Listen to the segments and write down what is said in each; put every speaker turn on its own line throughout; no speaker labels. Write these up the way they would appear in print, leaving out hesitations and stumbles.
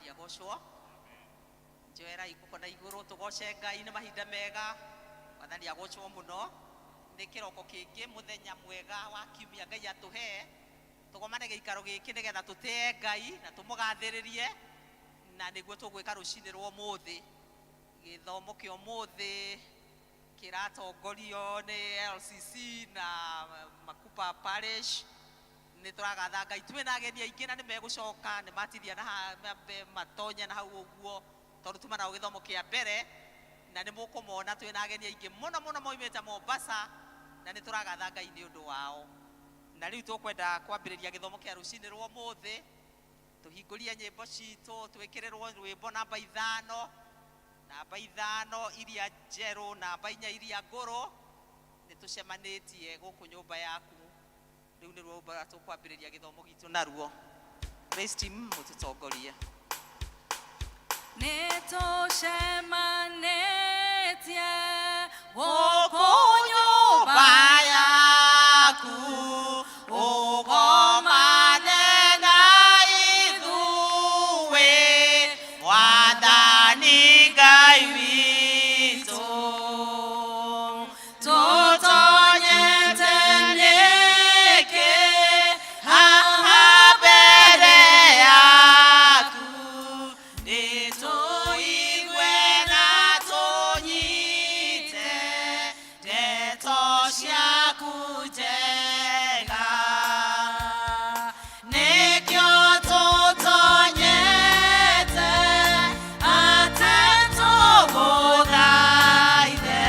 Mwathani agocwo. Njoerai guoko na igũrũ tũgoce Ngai nĩ mahinda mega. Mwathani agocwo mũno. Nĩ kĩroko kĩngĩ mũthenya mwega wa kiumia Ngai atũhe. Tũgomane gĩikaro gĩkĩ nĩgetha tũtĩe Ngai na tũmũgathĩrĩrie na nĩguo tũgwĩka rũcinĩ rwa ũmũthĩ. Gĩthomo kĩa ũmũthĩ kĩratongorio nĩ LCC na Makupa Parish. Nĩ tũragatha Ngai twĩna ageni aingĩ na nĩ megũcoka nĩ matithia na mambe matonye na hau ũguo tondũ tuma nao gĩthomo kĩa mbere na nĩ mũkũmona twĩna ageni aingĩ mũno mũno moimĩte Mombasa na nĩ tũragatha Ngai nĩ ũndũ wao. Na rĩu tũkwenda kwambĩrĩria gĩthomo kĩa rũcinĩ rwa ũmũthĩ tũhingũrie nyĩmbo citũ twĩkĩrĩrwo rwĩmbo namba 5, namba 5 iria njerũ, namba 4 iria ngũrũ. Nĩ tũcemanĩtie gũkũ nyũmba yaku. Rĩu nĩ rwĩmbo rũrĩa tũkwambĩrĩria gĩthomo gitũ naruo. Praise team mũtũtongorie.
Nĩ tũcemanĩtie gũkũ
nyũmba yaku ũgomane na ithuĩ Mwathani Ngai witũ. Tũtonyete nĩkĩ haha mbere yaku nĩ tũigue na tũnyite ndeto ciaku njega. Nĩkĩo tũtonyete atĩ tũgũthaithe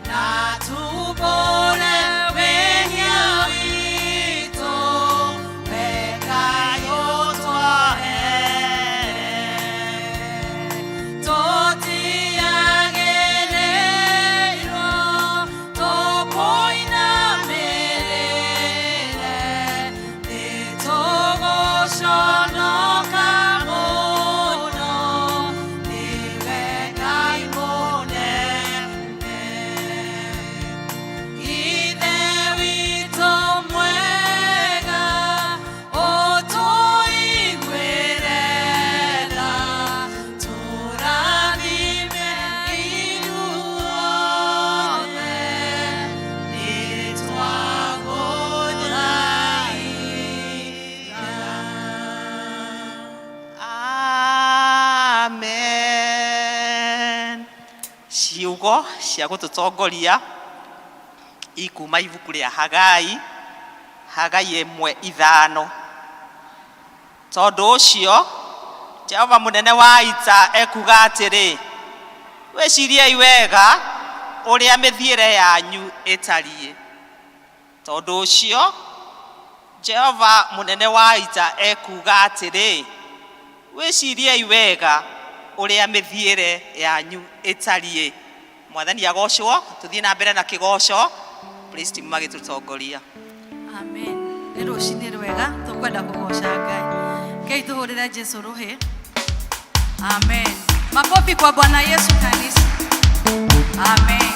na tumbũre wĩhia witũ, we Ngai ũtuohere.
Tũtiagĩrĩirwo tũkũinamĩrĩre, nĩ tũgũconoka mũno, nĩwe Ngai mũnene. Ithe witũ mwega, ũtũiguĩre tha, tũrathime ithuothe, nĩ twagũthaitha.
Amen. Ciugo cia gũtũtongoria ikuma ibuku rĩa Hagai, Hagai 1:5. Tondũ ũcio Jehova mũnene wa ita ekuga atĩrĩ, wĩciriei wega ũrĩa mĩthiĩre yanyu ĩtariĩ. Tondũ ũcio Jehova mũnene wa ita ekuga atĩrĩ, wĩciriei wega ũrĩa mĩthiĩre yanyu ĩtariĩ. Mwathani agocwo. Tũthiĩ na mbere na kĩgoco. Praise team magĩtũtongoria.
Amen. Nĩ rũcinĩ rwega tũkwenda kũgoca Ngai. Ngai tũhũrĩre Jesu rũhĩ. Amen. Makofi kwa Bwana Yesu kanisa. Amen.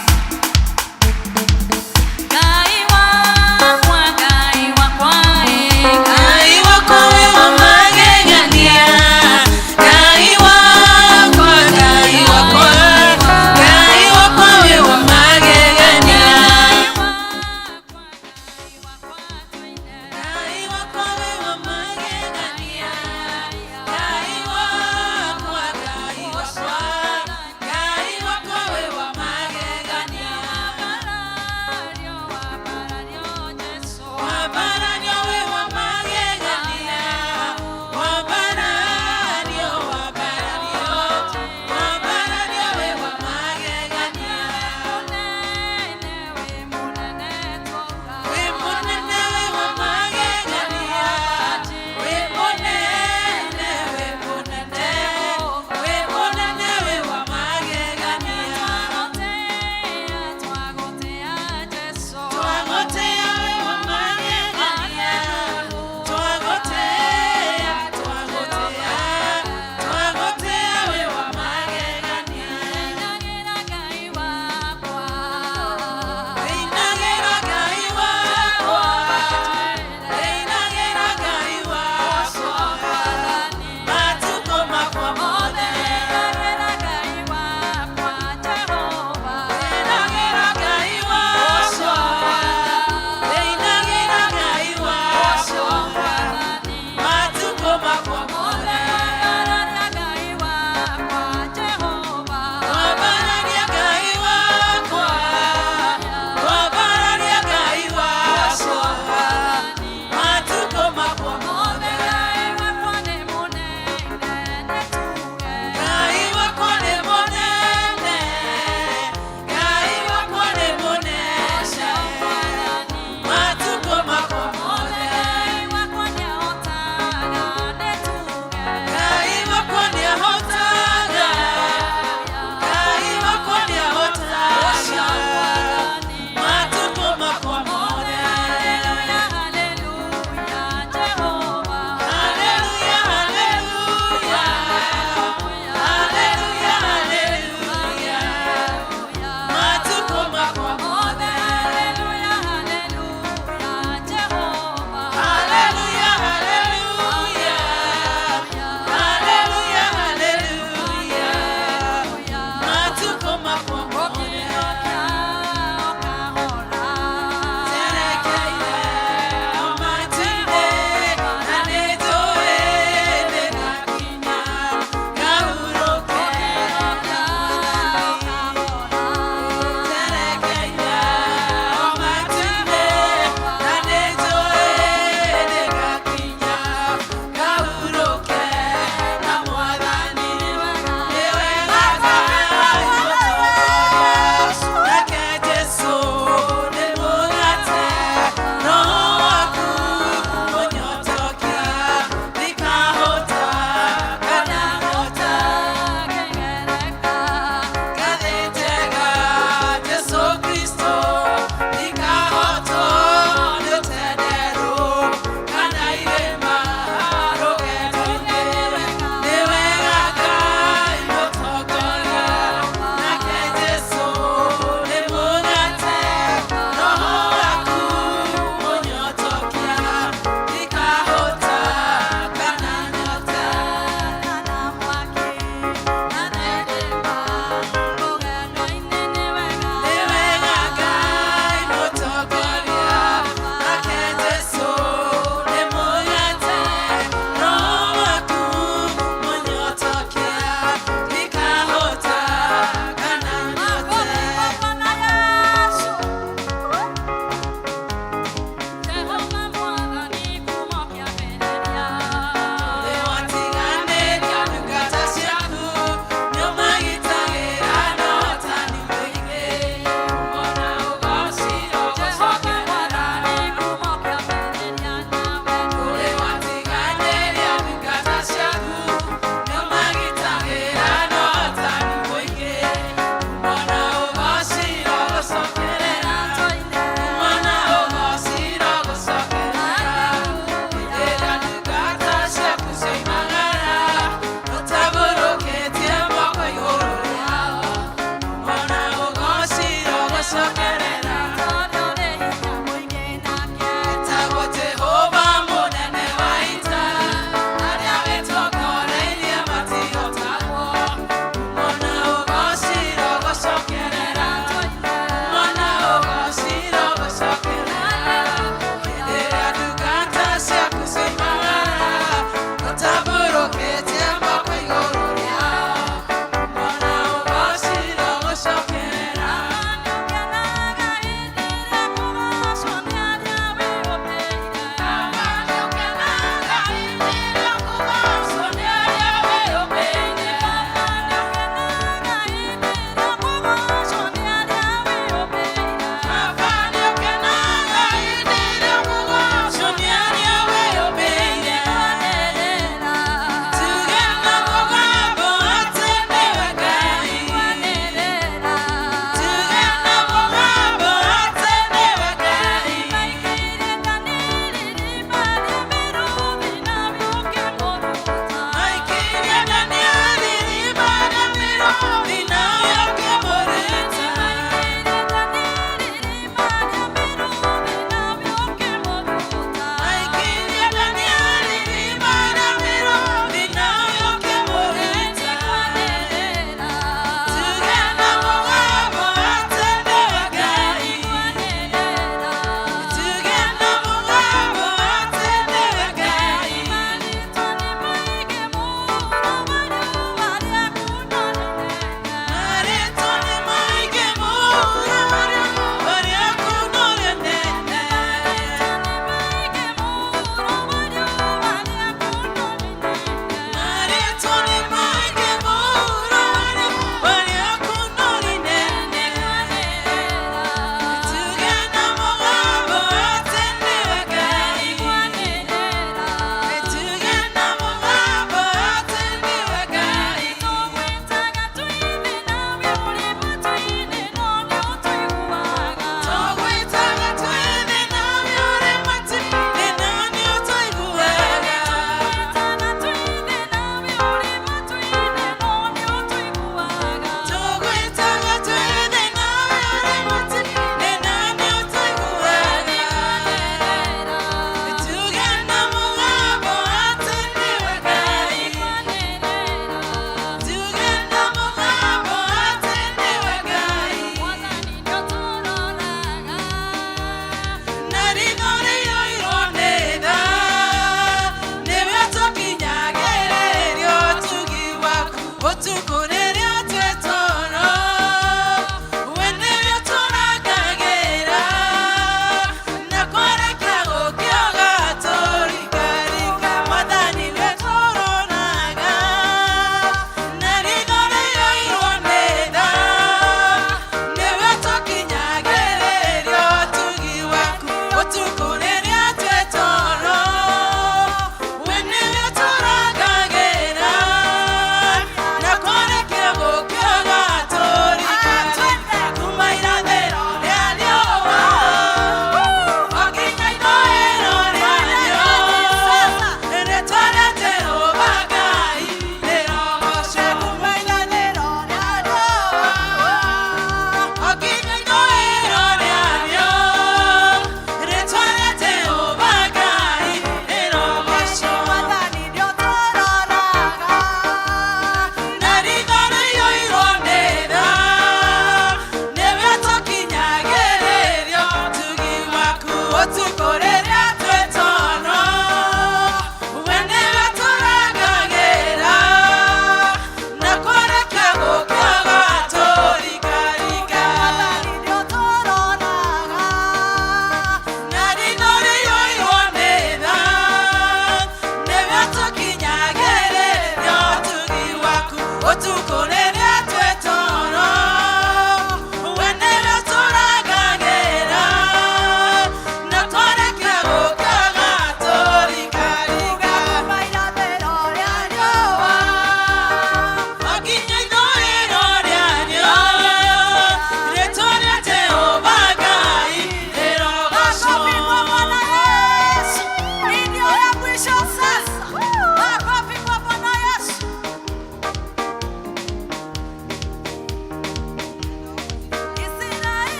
Ngai wakwa, Ngai wakwa,
Ngai wakwa wĩ wa magegania, Ngai wakwa, Ngai wakwa, Ngai wakwa wĩ wa magegania. Ngai wakwa wĩ wa magegania, Ngai wakwa, Ngai wakwa, Ngai wakwa wĩ wa magegania.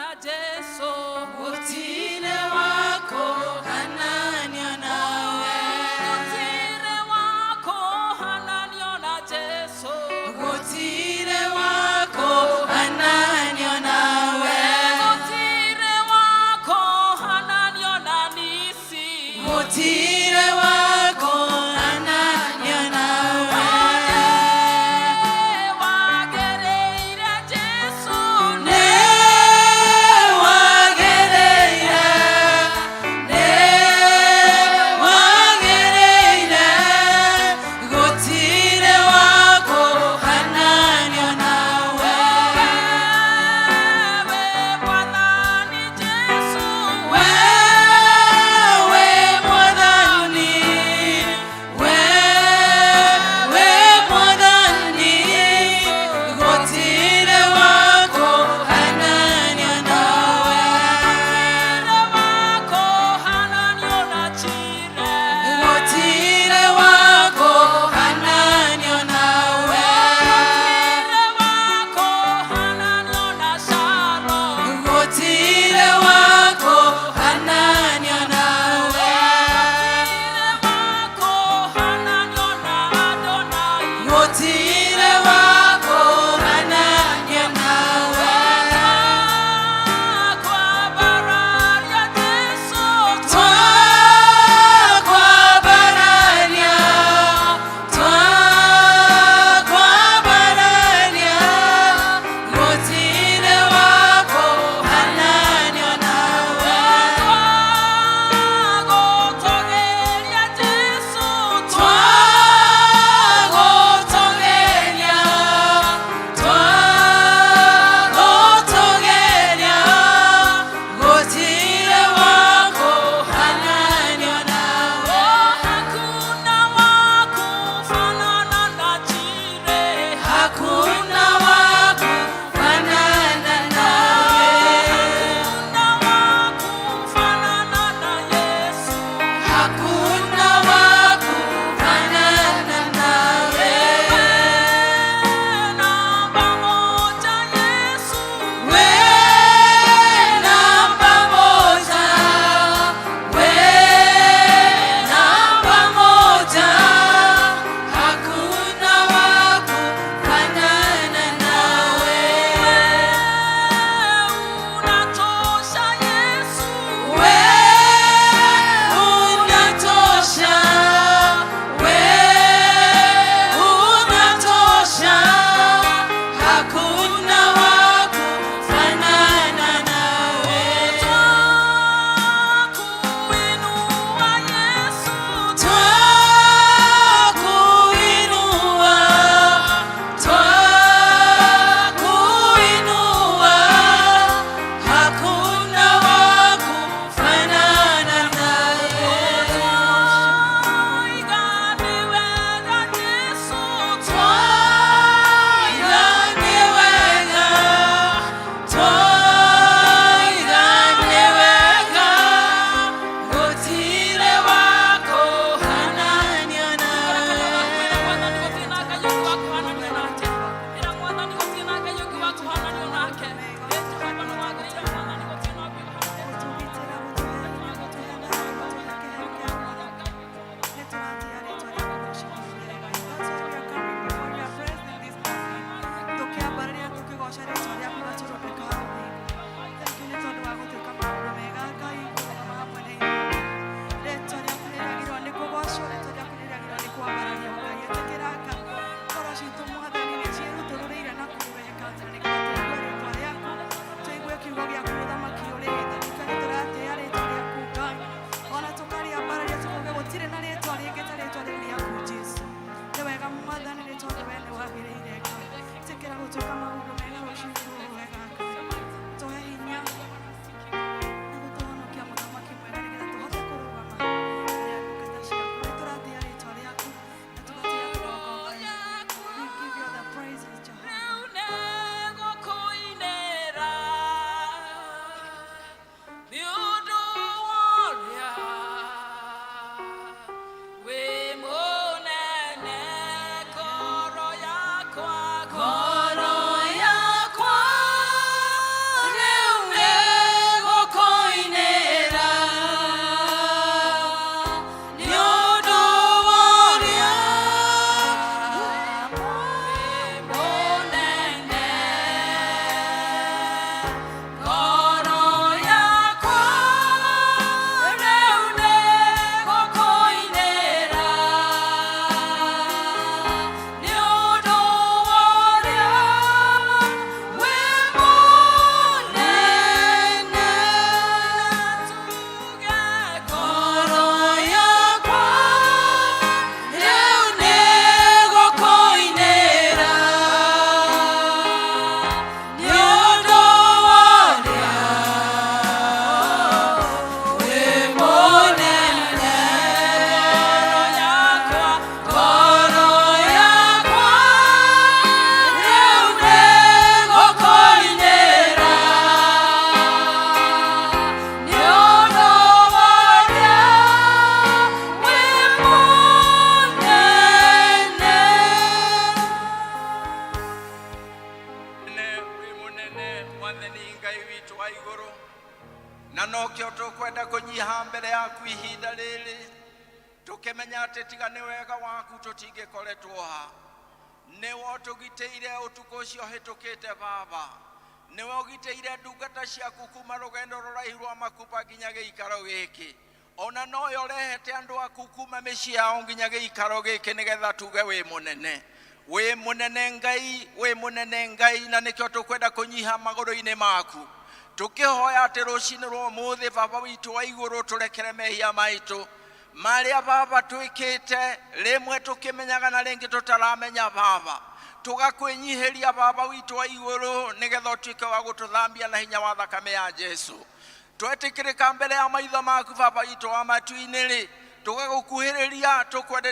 na Jesu. Gũtirĩ wakũhananio nawe. Gũtirĩ wakũhananio na Jesu. Gũtirĩ wakũhananio nawe. Gũtirĩ wakũhananio na Nisi. Gũtirĩ wakũhananio nawe. Wagĩrĩire Jesu. Nĩ.
Mwathani Ngai witũ wa igũrũ, na nokĩo tũkwenda kũnyiha mbere yaku ihinda rĩrĩ, tũkĩmenya atĩ tiga nĩ wega waku tũtingĩkoretwo ha. Nĩwe ũtũgitĩire ũtukũ ũcio ũhĩtũkĩte Baba, nĩwe ũgitĩire ndungata ciaku kuma rũgendo rũraihu rwa Makupa nginya gĩikaro gĩkĩ. Ona noyo ũrehete andũ aku kuma mĩciĩ yao nginya gĩikaro gĩkĩ, nĩgetha tuge wĩ mũnene, wĩ mũnene Ngai, wĩ mũnene Ngai. Na nĩkĩo tũkwenda kũnyiha magũrũ-inĩ maku, tũkĩhoya atĩ rũcinĩ rwa ũmũthĩ, Baba witũ wa igũrũ, tũrekere mehia maitũ marĩa, Baba, twĩkĩte rĩmwe tũkĩmenyaga na rĩngĩ tũtaramenya. Baba, tũgakwĩnyihĩria, Baba witũ wa igũrũ, nĩgetha ũtuĩke wa gũtũthambia na hinya wa thakame ya Jesu, twetĩkĩrĩka mbere ya maitho maku, Baba witũ wa matu-inĩ. Rĩ tũgagũkuhĩrĩria, tũkwende,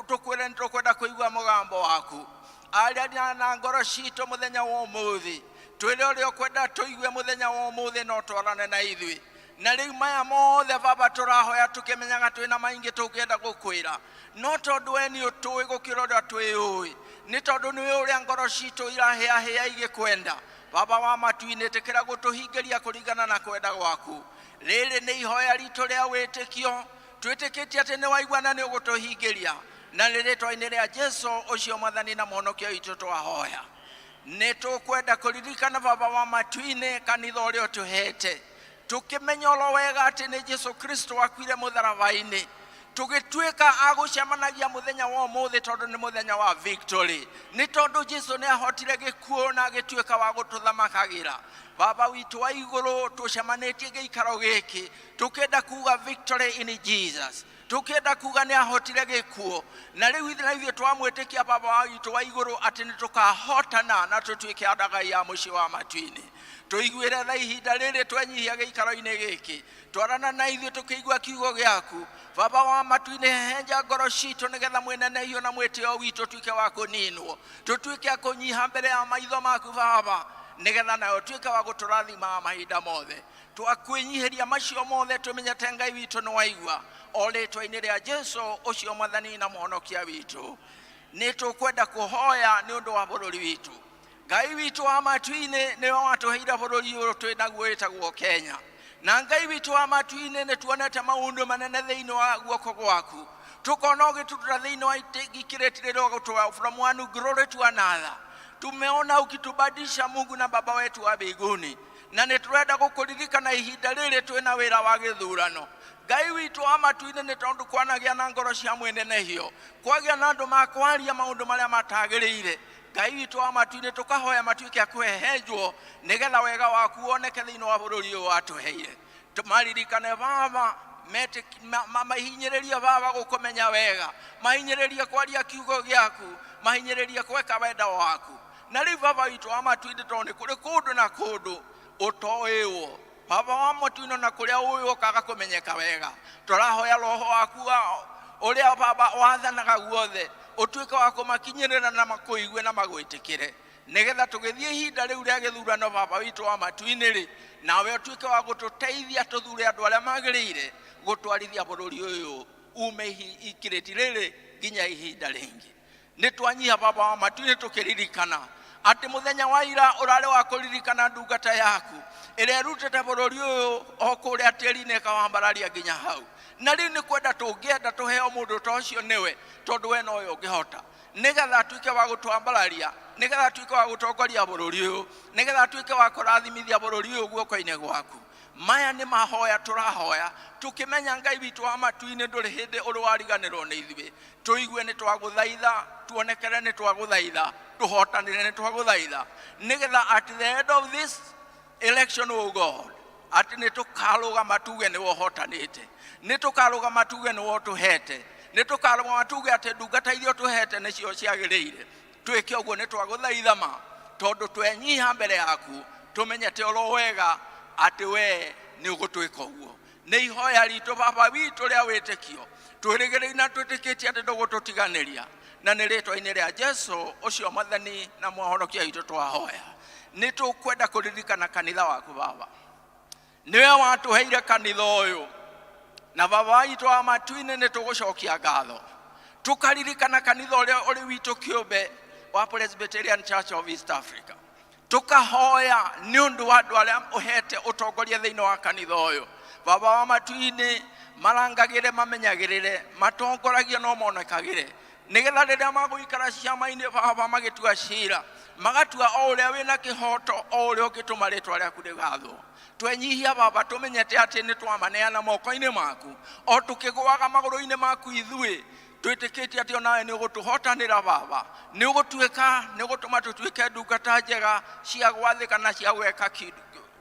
tũkwĩre nĩ tũkwenda kũigua mũgambo waku. Aria na ngoro citũ mũthenya wa ũmũthĩ, twĩre ũrĩa ũkwenda tũigue mũthenya wa ũmũthĩ, no twarane na ithuĩ. Na rĩu maya mothe, Baba, tũrahoya tũkĩmenyaga twĩna maingĩ tũngĩenda gũkwĩra, no tondũ we nĩ ũtũĩ gũkĩra ũrĩa twĩũĩ, nĩ tondũ nĩ ũrĩa ngoro citũ irahĩahĩa igĩkwenda. Baba wa matu-inĩ, ĩtĩkĩra gũtũhingĩria kũringana na kwenda gwaku. Rĩrĩ nĩ ihoya ritũ rĩa wĩtĩkio, twĩtĩkĩtie atĩ nĩ waigua na nĩ ũgũtũhingĩria, na nĩ rĩtwa-inĩ rĩa Jesu ũcio Mwathani na Mũhonokia witũ twahoya. Nĩ tũkwenda kũririkana, Baba wa matu-inĩ, kanitha ũrĩa ũtũhete, tũkĩmenya oro wega atĩ nĩ Jesu Kristo akuire mũtharaba-inĩ, tũgĩtuĩka a gũcemanagia mũthenya wa ũmũthĩ tondũ nĩ mũthenya wa victory, nĩ tondũ Jesu nĩ ahotire gĩkuũ na agĩtuĩka wa gũtũthamakagĩra. Baba witũ wa igũrũ, tũcemanĩtie gĩikaro gĩkĩ tũkĩenda kuga victory in Jesus, tũkĩenda kuga nĩ ahotire gĩkuũ, na rĩu ithuĩ na ithuĩ twamwĩtĩkia, Baba witũ wa igũrũ, atĩ nĩ tũkahotana na tũtuĩke andagai a mũciĩ wa matu-inĩ. Tũiguĩre tha ihinda rĩrĩ twenyihia gĩikaro-inĩ gĩkĩ, twarana na ithuĩ tũkĩigua kiugo gĩaku. Baba wa matu-inĩ, hehenja ngoro citũ nĩgetha mwĩnenehio na mwĩtĩo witũ tuĩke wa kũninwo, tũtuĩke a kũnyiha mbere ya maitho maku, Baba, nĩgetha nawe ũtuĩke wa gũtũrathimaga mahinda mothe. Twakwĩnyihĩria macio mothe tũmenyete Ngai witũ nĩ waigua, o rĩtwa-inĩ rĩa Jesu ũcio Mwathani na Mũhonokia witũ. Nĩ tũkwenda kũhoya nĩ ũndũ wa bũrũri witũ. Ngai witũ wa matu-inĩ, nĩwe watũheire bũrũri ũyũ twĩ naguo wĩtagwo Kenya, na Ngai witũ wa matu-inĩ, nĩ tuonete maũndũ manene thĩinĩ wa guoko gwaku, tũkona ũgĩtũruta thĩinĩ wa ikĩrĩti rĩrĩa ũgũtũa from one glory to another. Tumeona ukitubadilisha, Mungu na Baba wetu wa mbinguni, na nĩ tũrenda gũkũririkana ihinda rĩrĩ twĩna wĩra wa gĩthurano, Ngai witũ wa matu-inĩ, nĩ tondũ kwanagĩa na ngoro cia mwĩnenehio, kwagĩa na andũ makwaria maũndũ marĩa matagĩrĩire. Ngai witũ wa matu-inĩ, tũkahoya matuĩke a kũhehenjwo nĩgetha wega waku woneke thĩinĩ wa bũrũri ũyũ watũheire. Maririkane, Baba, mahinyĩrĩrie, Baba, gũkũmenya wega, mahinyĩrĩrie kwaria kiugo gĩaku, mahinyĩrĩrie gwĩka wenda waku. Na rĩu, Baba witũ wa matu-inĩ, tondũ nĩ kũrĩ kũndũ na kũndũ ũtoĩwo, Baba wa matu-inĩ, na kũrĩa ũĩ ũkaga kũmenyeka wega, tũrahoya roho waku wa ũrĩa, Baba, wathanaga guothe ũtuĩke wa kũmakinyĩrĩra na makũigue na magwĩtĩkĩre, nĩgetha tũgĩthiĩ ihinda rĩu rĩa gĩthurano, Baba witũ wa matu-inĩ rĩ, nawe ũtuĩke wa gũtũteithia tũthure andũ arĩa magĩrĩire gũtwarithia bũrũri ũyũ ume ikĩrĩti rĩrĩ nginya ihinda rĩngĩ. Nĩ twanyiha, Baba wa matu-inĩ, tũkĩririkana atĩ mũthenya wa ira ũrarĩ wa kũririkana ndungata yaku ĩrĩa ĩrutĩte bũrũri ũyũ o kũrĩa tĩri-inĩ ĩkawambararia nginya hau. Na rĩu nĩ kwenda tũngĩenda tũheo mũndũ ta ũcio nĩwe, tondũ we nowe ũngĩhota, nĩgetha atuĩke wa gũtwambararia, nĩgetha atuĩke wa gũtongoria bũrũri ũyũ, nĩgetha atuĩke wa kũrathimithia bũrũri ũyũ guoko-inĩ gwaku. Maya nĩ mahoya tũrahoya tũkĩmenya, Ngai witũ wa matu-inĩ, ndũrĩ hĩndĩ ũrĩ wariganĩrwo nĩ ithuĩ. Tũigue nĩ twagũthaitha, tuonekere nĩ twagũthaitha, tũhotanĩre nĩ twagũthaitha, nĩgetha at the end of this election, oh God, atĩ nĩ tũkarũgama tuge nĩ wohotanĩte, nĩ tũkarũgama tuge nĩ wotũhete, nĩ tũkarũgama tuge atĩ ndungata iria ũtũhete nĩcio ciagĩrĩire. Twĩke ũguo nĩ twagũthaitha ma, tondũ twenyiha mbere yaku tũmenyete oro wega atĩ we nĩ ũgũtwĩka ũguo. Nĩ ihoya ritũ, Baba witũ, rĩa wĩtĩkio, twĩrĩgĩrĩire na twĩtĩkĩtie atĩ ndũgũtũtiganĩria, na nĩ rĩtwa-inĩ rĩa Jesu ũcio Mwathani na Mũhonokia witũ twahoya. Nĩ tũkwenda kũririkana kanitha waku, Baba. Nĩwe watũheire kanitha ũyũ, na Baba witũ wa matu-inĩ, nĩ tũgũcokia ngatho tũkaririkana kanitha ũrĩa ũrĩ witũ kĩũmbe wa Presbyterian Church of East Africa. Tukahoya nĩ ũndũ wa andũ arĩa ũhete ũtongoria thĩinĩ wa kanitha ũyũ. Baba wa matu-inĩ, marangagĩre, mamenyagĩrĩre, matongoragie no monekagĩre, nĩgetha rĩrĩa magũikara ciama-inĩ baba magĩtua cira, magatua o ũrĩa wĩna kĩhoto, o ũrĩa ũngĩtũma rĩtwa rĩaku rĩgathwo. Twenyihia baba, tũmenyete atĩ nĩ twamaneana moko-inĩ maku, o tũkĩgũaga magũrũ-inĩ maku ithuĩ twĩtĩkĩtie atĩ onawe nĩ ũgũtũhotanĩra baba, nĩ ũgũtuĩka, nĩ ũgũtũma tũtuĩke ndungata njega cia gwathĩka na cia gwĩka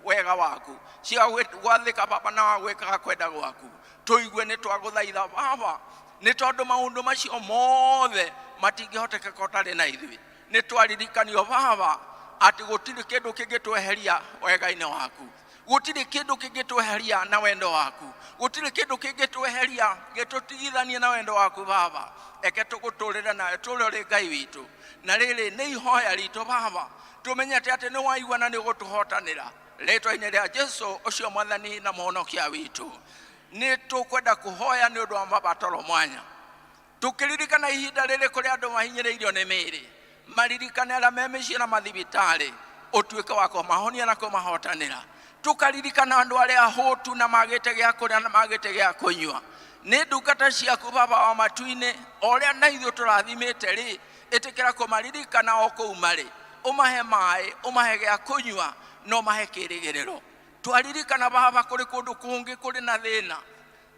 wega waku, cia gwathĩka baba na wa gwĩkaga kwenda gwaku. Tũigue nĩ twagũthaitha baba, nĩ tondũ maũndũ macio mothe matingĩhotekeka ũtarĩ na ithuĩ. Nĩ twaririkanio baba atĩ gũtirĩ kĩndũ kĩngĩtweheria wega-inĩ waku, gũtirĩ kĩndũ kĩngĩtweheria na wendo waku, gũtirĩ kĩndũ kĩngĩtweheria gĩtũtigithanie na wendo waku baba. Eke tũgũtũrĩre nawe tũrĩ ũrĩ Ngai witũ. Na rĩrĩ nĩ ihoya ritũ baba, tũmenyete atĩ nĩ waigua na nĩ ũgũtũhotanĩra, rĩtwa-inĩ rĩa Jesu ũcio mwathani na mũhonokia witũ. Nĩ tũkwenda kũhoya nĩ ũndũ wa mabataro mwanya, tũkĩririkana ihinda rĩrĩ kũrĩ andũ mahinyĩrĩirio nĩ mĩĩrĩ, maririkane arĩa me mĩciĩ na mathibitarĩ, ũtuĩke wa kũmahonia na kũmahotanĩra. Tũkaririkana andũ arĩa ahũtu na magĩte gĩa kũrĩa na magĩte gĩa kũnyua. Nĩ ndungata ciaku baba wa matu-inĩ, o ũrĩa na ithuĩ tũrathimĩte rĩ, ĩtĩkĩra kũmaririkana o kũu marĩ, ũmahe maĩ, ũmahe gĩa kũnyua na ũmahe kĩĩrĩgĩrĩro. Twaririkana baba kũrĩ kũndũ kũngĩ kũrĩ na thĩna,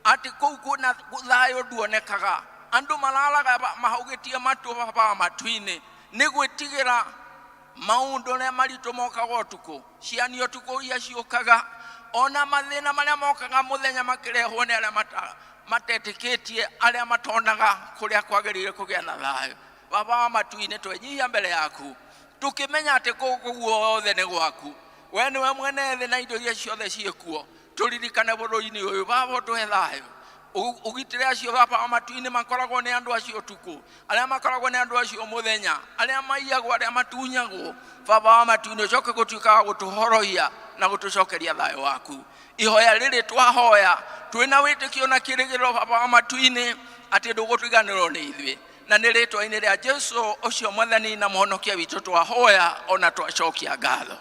atĩ kũu kwĩna thayũ nduonekaga, andũ mararaga mahaugĩtie matũ baba wa matu-inĩ nĩ gwĩtigĩra maũndũ marĩa maritũ mokaga ũtukũ, ciani ũtukũ iria ciũkaga, ona mathĩna marĩa mokaga mũthenya makĩrehwo nĩ arĩa matetĩkĩtie, arĩa matonaga kũrĩa kwagĩrĩire kũgĩa na thayũ. Baba wa matu-inĩ, twenyihia mbere yaku tũkĩmenya atĩ gũkũ guothe nĩ gwaku, we nĩwe mwene thĩ na indo iria ciothe ciĩkuo. Tũririkane bũrũri-inĩ ũyũ baba, ũtũhe thayũ, ũgitĩre acio baba wa matu-inĩ makoragwo nĩ andũ acio ũtukũ, arĩa makoragwo nĩ andũ acio mũthenya, arĩa maiyagwo, arĩa matunyagwo. Baba wa matu-inĩ, ũcoke gũtuĩka wa gũtũhorohia na gũtũcokeria thayũ waku. Ihoya rĩrĩ twahoya twĩna wĩtĩkio na kĩĩrĩgĩrĩro baba wa matu-inĩ atĩ ndũgũtiganĩrwo nĩ ithuĩ, na nĩ rĩtwa-inĩ rĩa Jesu ũcio mwathani na mũhonokia witũ twahoya ona twacokia ngatho.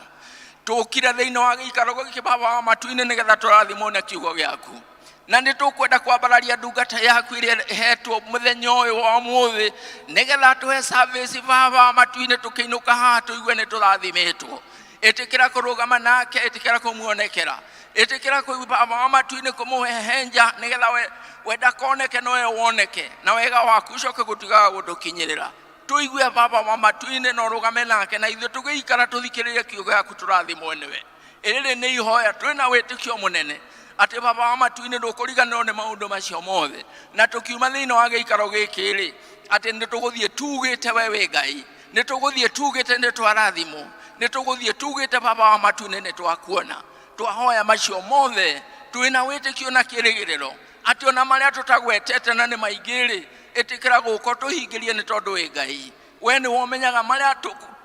Tũkire thĩinĩ wa gĩikaro gĩkĩ baba wa matu-inĩ nĩgetha tũrathimwo na kiugo gĩaku, na nĩ tũkwenda kwambararia ndungata yaku ĩrĩa ĩhetwo mũthenya ũyũ wa ũmũthĩ nĩgetha tũhe service baba wa matu-inĩ, tũkĩinũka haha tũigue nĩ tũrathimĩtwo. Ĩtĩkĩra kũrũgama nake, ĩtĩkĩra kũmuonekera, ĩtĩkĩra kũ baba wa matu-inĩ kũmũhehenja nĩgetha we ndakoneke no we woneke, na wega waku ũcoke gũtigaga gũtũkinyĩrĩra. Tũigue baba wa matu-inĩ na ũrũgame nake, na ithuĩ tũgĩikara tũthikĩrĩrie kiugo gĩaku tũrathimwo nĩwe. Rĩrĩ nĩ ihoya twĩna wĩtĩkio mũnene atĩ baba wa matu-inĩ ndũkũriganĩrwo nĩ maũndũ macio mothe, na tũkiuma thĩinĩ wa gĩikaro gĩkĩ rĩ, atĩ nĩ tũgũthiĩ tugĩte we wĩ Ngai, nĩ tũgũthiĩ tugĩte nĩ twarathimwo, nĩ tũgũthiĩ tugĩte baba wa matu-inĩ nĩ twakuona. Twahoya macio mothe twĩna wĩtĩkio na kĩĩrĩgĩrĩro atĩ ona marĩa tũtagwetete na nĩ maingĩ rĩ, ĩtĩkĩra gũka tũhingĩrie nĩ tondũ wĩ Ngai. We nĩwe ũmenyaga marĩa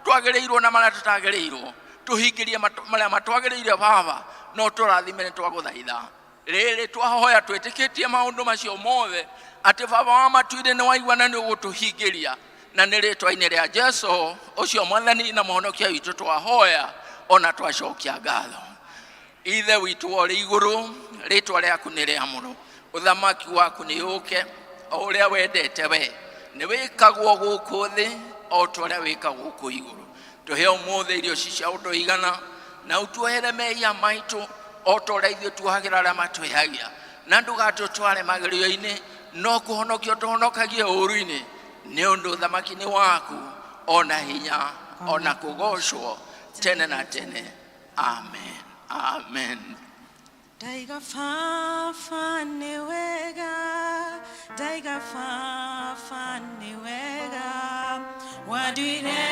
twagĩrĩirwo na marĩa tũtagĩrĩirwo. Tũhingĩrie marĩa matwagĩrĩire baba, no tũrathime nĩ twagũthaitha. Rĩrĩ twahoya twĩtĩkĩtie maũndũ macio mothe atĩ baba wa matu-inĩ nĩ waigua na nĩ ũgũtũhingĩria, na nĩ rĩtwa-inĩ rĩa Jesu ũcio mwathani na mũhonokia witũ twahoya ona twacokia ngatho. Ithe witũ ũrĩ igũrũ, rĩtwa rĩaku nĩ rĩamũrwo, ũthamaki waku nĩ ũke, o ũrĩa wendete we nĩ wĩkagwo gũkũ thĩ o ta ũrĩa wĩkagwo kũu igũrũ. Tũhe ũmũthĩ irio ici cia ũtũigana, na ũtuohere mehia maitũ o ta ũrĩa ithuĩ tuohagĩra arĩa matwĩhagia, na ndũgatũtware magerio-inĩ, no kũhonokio tũhonokagie ũũru-inĩ, nĩ ũndũ ũthamaki nĩ waku, ona hinya, ona kũgocwo tene na tene. Amen. Amen.
Ndaiga baba nĩ wega, ndaiga baba nĩ wega, wanduire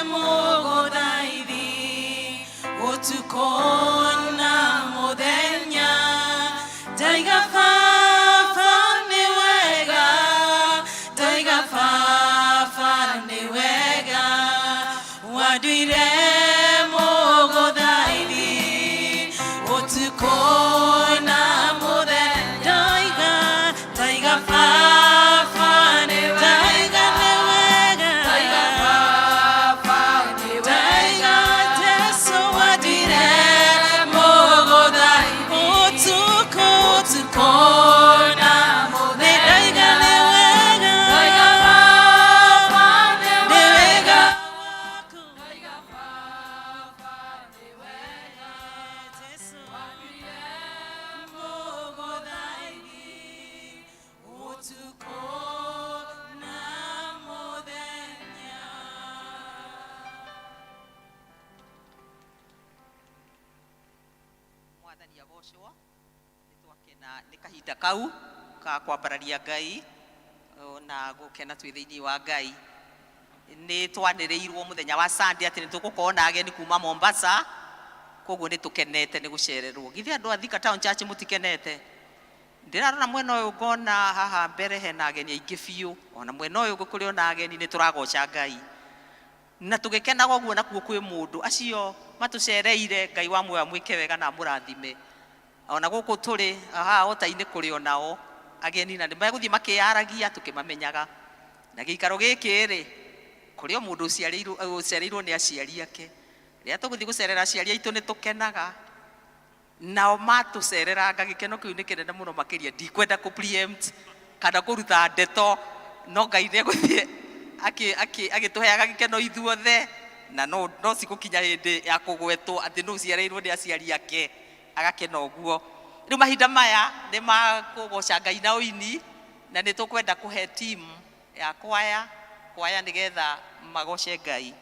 mũgũthaithi ũtukũ na mũthenya. Ndaiga baba nĩ wega, ndaiga baba nĩ wega, wanduire mũgũthaithi ũtukũ na mũthenya. Ndaiga, ndaiga baba nĩ wega, ndaiga nĩ wega, ndaiga
Mwathani agocwo. Nĩ twakena nĩ kahinda kau ka kwambararia Ngai na gũkena twĩ thĩinĩ wa Ngai. Nĩ twanĩrĩirwo mũthenya wa Sunday atĩ nĩ tũgũkorwo na ageni kuma Mombasa, koguo nĩ tũkenete nĩ gũcererwo. Githĩ andũ a Thika Town Church mũtikenete? Ndĩrarora mwena ũyũ ngona haha mbere hena ageni aingĩ biũ, ona mwena ũyũ kũrĩ ona ageni. Nĩ tũragoca Ngai na tũgĩkenaga ũguo. Nakuo kwĩ mũndũ acio matũcereire, Ngai wa muoyo amwĩke wega na amũrathime. Ona gũkũ tũrĩ haha ota-inĩ kũrĩ onao ageni na nĩ megũthiĩ makĩyaragia tũkĩmamenyaga. Na gĩikaro gĩkĩ rĩ, kũrĩ o mũndũ ũciarĩirwo nĩ aciari ake. Rĩrĩa tũgũthiĩ gũcerera aciari aitũ nĩ tũkenaga, nao matũcereranga gĩkeno kĩu nĩ kĩnene mũno makĩria. Ndikwenda kũ preempt kana kũruta ndeto, no Ngai nĩ egũthiĩ agĩtũheaga gĩkeno ithuothe, na no cigũkinya hĩndĩ ya kũgwetwo atĩ nũ ũciarĩirwo nĩ aciari ake agakena ũguo. Rĩu mahinda maya nĩ ma kũgoca Ngai na ũini, na nĩ tũkwenda kũhe team ya kwaya nĩgetha magoce Ngai.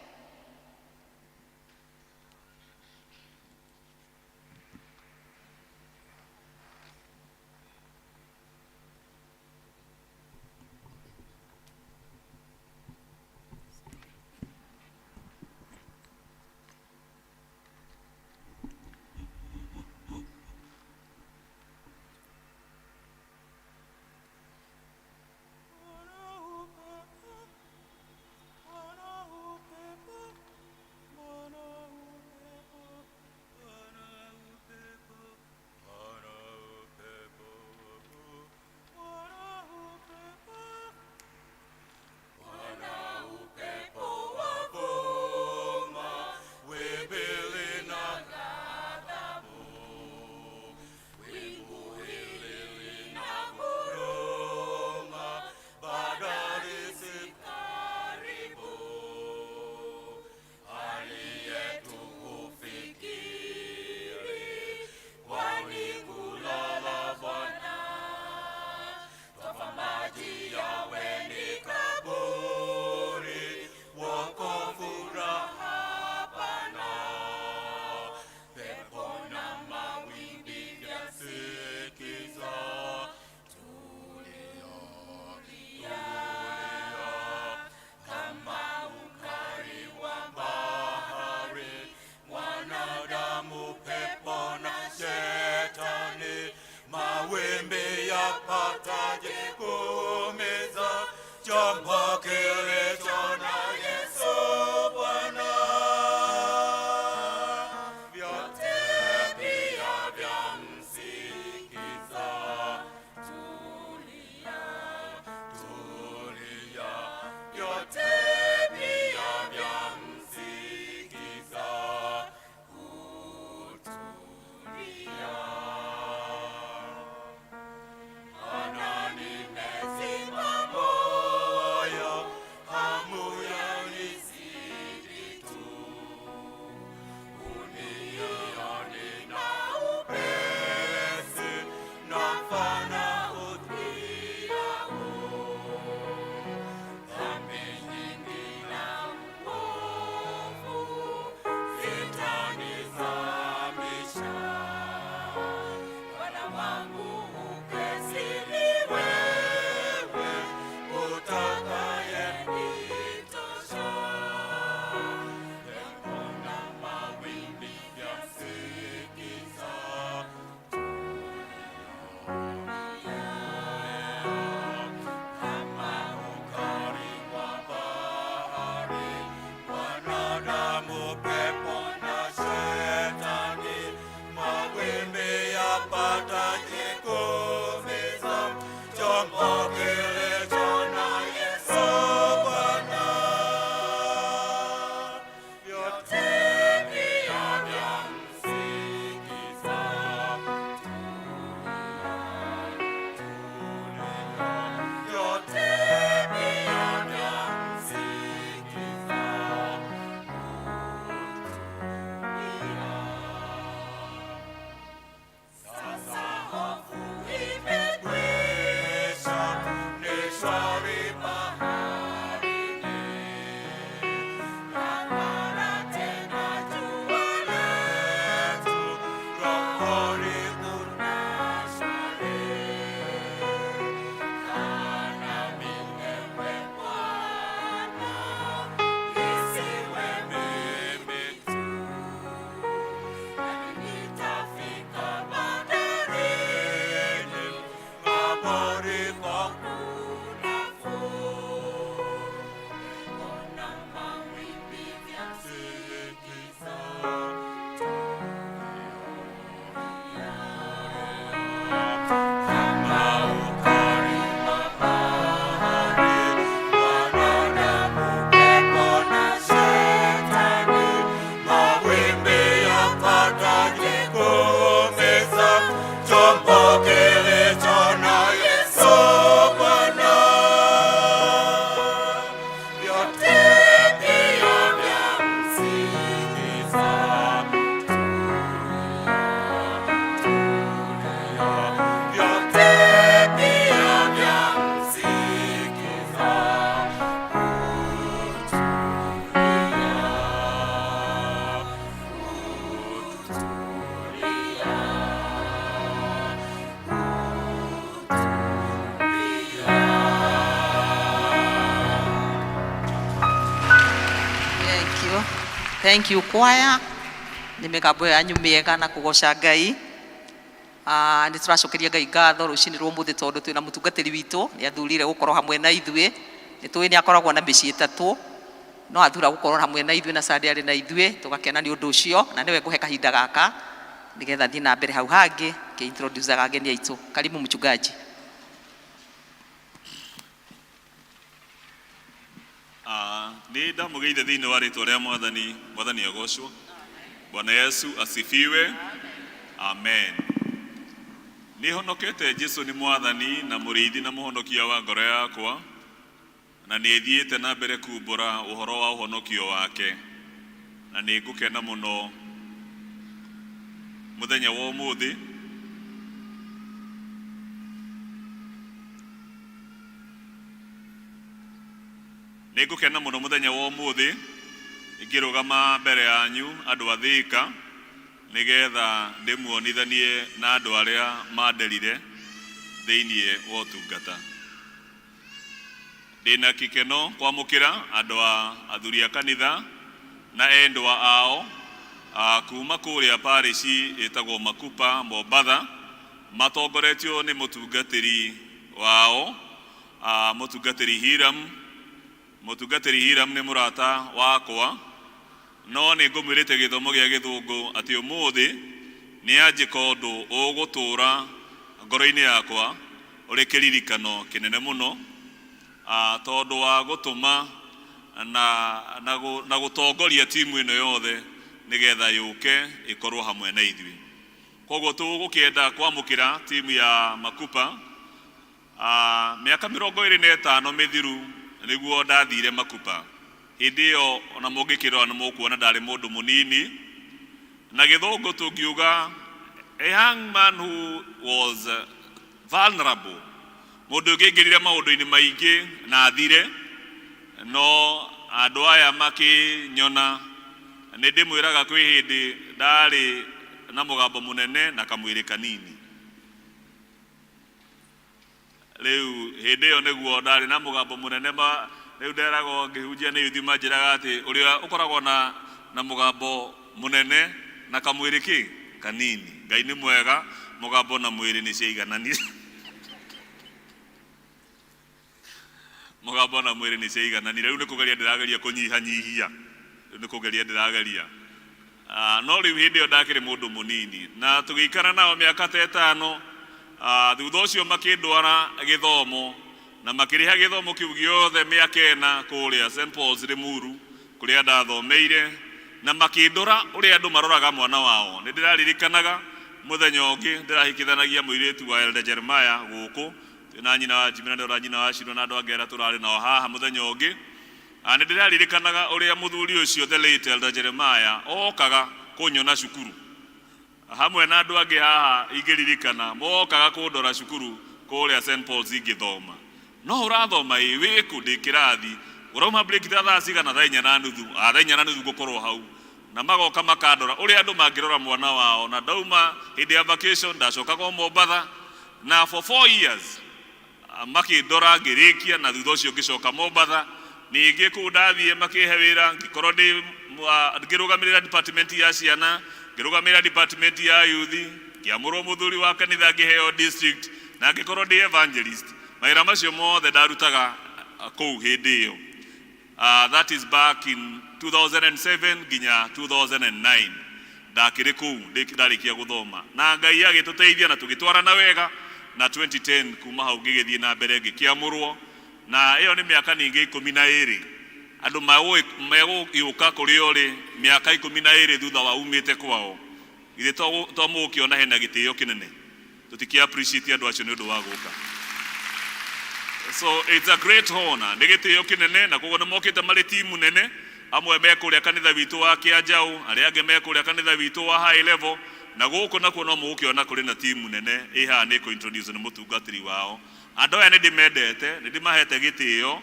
Thank you choir. Nĩ mĩgambo yanyu mĩega na kũgoca Ngai. Ah, nĩ tũracokeria Ngai ngatho rũcinĩ rwa ũmũthĩ tondũ twĩna mũtungatĩri witũ nĩ athurire gũkorwo hamwe na ithuĩ. Nĩ tũĩ nĩ akoragwo na mĩciĩ ĩtatũ no athura gũkorwo hamwe na ithuĩ na Sunday arĩ na ithuĩ tũgakena nĩ ũndũ ũcio na nĩwe ngũhe kahinda gaka nĩgetha thiĩ na mbere hau hangĩ ngĩ-introduce ageni aitũ. Karibu mchungaji.
Ah, nĩ ndamũgeithia thĩinĩ wa rĩtwa rĩa mwathani. Mwathani agocwo. Bwana Yesu asifiwe. Amen. Nĩ honokete. Jesu nĩ mwathani na mũrĩithi na mũhonokia wa ngoro yakwa, na nĩ thiĩte na mbere kumbũra ũhoro wa ũhonokio wake, na nĩ ngũkena mũno mũthenya wa ũmũthĩ nĩ ngũkena mũno mũthenya wa ũmũthĩ ngĩrũgama mbere yanyu andũ a Thĩka nĩgetha ndĩmuonithanie na andũ arĩa manderire thĩinĩ wa ũtungata. Ndĩna gĩkeno kwamũkĩra andũ a athuri a kanitha na endwa ao kuma kũrĩa parish ĩtagwo Makupa, Mombatha, matongoretio nĩ mũtungatĩri wao, mũtungatĩri Hiram. Mũtungatĩri Hiram nĩ mũrata wakwa, no nĩ ngũmwĩrĩte gĩthomo gĩa gĩthũngũ atĩ ũmũthĩ nĩ anjĩka ũndũ ũgũtũra ngoro-inĩ yakwa ũrĩ kĩririkano kĩnene mũno, tondũ wa gũtũma na gũtongoria timu ĩno yothe nĩgetha yũke ĩkorwo hamwe na ithuĩ. Koguo tũgũkĩenda kwamũkĩra timu ya Makupa. Mĩaka 25 mĩthiru nĩguo ndathire Makupa. Hĩndĩ ĩyo ona mũngĩkĩrora nĩ mũkuona ndarĩ mũndũ mũnini, na gĩthũngũ tũngiuga a young man who was vulnerable, mũndũ ũngĩingĩrire maũndũ-inĩ maingĩ na athire. No andũ aya makĩnyona, nĩ ndĩmwĩraga kwĩ hĩndĩ ndarĩ na mũgambo mũnene na kamwĩrĩ kanini. Rĩu hĩndĩ ĩyo nĩguo ndarĩ na mũgambo mũnene ma rĩu nderagwo ngĩhunjia nĩ yuthi manjĩraga atĩ ũrĩa ũkoragwo na mũgambo mũnene na kamwĩrĩ kĩ kanini. Ngai nĩ mwega, mũgambo na mwĩrĩ nĩ ciaigananire, mũgambo na mwĩrĩ nĩ ciaigananire. Rĩu nĩ kũgeria ndĩrageria kũnyihanyihia, rĩu nĩ kũgeria ndĩrageria. No rĩu hĩndĩ ĩyo ndakĩrĩ mũndũ mũnini na tũgĩikara nao mĩaka ta ĩtano. Thutha ũcio makĩndwara gĩthomo na makĩrĩha gĩthomo kĩu gĩothe mĩaka 4 kũrĩa St Paul's Limuru kũrĩa ndathomeire, na makĩndora ũrĩa andũ maroraga mwana wao. Nĩ ndĩraririkanaga mũthenya ũngĩ ndĩrahikithanagia mũirĩtu wa Elder Jeremiah gũkũ na nyina wa Jimmy, na ndĩrona nyina wa Shiro na andũ angĩ arĩa tũrarĩ nao haha mũthenya ũngĩ. Nĩ ndĩraririkanaga ũrĩa mũthuri ũcio, the late Elder Jeremiah, okaga kũnyona cukuru hamwe na andũ angĩ haha ingĩririkana mokaga kũndora cukuru kũrĩa St Paul's ingĩthoma. No ũrathoma ĩ wĩkũ? Ndĩ kĩrathi. Ũrauma break ta thaa cigana? Thaa 4:30. Thaa 4:30 ngũkorwo hau. Na magoka makandora ũrĩa andũ mangĩrora mwana wao. Na ndauma hĩndĩ ya vacation ndacokaga o Mombatha, na for 4 years makĩndora ngĩrĩkia, na thutha ũcio ngĩcoka Mombatha. Ningĩ kũu ndathiĩ makĩhe wĩra ngĩkorwo ndĩ ngĩrũgamĩrĩra department ya ciana, ngĩrũgamĩrĩra department ya youth, ngĩamũrwo mũthuri wa kanitha, ngĩheo district na ngĩkorwo ndĩ evangelist. Mawĩra macio mothe ndarutaga kũu hĩndĩ ĩyo. That is back in 2007 nginya 2009 ndakĩrĩ kũu ndarĩkia gũthoma, na Ngai agĩtũteithia na tũgĩtwarana wega. Na 2010 kuma hau ngĩgĩthiĩ na mbere ngĩkĩamũrwo, na ĩyo nĩ mĩaka ningĩ 12. Andũ megũgĩũka kũrĩa ũrĩ mĩaka 12 thutha wa umĩte kwao, githĩ to mũgũkĩona hena gĩtĩo kĩnene? Tũtikĩ appreciate andũ acio nĩ ũndũ wa gũka. So it's a great honor, nĩ gĩtĩo kĩnene, na koguo nĩ mokĩte marĩ timu nene. Amwe me kũrĩa kanitha witũ wa Kĩanjaũ, arĩa angĩ me kũrĩa kanitha witũ wa high level, na gũkũ nakuo no mũgũkĩona kũrĩ na timu nene ĩ haha nĩ kũ-introduce nĩ mũtungatĩri wao. Andũ aya nĩ ndĩmendete, nĩ ndĩmahete gĩtĩo.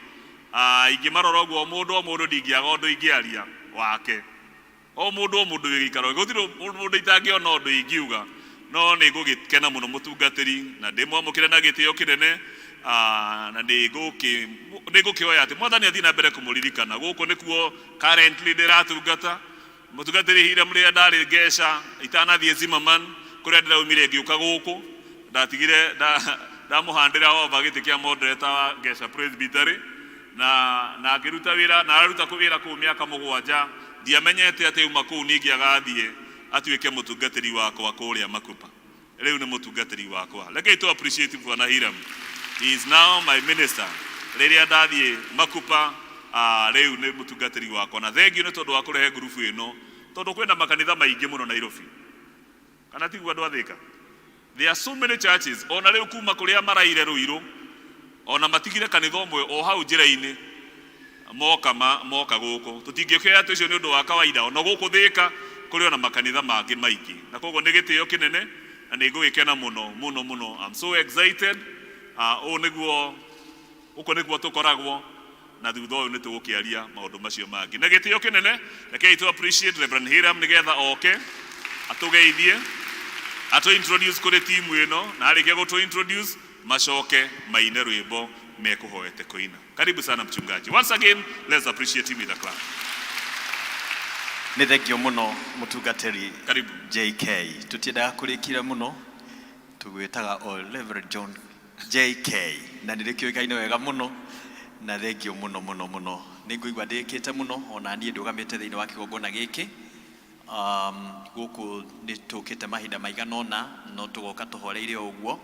Ingĩmarora ũguo mũndũ o mũndũ ndingĩaga ũndũ ingĩaria wake, o mũndũ o mũndũ wĩ gĩikaro gũtirĩ mũndũ itangĩona ũndũ ingiuga. No nĩ ngũgĩkena mũno mũtungatĩri na ndĩmwamũkĩre na gĩtĩo kĩnene. Na nĩ ngũkĩoya atĩ mwathani athiĩ na mbere kũmũririkana. Gũkũ nĩkuo currently ndĩratungata. Mũtungatĩri Hiram rĩrĩa ndarĩ Ngeca itanathiĩ Zimmerman kũrĩa ndĩraumire ngĩũka gũkũ, ndatigire ndamũhandĩra over gĩtĩ kĩa moderator wa Ngeca Presbytery, na ngĩruta wĩra na araruta wĩra kũu mĩaka 7. Ndiamenyete atĩ auma kũu ningĩ agathiĩ atuĩke mũtungatĩri wakwa kũrĩa Makupa. Rĩu nĩ mũtungatĩri wakwa. Rekei tu appreciate Bwana Hiram. He is now my minister. Rĩrĩa ndathiĩ Makupa, rĩu nĩ mũtungatĩri wakwa. Na thengiũ nĩ tondũ wa kũrehe ngurubu ĩno, tondũ kwĩna makanitha maingĩ mũno Nairobi, kana tiguo andũ a Thĩka? There are so many churches. Ona rĩu kuma kũrĩa maraire Rũirũ, ona matigire kanitha ũmwe o hau njĩra-inĩ, moka moka gũkũ. Tũtingĩkĩoya atĩ ũcio nĩ ũndũ wa kawaida. Ona gũkũ Thĩka kũrĩ ona makanitha mangĩ maingĩ, na koguo nĩ gĩtĩo kĩnene na nĩ ngũgĩkena mũno mũno mũno. I'm so excited. Ũũ nĩguo gũkũ nĩguo tũkoragwo, na thutha ũyũ nĩ tũgũkĩaria maũndũ macio mangĩ. Na gĩtĩo kĩnene, rekei tu appreciate Reverend Hiram nĩgetha oke atũgeithie, atũ introduce kũrĩ timu ĩno, na arĩkia gũtũ introduce macoke maine rwĩmbo mekũhoete kũina. Karibu sana, mchungaji. Once again, let's appreciate him with a clap.
Nĩ thengio mũno, mũtungatĩri.
Karibu.
JK, tũtiendaga kũrĩkire mũno, tũgwĩtaga o Reverend John JK na nĩ rĩkĩũĩkaine wega mũno. Na thengio mũno mũno mũno, nĩ ngũigua ndĩkĩte mũno ona niĩ ndũgamĩte thĩinĩ wa kĩgongona gĩkĩ. Gũkũ nĩ tũkĩte mahinda maigana ũna, no tũgoka tũhoreire o ũguo.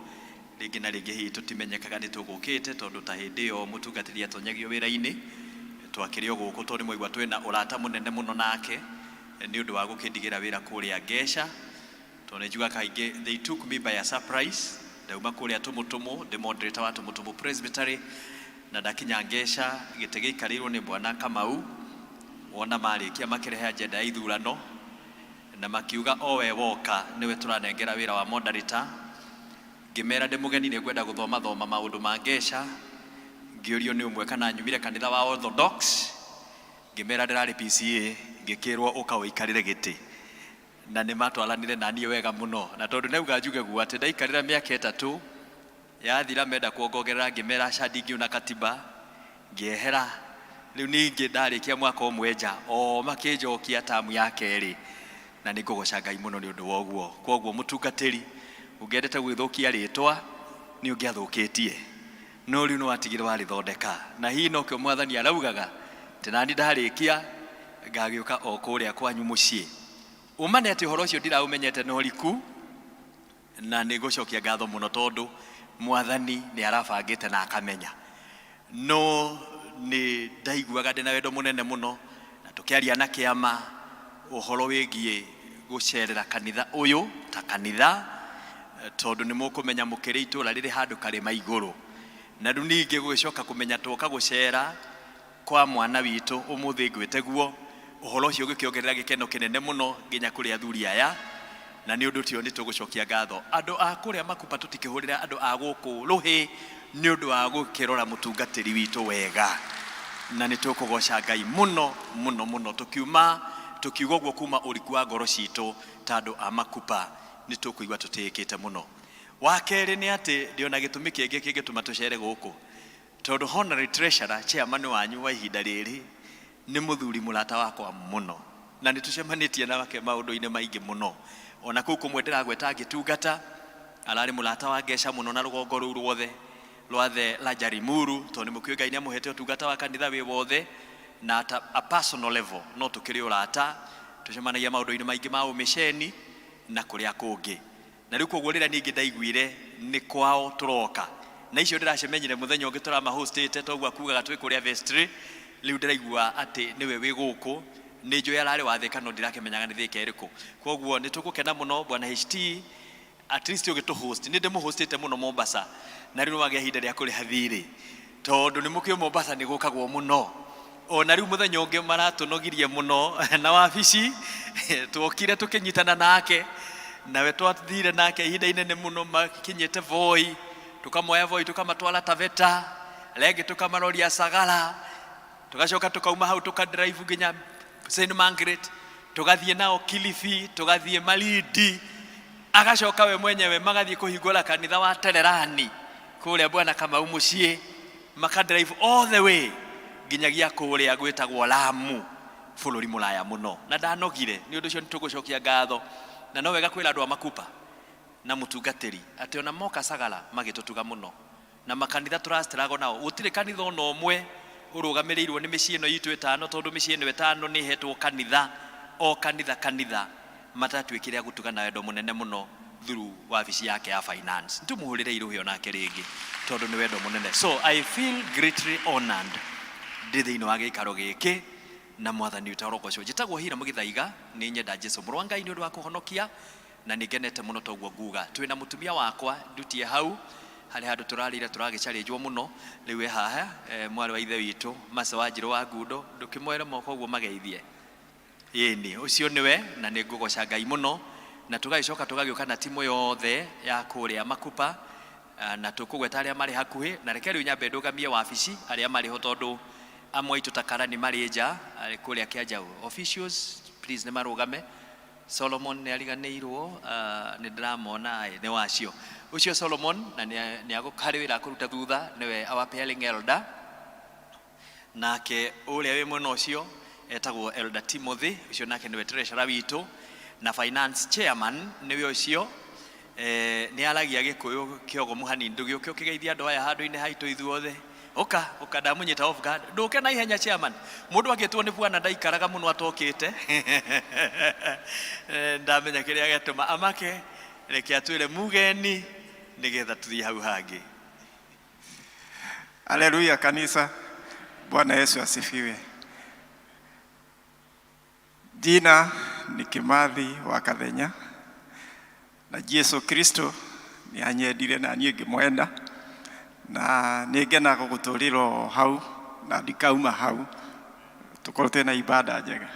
Rĩngĩ na rĩngĩ hihi tũtimenyekaga nĩ tũgũkĩte, tondũ ta hĩndĩ ĩyo mũtungatĩri atonyagio wĩra-inĩ twakĩrĩ o gũkũ, tondũ nĩ mwaigua twĩna ũrata mũnene mũno nake nĩ ũndũ wa gũkĩndigĩra wĩra kũrĩa Ngeca, tondũ nĩ njugaga kaingĩ they took me by a surprise. Ndauma kũrĩa Tũmũtũmũ ndĩ moderator wa Tũmũtũmũ Presbytery, na ndakinya Ngeca gĩtĩ gĩikarĩirwo nĩ Bwana Kamau. Wona marĩkia makĩrehe agenda ya ithurano na makiuga o we woka nĩwe tũranengera wĩra wa moderator. Ngĩmera ndĩ mũgeni, nĩ ngwenda gũthoma thoma maũndũ ma Ngeca. Ngĩũrio nĩ ũmwe kana nyumire kanitha wa Orthodox, ngĩmera ndĩrarĩ PCA. Ngĩkĩrwo ũka ũikarĩre gĩtĩ, na nĩ matwaranire na niĩ wega mũno, na tondũ nauga njuge guo atĩ ndaikarĩra mĩaka 3 yathira, menda kuongongerera, ngĩmera aca, ndingiuna katiba. Ngĩehera. Rĩu ningĩ ndarĩkia mwaka ũmwe nja o makĩnjokia tamu ya kerĩ, na nĩ ngũgoca Ngai mũno nĩ ũndũ wa ũguo. Kwoguo mũtungatĩri, ũngĩendete gwĩthũkia rĩtwa nĩ ũngĩathũkĩtie, no rĩu nĩ watigire warĩthondeka, na hihi nokĩo Mwathani araugaga atĩ nani ndarĩkia ngagĩũka o kũrĩa kwanyu mũciĩ. Ũma nĩ atĩ ũhoro ũcio ndiraũmenyete na ũriku, na nĩ ngũcokia ngatho mũno tondũ Mwathani nĩ arabangĩte na akamenya. No nĩ ndaiguaga ndĩna wendo mũnene mũno, na tũkĩaria na kĩama ũhoro wĩgiĩ gũcerera kanitha ũyũ ta kanitha, tondũ nĩ mũkũmenya mũkĩrĩ itũra rĩrĩ handũ karĩma igũrũ. Na rĩu ningĩ gũgĩcoka kũmenya twoka gũcera kwa mwana witũ ũmũthĩ ngwĩte guo, ũhoro ũcio ũgĩkĩongerera gĩkeno kĩnene mũno nginya kũrĩ athuri aya, na nĩ ũndũ tio nĩ tũgũcokia ngatho. Andũ a kũrĩa Makupa, tũtikĩhũrĩra andũ a gũkũ rũhĩ nĩ ũndũ wa gũkĩrora mũtungatĩri witũ wega, na nĩ tũkũgoca Ngai mũno mũno mũno, tũkiuma tũkiuga ũguo kuma ũriku wa ngoro citũ ta andũ a Makupa, nĩ tũkũigua tũtĩĩkĩte mũno. Wa kerĩ nĩ atĩ ndĩona gĩtũmi kĩngĩ kĩngĩtũma tũcere gũkũ, tondũ honorary treasurer, chairman wanyu wa ihinda rĩrĩ, nĩ mũthuri mũrata wakwa mũno, na nĩ tũcemanĩtie nake maũndũ-inĩ maingĩ mũno. Ona kũu kũmwe ndĩragweta ngĩtungata, ararĩ mũrata wa Ngeca mũno na rũgongo rũu ruothe rwathe la Jarimuru, tondũ nĩ mũkĩũĩ Ngai nĩ amũhete ũtungata wa kanitha wĩ wothe, na at a personal level no tũkĩrĩ ũrata, tũcemanagia maũndũ-inĩ maingĩ ma ũmĩceni na kũrĩa kũngĩ. Na rĩu koguo rĩrĩa ningĩ ndaiguire nĩ kwao tũroka, na icio ndĩracemenyire mũthenya ũngĩ tũramahostĩte, toguo akugaga twĩ kũrĩa vestry. Rĩu ndĩraigua atĩ nĩwe wĩ gũkũ, nĩ njũĩ ararĩ wa Thĩka, no ndirakĩmenyaga nĩ Thĩka ĩrĩkũ. Koguo nĩ tũgũkena mũno, Bwana HT, at least ũgĩtũhost. Nĩ ndĩmũhostĩte mũno Mombasa, na rĩu nĩ wagĩa ihinda rĩa kũrĩha thirĩ, tondũ nĩ mũkĩũĩ Mombasa nĩ gũkagwo mũno. Ona rĩu mũthenya ũngĩ maratũnogirie mũno na wabici, tuokire tũkĩnyitana nake, nawe twathire nake ihinda inene mũno, makinyĩte Voi, tũkamoya Voi tũkamatwara Taveta, rĩngĩ tũkamaroria Sagara, tũgacoka tũkauma hau tũkadrive nginya St Margaret, tũgathiĩ nao Kilifi, tũgathiĩ Malindi, agacoka we mwenyewe magathiĩ kũhingũra kanitha wa Tererani kũrĩa Bwana Kamau mũciĩ, makadrive all the way nginyagia kũrĩa gwĩtagwo Lamu. Bũrũri mũraya mũno na ndanogire. Nĩ ũndũ ũcio nĩ tũgũcokia ngatho, na no wega kwĩra andũ a Makupa na mũtungatĩri atĩ ona moka Sagara magĩtũtuga mũno na makanitha tũrastruggle nao. Gũtirĩ kanitha ona ũmwe ũrũgamĩrĩirwo nĩ mĩciĩ ĩno itũ ĩtano, tondũ mĩciĩ ĩno ĩtano nĩ ĩhetwo kanitha, o kanitha kanitha matatuĩkire a gũtuga na wendo mũnene mũno through wabici yake ya finance. Nĩtũmũhũrĩre irũhĩ onake rĩngĩ tondũ nĩ wendo mũnene. So I feel greatly honored ndĩ thĩinĩ wa gĩikaro gĩkĩ na Mwathani witũ arogocwo. Njĩtagwo Hira Mũgĩthaiga, nĩ nyenda Jesu mũrũ wa Ngai nĩ ũndũ wa kũhonokia, na nĩ ngenete mũno toguo nguga. Twĩna mũtumia wakwa ndutie hau harĩ handũ tũrarĩire tũragĩcarĩnjwo mũno. Rĩu e haha, mwarĩ wa ithe witũ Mace wa Njirũ wa Ngundo, ndũkĩmoere moko ũguo mageithie. Ĩni, ũcio nĩwe, na nĩ ngũgoca Ngai mũno. Na tũgagĩcoka tũgagĩũka na timu yothe ya kũrĩa Makupa, na tũkũgweta arĩa marĩ hakuhĩ. Na reke rĩu nyambe ndũgamie wabici arĩa marĩ ho, tondũ amwe aitũ ta karani marĩ nja kũrĩa Kĩanjaũ. Officials, please, nĩ marũgame. Solomon nĩ ariganĩirwo, nĩ ndĩramona nĩ wacio ũcio Solomon, na nĩ harĩ wĩra akũruta thutha, nĩwe our pairing elder. Nake ũrĩa wĩ mwena ũcio etagwo Elder Timothy, ũcio nake nĩwe treasurer witũ na finance chairman nĩwe ũcio. Nĩ aragia Gĩkũyũ kĩogomu hanini. Ndũgĩũke ũkĩgeithia andũ aya handũ-inĩ haitũ ithuothe. Ũka, ũka, ndamũnyita off guard. Ndũke na ihenya, chairman. Mũndũ angĩtwo nĩ bwana ndaikaraga mũno atokĩte. Ndamenya kĩrĩa gĩatũma amake. Reke atwĩre mugeni nĩgetha tũthiĩ hau hangĩ.
Haleluya kanisa. Bwana Yesu asifiwe. Jina ni Kimathi wa Kathenya, na Jesu Kristo nĩ anyendire na niĩ ngĩmwenda, na nĩ ngenaga gũtũrĩra o hau na ndikauma hau, tũkorwo twĩna ibada njega.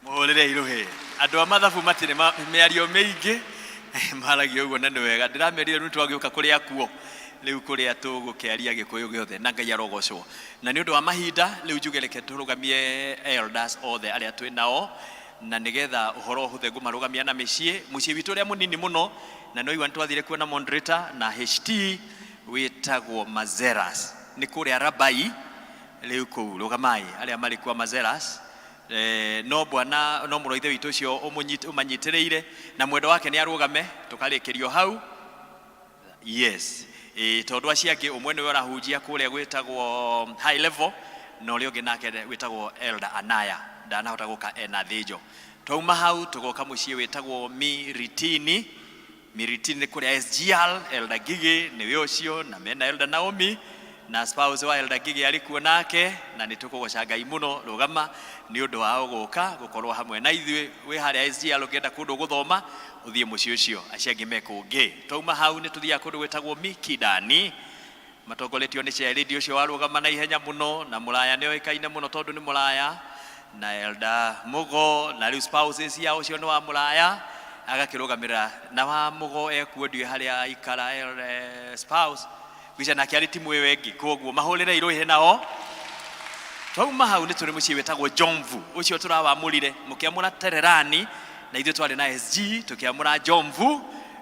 Mũhũrĩre irũhĩ. Andũ a mathabu matirĩ mĩario mĩingĩ, maragia ũguo na nĩ wega. Ndĩramerire rĩu twagĩũka kũrĩa kuo rĩu kũrĩa tũgũkĩaria Gĩkũyũ gĩothe, na Ngai arogocwo. Na nĩ ũndũ wa mahinda, rĩu njuge reke tũrũgamie elders othe arĩa twĩ nao, na nĩgetha ũhoro ũhũthe ngũmarũgamia na mĩciĩ. Mũciĩ witũ ũrĩa mũnini mũno, na no igua nĩ twathire kuona moderator na HT, wĩtagwo Mazeras, nĩ kũrĩa Rabai. Rĩu kũu rũgamai arĩa marĩ kwa Mazeras. No bwana no mũrũ wa ithe witũ ũcio ũmanyitĩrĩire na mwendo wake nĩ arũgame, tũkarĩkĩrio hau. Yes, tondũ acio angĩ, ũmwe nĩwe ũrahunjia kũrĩa gwĩtagwo High Level, na ũrĩa ũngĩ nake wĩtagwo Elder Anaya ndanahota gũka, ena thĩnjo. Twauma hau tũgoka mũciĩ wĩtagwo Miritini. Miritini nĩ kũrĩa SGR, Elder Gigi nĩwe ũcio, na mena Elder Naomi na spouse wa Elder Gigi arĩ kuo nake, na nĩ tũkũgoca Ngai mũno. Rũgama nĩ ũndũ wao gũka gũkorwo hamwe na ithuĩ. Wĩ harĩa SGR, ũngĩenda kũndũ gũthoma, ũthiĩ mũciĩ ũcio, acio angĩ me kũngĩ. Twauma hau nĩ tũthiaga kũndũ gwĩtagwo Mikindani, matongoretio nĩ chairlady ũcio warũgama na ihenya mũno, na mũraya nĩ oĩkaine mũno tondũ nĩ mũraya, na Elder Mũgo na rĩu spouses yao. Ũcio nĩ wa mũraya agakĩrũgamĩrĩra, na wa Mũgo ekuo, ndiũĩ harĩa aikara. Spouse gwica nake arĩ timu ĩyo ĩngĩ, koguo mahũrĩre irũhĩ nao. Twauma hau nĩ tũrĩ mũciĩ wĩtagwo Jomvu, ũcio tũrawamũrire mũkĩamũra Tererani, na ithuĩ twarĩ na SG tũkĩamũra Jomvu,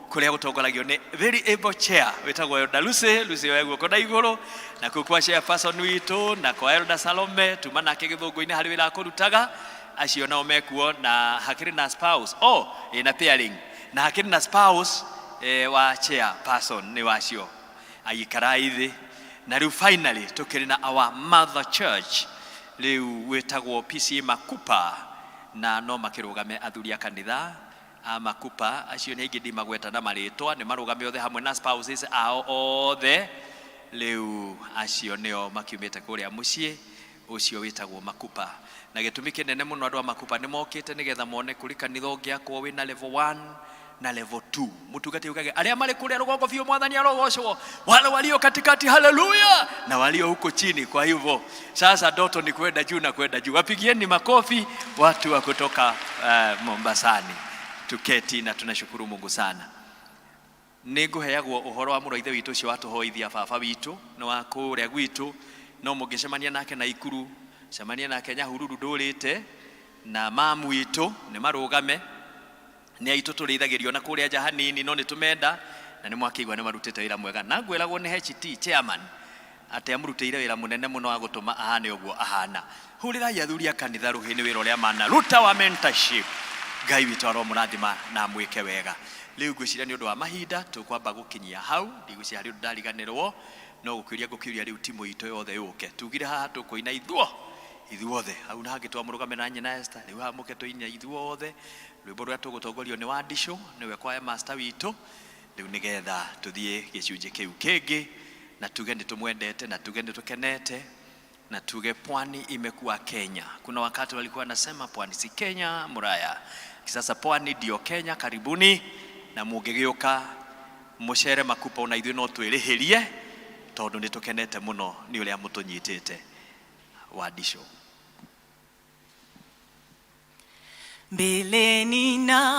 kũrĩa gũtongoragio nĩ very able chair wĩtagwo Elder Lucy. Lucy, oe guoko na igũrũ. Na kũu kwa chairperson witũ na kwa Elder Salome, tuma nake Gĩthũngũ-inĩ harĩ wĩra akũrutaga. Acio nao mekuo, na hakĩrĩ na spouse, oh, ĩ na pairing, na hakĩrĩ na spouse wa chairperson, nĩ wacio agĩikarai thĩ. Na rĩu finally tũkĩrĩ na our mother church, rĩu wĩtagwo PCEA Makupa, na no makĩrũgame athuri a kanitha a Makupa. Acio nĩ aingĩ, ndimagweta na marĩtwa, nĩ marũgame othe hamwe na spouses ao othe. Rĩu acio nĩo makiumĩte kũrĩa mũciĩ ũcio wĩtagwo Makupa, na gĩtũmi kĩnene mũno andũ a Makupa nĩ mokĩte nĩgetha mone kũrĩ kanitha ũngĩakwo wĩna level 1 na level 2. Mũtungati ugage arĩa marĩ kũrĩa rũgongo biũ, Mwathani arogocwo, wale walio katikati, haleluya, na walio huko chini. Kwa hivyo sasa ndoto ni kwenda juu na kwenda juu. Wapigieni makofi watu wa kutoka Mombasani. Tuketi na tunashukuru Mungu sana. Nĩ ngũheagwo ũhoro wa mũrũ wa ithe witũ ũcio watũhoithia, baba witũ nĩ wa kũrĩa gwitũ, no mũngĩcemania nake na Ikuru, cemania nake Nyahururu ndũrĩte, na mamu witũ nĩ marũgame, nĩ aitũ tũrĩithagĩrio na kũrĩa nja hanini, no nĩ tũmenda na nĩ mwakĩigua nĩ marutĩte wĩra mwega. Na ngwĩragwo nĩ HT chairman. Atĩ amũrutĩire wĩra mũnene mũno wa gũtũma ahane ũguo ahana. Hũrĩrai athuri a kanitha rũhĩ nĩ wĩra ũrĩa manaruta wa mentorship. Ngai witũ aromũrathima na amwĩke wega. Rĩu ngwĩciria nĩ ũndũ wa mahinda tũkwamba gũkinyia hau, ndigwĩciria harĩ ũndũ ndariganĩrwo, no gũkĩũria ngũkĩũria rĩu timũ itũ yothe yũke. Tugire haha tũkũina ithuo ithuothe, hau na hangĩ twamũrũgamia na nyina Esther, rĩu haha mũke tũine ithuothe. Rwĩmbo rũrĩa tũgũtongorio nĩ Wandicũ, nĩwe choir master witũ, rĩu nĩgetha tũthiĩ gĩcunjĩ kĩu kĩngĩ na tuge nĩ tũmwendete na tuge nĩ tũkenete na tuge pwani imekuwa Kenya. Kuna wakati walikuwa wanasema pwani si Kenya, muraya. Sasa pwani ndio Kenya. Karibuni na mũngĩgĩũka mũcere Makupa ona ithuĩ no twĩrĩhĩrie tondũ nĩ tũkenete mũno nĩ ũrĩa mũtũnyitĩte. Wandicũ.
Mbele ninaendelea,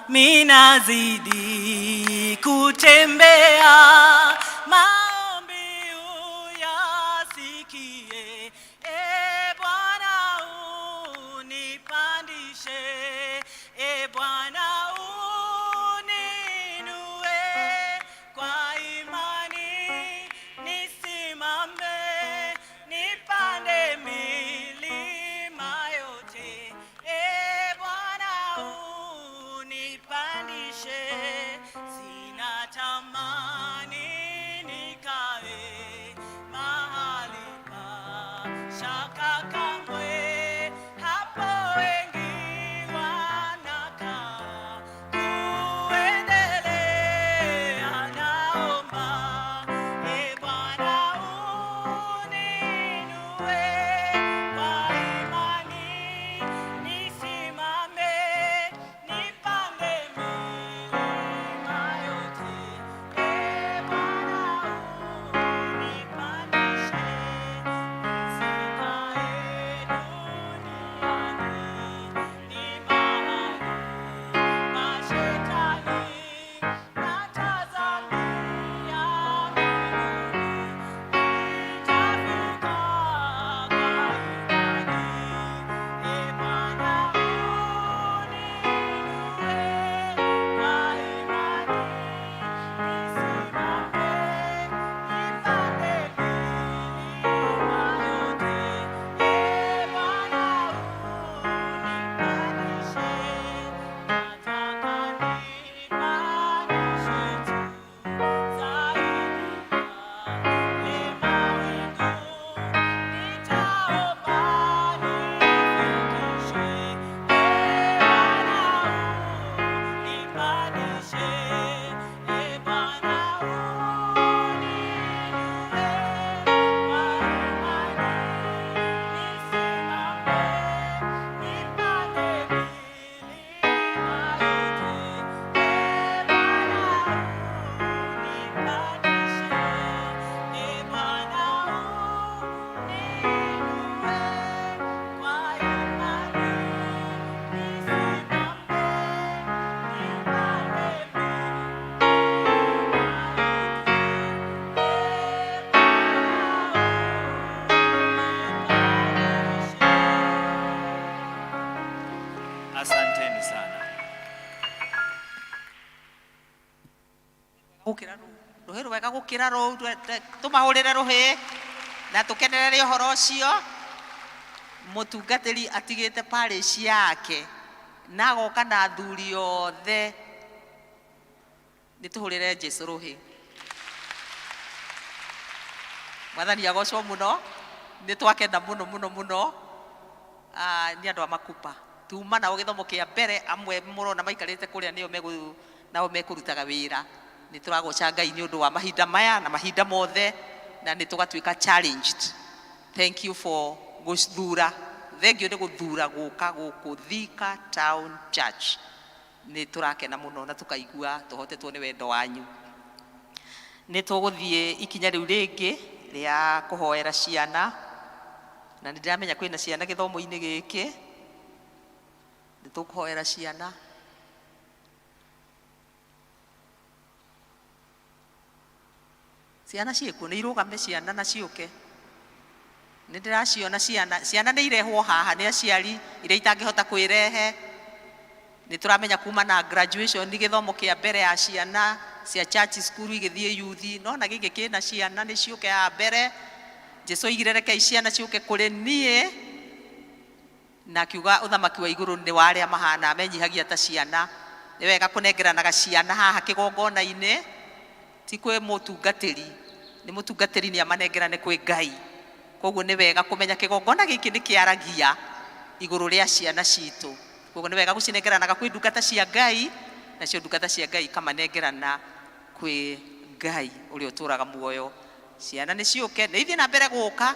minazidi kutembea, maombi uyasikie, e Bwana unipandishe, e Bwana uninue, kwa imani nisimame, nipande milima yote, e Bwana unipandishe, sina tamani nikae mahali pa shaka kamwe, hapo wengi wanakaa kuendelea, naomba e Bwana uninue, kwa imani nisimame, nipande milima yote, e Bwana unipandishe, nisikae duniani, ni mahali pa shetani, natazamia mbinguni, nitafika kwa imani, e Bwana uninue, kwa imani nisimame, nipande milima yote, e Bwana unipandishe, nataka nipandishe tu zaidi yale mawingu, nitaomba nifikishe, e Bwana unipandishe, e Bwana uninue, kwa imani nisimame, nipande milima yote, e Bwana unipandishe, e Bwana uninue, kwa imani nisimame, nipande milima yote, e Bwana unipandishe.
Asanteni sana.
Gũkĩra rũu rũhĩ rwega gũkĩra rũu tũmahũrĩre rũhĩ na tũkenerere ũhoro ũcio. Mũtungatĩri atigĩte parish yake na agoka na athuri othe, nĩ tũhũrĩre Jesũ rũhĩ. Mwathani agocwo mũno, nĩ twakena mũno mũno mũno. Nĩ andũ a Makupa tuma nao gĩthomo kĩa mbere, amwe mũrona maikarĩte kũrĩa nĩo nao mekũrutaga wĩra. Nĩ tũragoca Ngai nĩ ũndũ wa mahinda maya na mahinda mothe, na nĩ tũgatuĩka challenged. Thank you for gũthura, thank you nĩ gũthura gũka gũkũ Thika Town Church. Nĩ tũrakena mũno na tũkaigua tũhotetwo nĩ wendo wanyu. Nĩ tũgũthiĩ ikinya rĩu rĩngĩ rĩa kũhoera ciana, na nĩ ndĩramenya kwĩna ciana gĩthomo-inĩ gĩkĩ. Nĩ tũkũhoera ciana. Ciana ciĩkuo, nĩ irũgame ciana na ciũke. Nĩ ndĩraciona ciana, ciana nĩ irehwo haha nĩ aciari iria itangĩhota kwĩrehe. Nĩ tũramenya kuma na graduation gĩthomo kĩa mbere ya ciana cia church school igĩthiĩ youth, no na gĩkĩ kĩna ciana nĩ ciũke haha mbere. Jesu oigire rekei ciana ciũke kũrĩ niĩ, na akiuga ũthamaki wa igũrũ nĩ wa arĩa mahana menyihagia ta ciana. Nĩ wega kũnengeranaga ciana haha kĩgongona-inĩ, ti kwĩ mũtungatĩri, nĩ mũtungatĩri nĩ amanengerane kwĩ Ngai. Koguo nĩ wega kũmenya kĩgongona gĩkĩ nĩ kĩaragia igũrũ rĩa ciana citũ. Koguo nĩ wega gũcinengeranaga kwĩ ndungata cia Ngai, nacio ndungata cia Ngai ikamanengerana kwĩ Ngai ũrĩa ũtũraga muoyo. Ciana nĩ ciũke, nĩ ithiĩ na mbere gũka.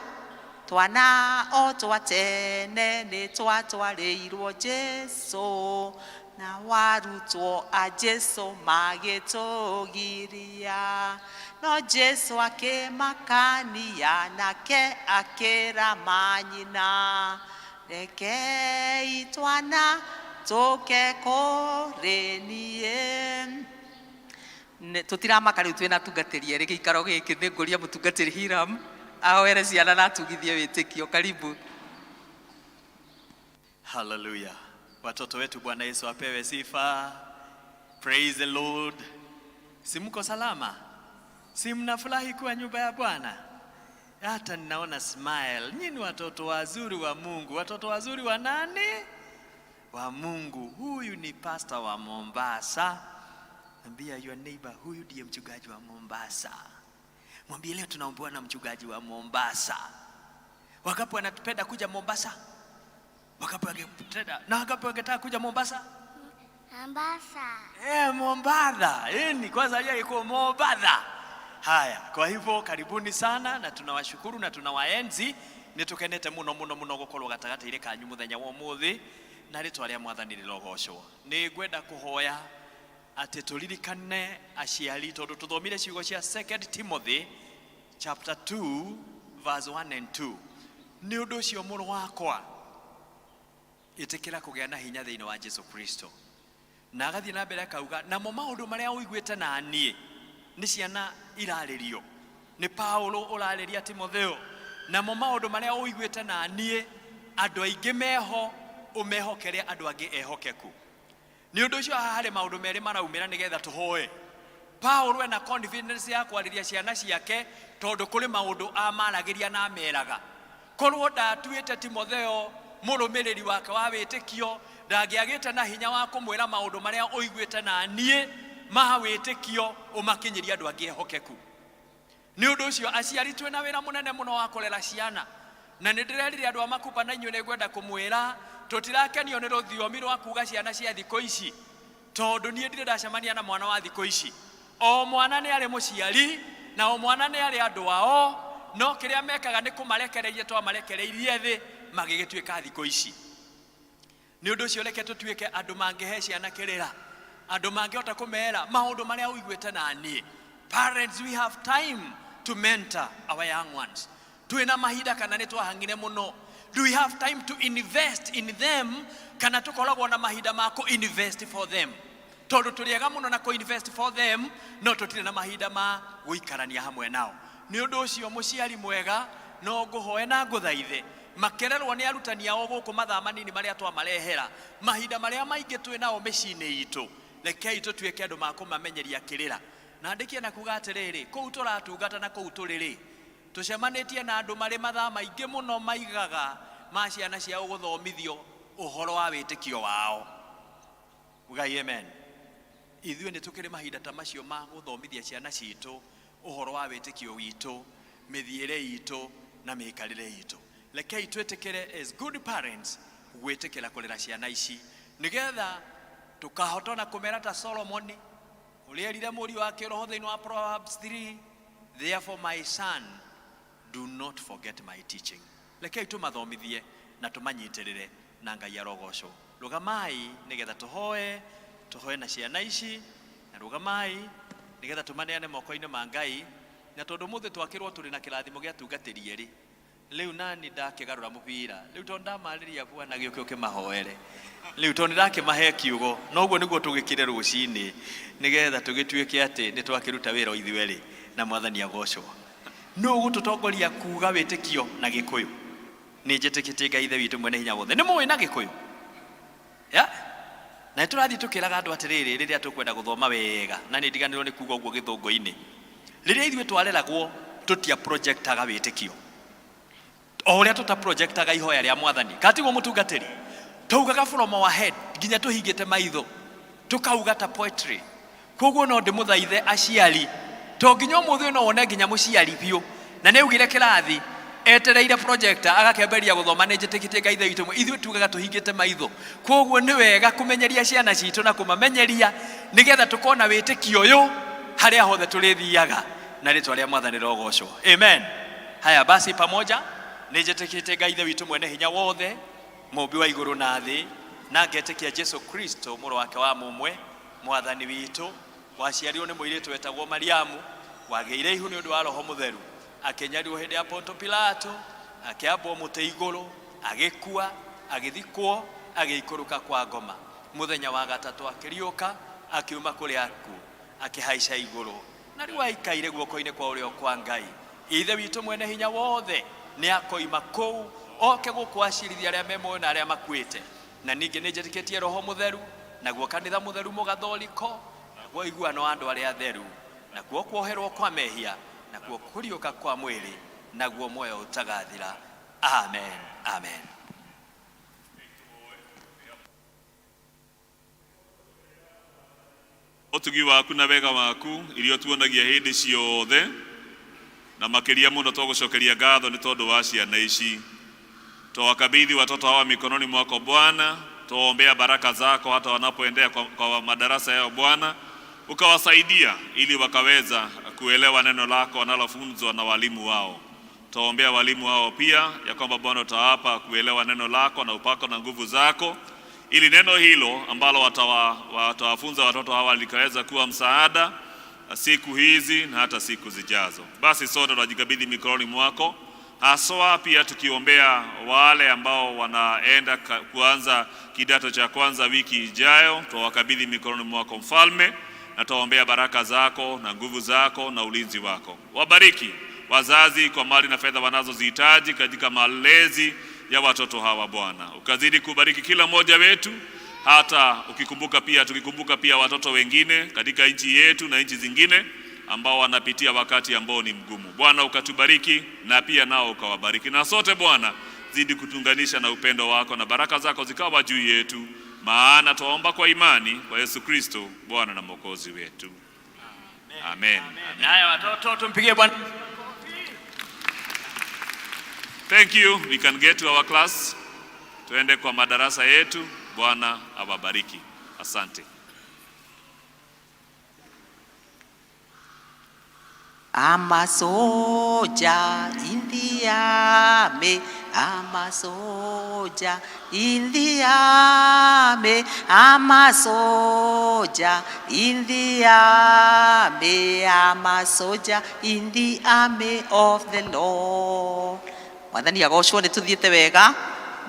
Twana o twa tene nĩ twatwarĩirwo Jesu, na warutwo a Jesu magĩtũgiria. No Jesu akĩmakania nake akĩra manyina, rekei twana tũke kũrĩ niĩ. Tũtiramaka rĩu twĩna atungatĩri erĩ gĩikaro gĩkĩ, nĩ ngũria mũtungatĩri Hiram ahoere ciana na atugithie wĩtĩkio. Karibu.
Hallelujah. Watoto wetu, Bwana Yesu apewe sifa. Praise the Lord. Si mko salama? Si mnafurahi kuwa nyumba ya Bwana? Hata ninaona smile. Nyinyi ni watoto wazuri wa Mungu. Watoto wazuri wa nani? Wa Mungu. Huyu ni pastor wa Mombasa. Ambia your neighbor, huyu ndiye mchungaji wa Mombasa. Mwambie leo tunaombewa na mchungaji wa Mombasa. Wangapi wanapenda kuja Mombasa? Wangapi wangependa? Na wangapi wangetaka kuja Mombasa?
Mombasa.
Eh, Mombasa. Ni kwanza hiyo iko Mombasa. Haya, kwa hivyo karibuni sana na tunawashukuru na tunawaenzi. Nĩ tũkenete mũno mũno mũno gũkorwo gatagatĩ-inĩ kanyu mũthenya wa ũmũthĩ na rĩtwa rĩa Mwathani rĩrogocwo. Nĩ ngwenda kũhoya atĩ tũririkane aciari tondũ tũthomire ciugo cia 2 Timothy chapter 2 verse 1 and 2. Nĩ ũndũ ũcio mũrũ wakwa, ĩtĩkĩra kũgĩa na hinya thĩinĩ wa Jesu Kristo. Na agathiĩ na mbere akauga, namo maũndũ marĩa ũiguĩte na niĩ, nĩ ciana irarĩrio, nĩ Paulo ũrarĩria Timotheo, namo maũndũ marĩa ũiguĩte na niĩ, andũ aingĩ meho, ũmehokere andũ angĩ ehokeku. Nĩ ũndũ ũcio haha harĩ maũndũ merĩ maraumĩra nĩgetha tũhoe. Paulo ena confidence ya kwarĩria ciana ciake tondũ kũrĩ maũndũ amaragĩria na ameraga. Korwo ndatuĩte Timotheo mũrũmĩrĩri wake wa wĩtĩkio, ndangĩagĩte na hinya wa kũmwĩra maũndũ marĩa ũiguĩte na niĩ ma wĩtĩkio ũmakinyĩrie andũ angĩ ehokeku. Nĩ ũndũ ũcio aciari twĩna wĩra mũnene mũno wa kũrera ciana, na nĩ ndĩrerire andũ a Makupa na inyuĩ nĩ ngwenda kũmwĩra tũtirakenio nĩ rũthiomi rwa kuga ciana cia thikũ ici, tondũ niĩ ndirĩ ndacemania na mwana wa thikũ ici. O mwana nĩ arĩ mũciari na o mwana nĩ arĩ andũ ao, no kĩrĩa mekaga nĩ kũmarekereirie twamarekereirie thĩ magĩgĩtuĩka thikũ ici. Nĩ ũndũ ũcio reke tũtuĩke andũ mangĩhe ciana kĩrĩra, andũ mangĩhota kũmera maũndũ marĩa ũiguĩte na niĩ. Parents, we have time to mentor our young ones. Twĩna mahinda kana nĩ twahang'ire mũno? Do we have time to invest in them kana tũkoragwo na mahinda ma kũ invest for them? Tondũ tũrĩ ega mũno na kũ invest for them, no tũtirĩ na mahinda ma gũikarania hamwe nao. Nĩ ũndũ ũcio mũciari mwega, no ngũhoe na ngũthaithe, makererwo nĩ arutani ao gũkũ mathaa manini marĩa twamarehera, mahinda marĩa maingĩ twĩ nao mĩciĩ-inĩ itũ, rekei tũtuĩke andũ ma kũmamenyeria kĩrĩra. Na ndĩkie na kuga atĩrĩrĩ, kũu tũratungata na kũu tũrĩ rĩ, tũcemanĩtie na andũ marĩ mathaa maingĩ mũno maigaga ma ciana ciao gũthomithio ũhoro wa wĩtĩkio wao. Ugai amen. Ithuĩ nĩ tũkĩrĩ mahinda ta macio ma gũthomithia ciana citũ ũhoro wa wĩtĩkio witũ, mĩthiĩre itũ na mĩikarĩre itũ. Rekei twĩtĩkĩre as good parents gwĩtĩkĩra kũrera ciana ici nĩgetha tũkahota ona kũmera ta Solomoni ũrĩa erire mũriũ wa kĩroho thĩinĩ wa Proverbs 3, therefore my son, do not forget my teaching. Rekei tũmathomithie na tũmanyitĩrĩre na Ngai arogocwo. Rũgamai nĩgetha tũhoe, tũhoe na ciana ici, na rũgamai nĩgetha tũmaneane moko-inĩ ma Ngai, na tondũ mũthĩ twakĩrwo tũrĩ na kĩrathimo gĩa tungatĩri erĩ, rĩu nani ndakĩgarũra mũbira, rĩu tondũ ndamarĩria bwana gĩũke ũkĩmahoere, rĩu tondũ nĩndakĩmahe kiugo, noguo nĩguo tũgĩkire rũcinĩ nĩgetha tũgĩtuĩke atĩ nĩ twakĩruta wĩra ithuĩ erĩ na Mwathani agocwo. Nũ ũgũtũtongoria kuga wĩtĩkio na Gĩkũyũ? Nĩ njĩtĩkĩtie Ngai Ithe witũ mwene hinya wothe. Nĩ mũĩ na Gĩkũyũ? Ya? Na nĩtũrathiĩ tũkĩraga andũ atĩrĩrĩ, rĩrĩa tũkwenda gũthoma wega, na nĩ ndiganĩrwo nĩ kuga ũguo gĩthũngũ-inĩ, rĩrĩa ithuĩ twareragwo tũtia projectaga wĩtĩkio o ũrĩa tũta projectaga ihoya rĩa mwathani, katiguo mũtungatĩri, taugaga from our head nginya tũhingĩte maitho, tũkauga ta poetry. Koguo no ndĩmũthaithe aciari, to nginya ũmũthĩ no wone nginya mũciari biũ na nĩ augire kĩrathi etereire projector agakĩambĩrĩria gũthoma, nĩ njĩtĩkĩtie Ngai ithe witũ. Ithuĩ tugaga tũhingĩte maitho. Koguo nĩ wega kũmenyeria ciana citũ na kũmamenyeria nĩgetha tũkona wĩtĩkio ũyũ harĩa hothe tũrĩthiaga, na rĩtwa rĩa mwathani rogocwo. Amen. Haya basi, pamoja, nĩ njĩtĩkĩtie Ngai ithe witũ mwene hinya wothe, mũmbi wa igũrũ na thĩ, na ngetĩkia Jesu Kristo mũrũ wake wa mũmwe, mwathani witũ, waciarirwo nĩ mũirĩtu wetagwo Mariamu, wagĩire ihu nĩ ũndũ wa Roho Mũtheru, akĩnyarirwo hĩndĩ ya Ponto Pilato, akĩambwo mũtĩ igũrũ, agĩkua, agĩthikwo, agĩikũrũka kwa ngoma, mũthenya wa gatatũ akĩriũka, akiuma kũrĩ akuũ, akĩhaica igũrũ, na rĩu aikaire guoko-inĩ kwa ũrĩo kwa Ngai ithe witũ mwene hinya wothe. Nĩ akoima kũu oke gũkũ acirithia arĩa me muoyo na arĩa makuĩte. Na ningĩ nĩ njĩtĩkĩtie Roho Mũtheru, naguo kanitha mũtheru mũgatholiko, naguo iguano wa andũ arĩa atheru, nakuo kuoherwo kwa mehia, nakuo kũriũka kwa mwĩrĩ, naguo muoyo ũtagathira. Amen, amen.
Ũtugi waku na wega waku iria tuonagia hĩndĩ ciothe, na makĩria mũno twagũcokeria ngatho nĩ tondũ wa ciana ici. Twawakabidhi watoto hawa mikononi mwako Bwana, twaombea baraka zako hata wanapoendea kwa madarasa yao Bwana, ukawasaidia ili wakaweza kuelewa neno lako wanalofunzwa na walimu wao. Twaombea walimu wao pia ya kwamba Bwana utawapa kuelewa neno lako na upako na nguvu zako, ili neno hilo ambalo watawafunza watoto hawa likaweza kuwa msaada siku hizi na hata siku zijazo. Basi sote tunajikabidhi mikononi mwako, haswa pia tukiombea wale ambao wanaenda kuanza kidato cha kwanza wiki ijayo. Twawakabidhi mikononi mwako Mfalme, na twaombea baraka zako na nguvu zako na ulinzi wako. Wabariki wazazi kwa mali na fedha wanazozihitaji katika malezi ya watoto hawa Bwana, ukazidi kubariki kila mmoja wetu, hata ukikumbuka pia, tukikumbuka pia watoto wengine katika nchi yetu na nchi zingine ambao wanapitia wakati ambao ni mgumu. Bwana ukatubariki na pia nao ukawabariki, na sote Bwana zidi kutuunganisha na upendo wako na baraka zako zikawa juu yetu, maana twaomba kwa imani kwa Yesu Kristo Bwana na Mwokozi wetu. Amen.
Amen. Haya watoto, tumpigie Bwana.
Thank you. We can get to our class. Tuende kwa madarasa yetu. Bwana awabariki. Asante.
I'm a soldier in the army. I'm a soldier in the army. I'm a soldier in the army. I'm a soldier in the army of the Lord. Mwathani agocwo. Nĩ tũthiĩte wega.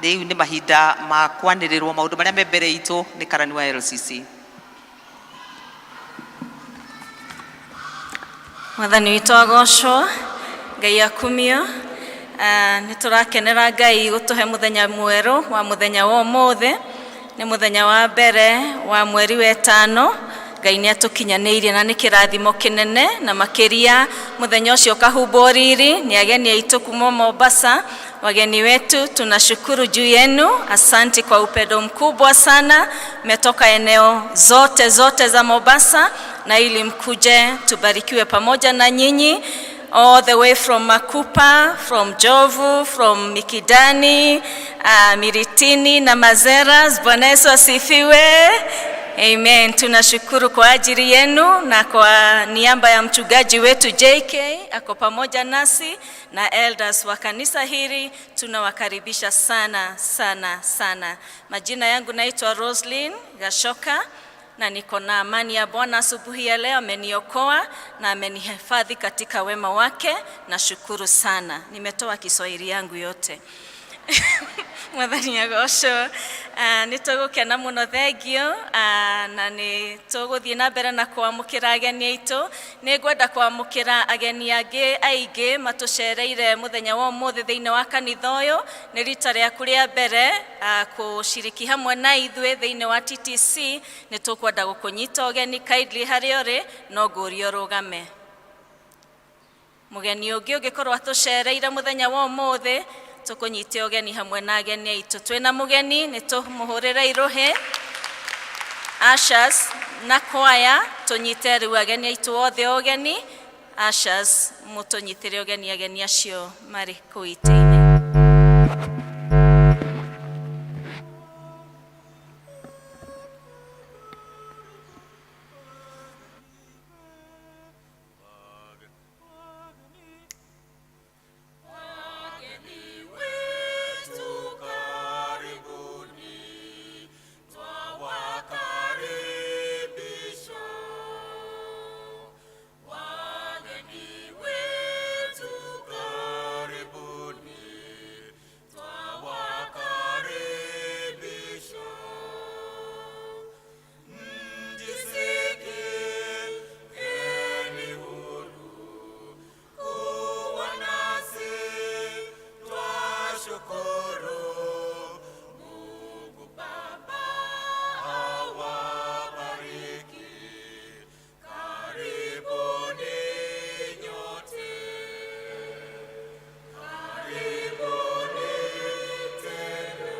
Rĩu nĩ mahinda ma kwanĩrĩrwo maũndũ marĩa me mbere itũ nĩ karani wa LCC.
Mwathani witũ agocwo, Ngai akumio. Nĩ tũrakenera Ngai gũtũhe mũthenya mwerũ wa mũthenya wa ũmũthĩ. Nĩ mũthenya wa mbere wa mweri wa ĩtano. Ngai nĩ atũkinyanĩirie na nĩ kĩrathimo kĩnene, na makĩria mũthenya ũcio ũkahumbwo riri nĩ ageni aitũ kuma Mombasa. Wageni wetu, tunashukuru juu yenu, asante kwa upendo mkubwa sana. Mmetoka eneo zote zote za Mombasa na ili mkuje tubarikiwe pamoja na nyinyi, all the way from Makupa, from Jomvu, from Mikindani, Miritini na Mazeras. Bwana Yesu asifiwe. Amen. Tunashukuru kwa ajili yenu, na kwa niaba ya mchungaji wetu JK ako pamoja nasi na elders wa kanisa hili, tunawakaribisha sana sana sana. Majina yangu naitwa Roslyn Gashoka na niko na amani ya Bwana asubuhi ya leo. Ameniokoa na amenihifadhi katika wema wake. Nashukuru sana. Nimetoa Kiswahili yangu yote. Mwathani agocwo. Nĩ tũgũkena mũno, thengio, na nĩ tũgũthiĩ na mbere na kwamũkĩra ageni aitũ. Nĩ ngwenda kwamũkĩra ageni angĩ aingĩ matũcereire mũthenya wa ũmũthĩ thĩinĩ wa kanitha ũyũ. Nĩ rita rĩaku rĩa mbere kũciriki hamwe na ithuĩ thĩinĩ wa TTC, nĩ tũkwenda gũkũnyita ũgeni kindly harĩa ũrĩ, no ngũrie ũrũgame. Mũgeni ũngĩ ũngĩkorwo atũcereire mũthenya wa ũmũthĩ, tũkũnyite ũgeni hamwe na ageni aitũ. Twĩna mũgeni, nĩ tũmũhũrĩre irũhĩ. Ushers na kwaya, tũnyite rĩu ageni aitũ othe ũgeni. Ushers, mũtũnyitĩre ũgeni ageni acio marĩ kũu itĩ-inĩ.
Wageni wetu karibuni, twawakaribisha. Wageni wetu karibuni, twawakaribisha. Mjisikieni huru kuwa nasi, twashukuru. Mungu Baba awabariki. Karibuni nyote, karibuni tena.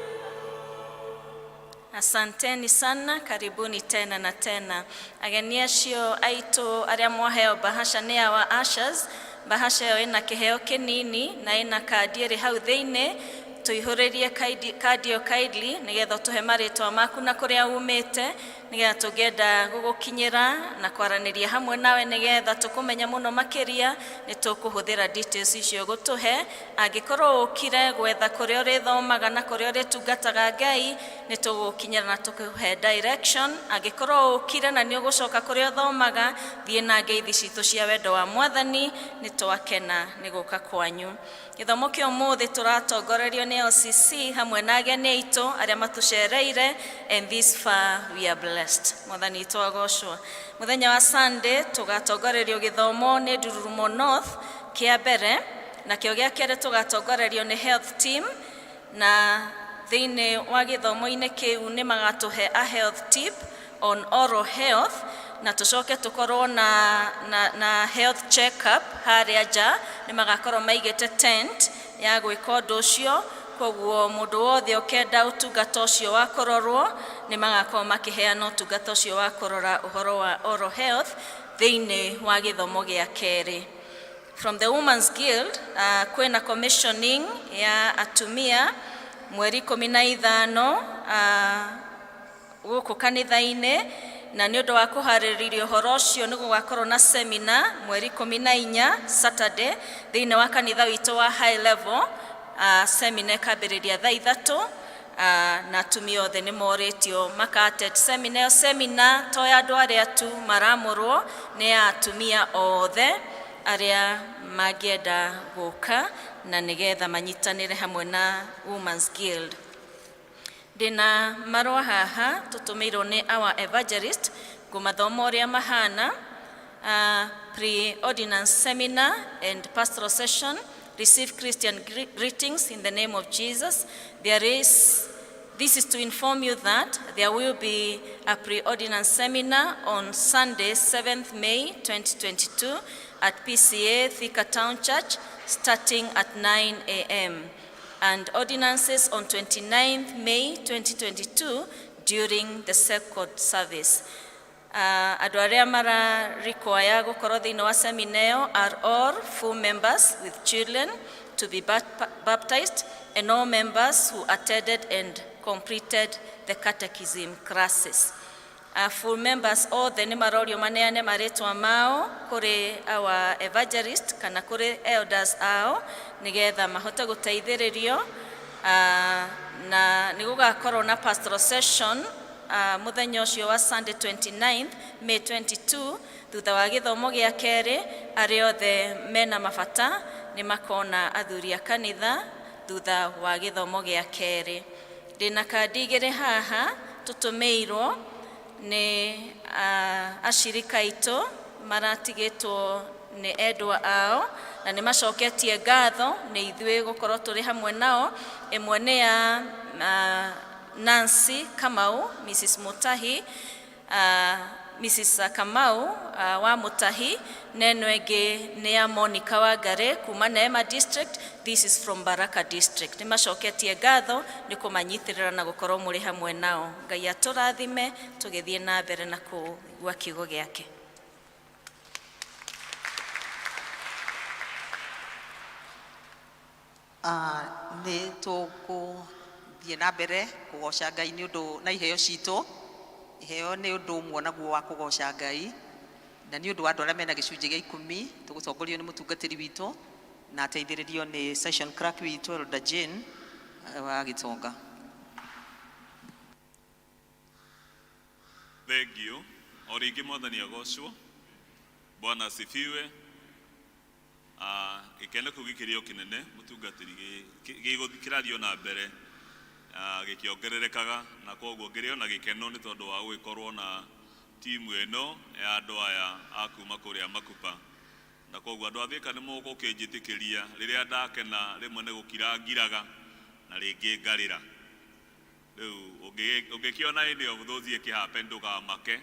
Asanteni sana, karibuni tena na tena. Ageni acio aitũ arĩa mwaheo bahasha nĩ awa ushers. Bahasha ĩyo ĩna kĩheo kĩnini na ĩna kandi ĩrĩ hau thĩinĩ. Tũihũrĩrie kandi ĩyo kindly nĩgetha ũtũhe marĩtwa maku na kũrĩa umĩte, nĩgetha tũngĩenda gũgũkinyĩra na kwaranĩria hamwe nawe, nĩgetha tũkũmenya mũno makĩria, nĩ tũkũhũthĩra details icio gũtũhe. Angĩkorwo ũkire gwetha kũrĩa ũrĩthomaga na kũrĩa ũrĩtungataga Ngai, nĩ tũgũkinyĩra na tũkũhe direction. Angĩkorwo ũkire na nĩ ũgũcoka kũrĩa ũthomaga, thiĩ na ngeithi citũ cia wendo wa Mwathani. Nĩ twakena nĩ gũka kwanyu. Gĩthomo kĩa ũmũthĩ tũratongorerio nĩ LCC hamwe na ageni aitũ arĩa matũcereire, and this far we are blessed. Mwathani witũ agocwo. Mũthenya wa Sunday tũgatongorerio gĩthomo nĩ Ndururumo North kĩa mbere, nakĩo gĩa kerĩ tũgatongorerio nĩ health team, na thĩinĩ wa gĩthomo-inĩ kĩu nĩ magatũhe a health tip on oral health, na tũcoke tũkorwo na health check up harĩa nja. Nĩ magakorwo maigĩte tent ya gwĩka ũndũ ũcio, koguo mũndũ wothe ũkenda ũtungata ũcio wa kũrorwo, nĩ magakorwo makĩheana ũtungata ũcio wa kũrora ũhoro wa oral health thĩinĩ wa gĩthomo gĩa kerĩ. From the Women's Guild, kwĩna commissioning ya atumia mweri 15 gũkũ kanitha-inĩ, na nĩ ũndũ wa kũharĩrĩria ũhoro ũcio nĩ gũgakorwo na seminar mweri 14, Saturday, thĩinĩ wa kanitha witũ wa High Level. Seminar ĩkambĩrĩria thaa 3, na atumia othe nĩ morĩtio maka attend seminar ĩyo. Seminar to ya andũ arĩa tu maramũrwo, nĩ ya atumia othe arĩa mangĩenda gũka na nĩgetha manyitanĩre hamwe na Women's Guild. Ndĩna marũa haha tũtũmĩirwo nĩ our evangelist, ngũmathoma ũrĩa mahana. Pre-ordinance seminar and pastoral session. Receive Christian greetings in the name of Jesus. This is to inform you that there will be a pre-ordinance seminar on Sunday, 7th May 2022 at PCEA Thika Town Church, starting at 9 a.m. and ordinances on 29th May 2022 during the second service. Andũ arĩa mara require gũkorwo thĩinĩ wa seminar ĩyo are all full members with children to be baptized and all members who attended and completed the catechism classes. Full members othe nĩ marorio maneane marĩtwa mao kũrĩ our evangelist kana kũrĩ elders ao nĩgetha mahote gũteithĩrĩrio, na nĩ gũgakorwo na pastoral session mũthenya ũcio wa Sunday 29th May 22 thutha wa gĩthomo gĩa kerĩ. Arĩa othe mena mabata nĩ makona athuri a kanitha. Thutha wa gĩthomo gĩa kerĩ, ndĩna kandi igĩrĩ haha tũtũmĩirwo nĩ acirika aitũ maratigĩtwo nĩ endwa ao, na nĩ macoketie ngatho nĩ ithuĩ gũkorwo tũrĩ hamwe nao. Ĩmwe nĩ ya Nancy Kamau, Mrs. Mutahi, Mrs. Kamau wa Mutahi, na ĩno ĩngĩ nĩ ya Monica Wangari kuma Neema District. This is from Baraka District. Nĩ macoketie ngatho nĩ kũmanyitĩrĩra na gũkorwo mũrĩ hamwe nao. Ngai atũrathime tũgĩthiĩ na mbere na kũigua kiugo gĩake.
Nĩ tũgũthiĩ na mbere kũgoca Ngai nĩ ũndũ na iheo citũ. Iheo nĩ ũndũ ũmwe naguo wa kũgoca Ngai, na nĩ ũndũ wa andũ arĩa mena gĩcunjĩ gĩa 10, tũgũtongorio nĩ mũtungatĩri witũ na ateithĩrĩrio nĩ session clerk witũ Elder Jane wa Gĩtonga.
Thank you. O rĩngĩ Mwathani agocwo. Bwana asifiwe. Gĩkeno kĩu gĩkĩrĩ o kĩnene, mũtungatĩri, kĩrathiĩ o na mbere gĩkĩongererekaga, na koguo ngĩrĩ o na gĩkeno nĩ tondũ wa gũgĩkorwo na timu ĩno ya andũ aya a kuma kũrĩa Makupa. Na koguo andũ a Thika nĩ mũgũkĩnjĩtĩkĩria, rĩrĩa ndakena rĩmwe nĩ gũkira ngiraga na rĩngĩ ngarĩra. Rĩu ũngĩkĩona any of those ĩkĩhappen, ndũkamake,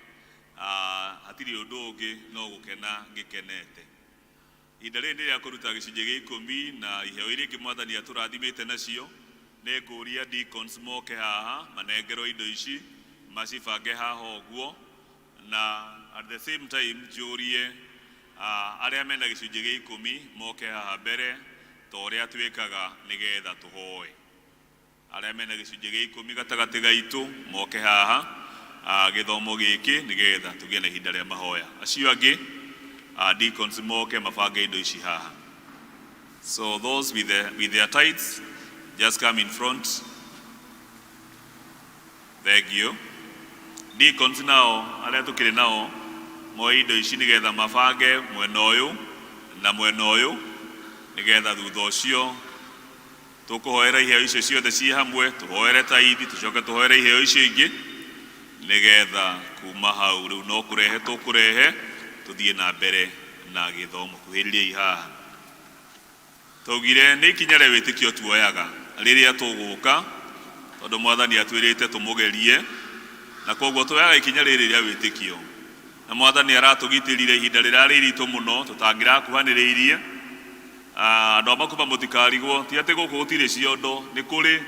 hatirĩ ũndũ ũngĩ no gũkena ngĩkenete. Ihinda rĩrĩ nĩ rĩa kũruta gĩcunjĩ gĩa 10 na iheo iria ingĩ Mwathani atũrathimĩte nacio. Nĩ ngũria deacons moke haha manengerwo indo ici, macibange haha ũguo, na at the same time njũrie arĩa mena gĩcunjĩ gĩa 10 moke haha mbere ta ũrĩa twĩkaga nĩgetha tũhoe. Arĩa mena gĩcunjĩ gĩa 10 gatagatĩ gaitũ moke haha gĩthomo gĩkĩ nĩgetha tũgĩe na ihinda rĩa mahoya. Acio angĩ deacons moke mabange indo ici haha. So those with their tithes, just come in front. Thank you. Deacons nao arĩa tũkĩrĩ nao moe indo ici nĩgetha mabange mwena ũyũ na mwena ũyũ, nĩgetha thutha ũcio tũkũhoera iheo icio ciothe ciĩ hamwe, tũhoere taithi, tũcoke tũhoere iheo icio ingĩ, nĩgetha kuma hau rĩu no kũrehe tũkũrehe tũthiĩ na mbere na gĩthomo. Kuhĩrĩriai haha. Twaugire nĩ ikinya rĩa wĩtĩkio tuoyaga rĩrĩa tũgũka, tondũ Mwathani atwĩrĩte tũmũgerie, na koguo tuoyaga ikinya rĩrĩ rĩa wĩtĩkio, na Mwathani aratũgitĩrire ihinda rĩrarĩ iritũ mũno tũtangĩrakuhanĩrĩirie. Andũ a Makuba mũtikarigwo, ti atĩ gũkũ gũtirĩ ciondo, nĩ kũrĩ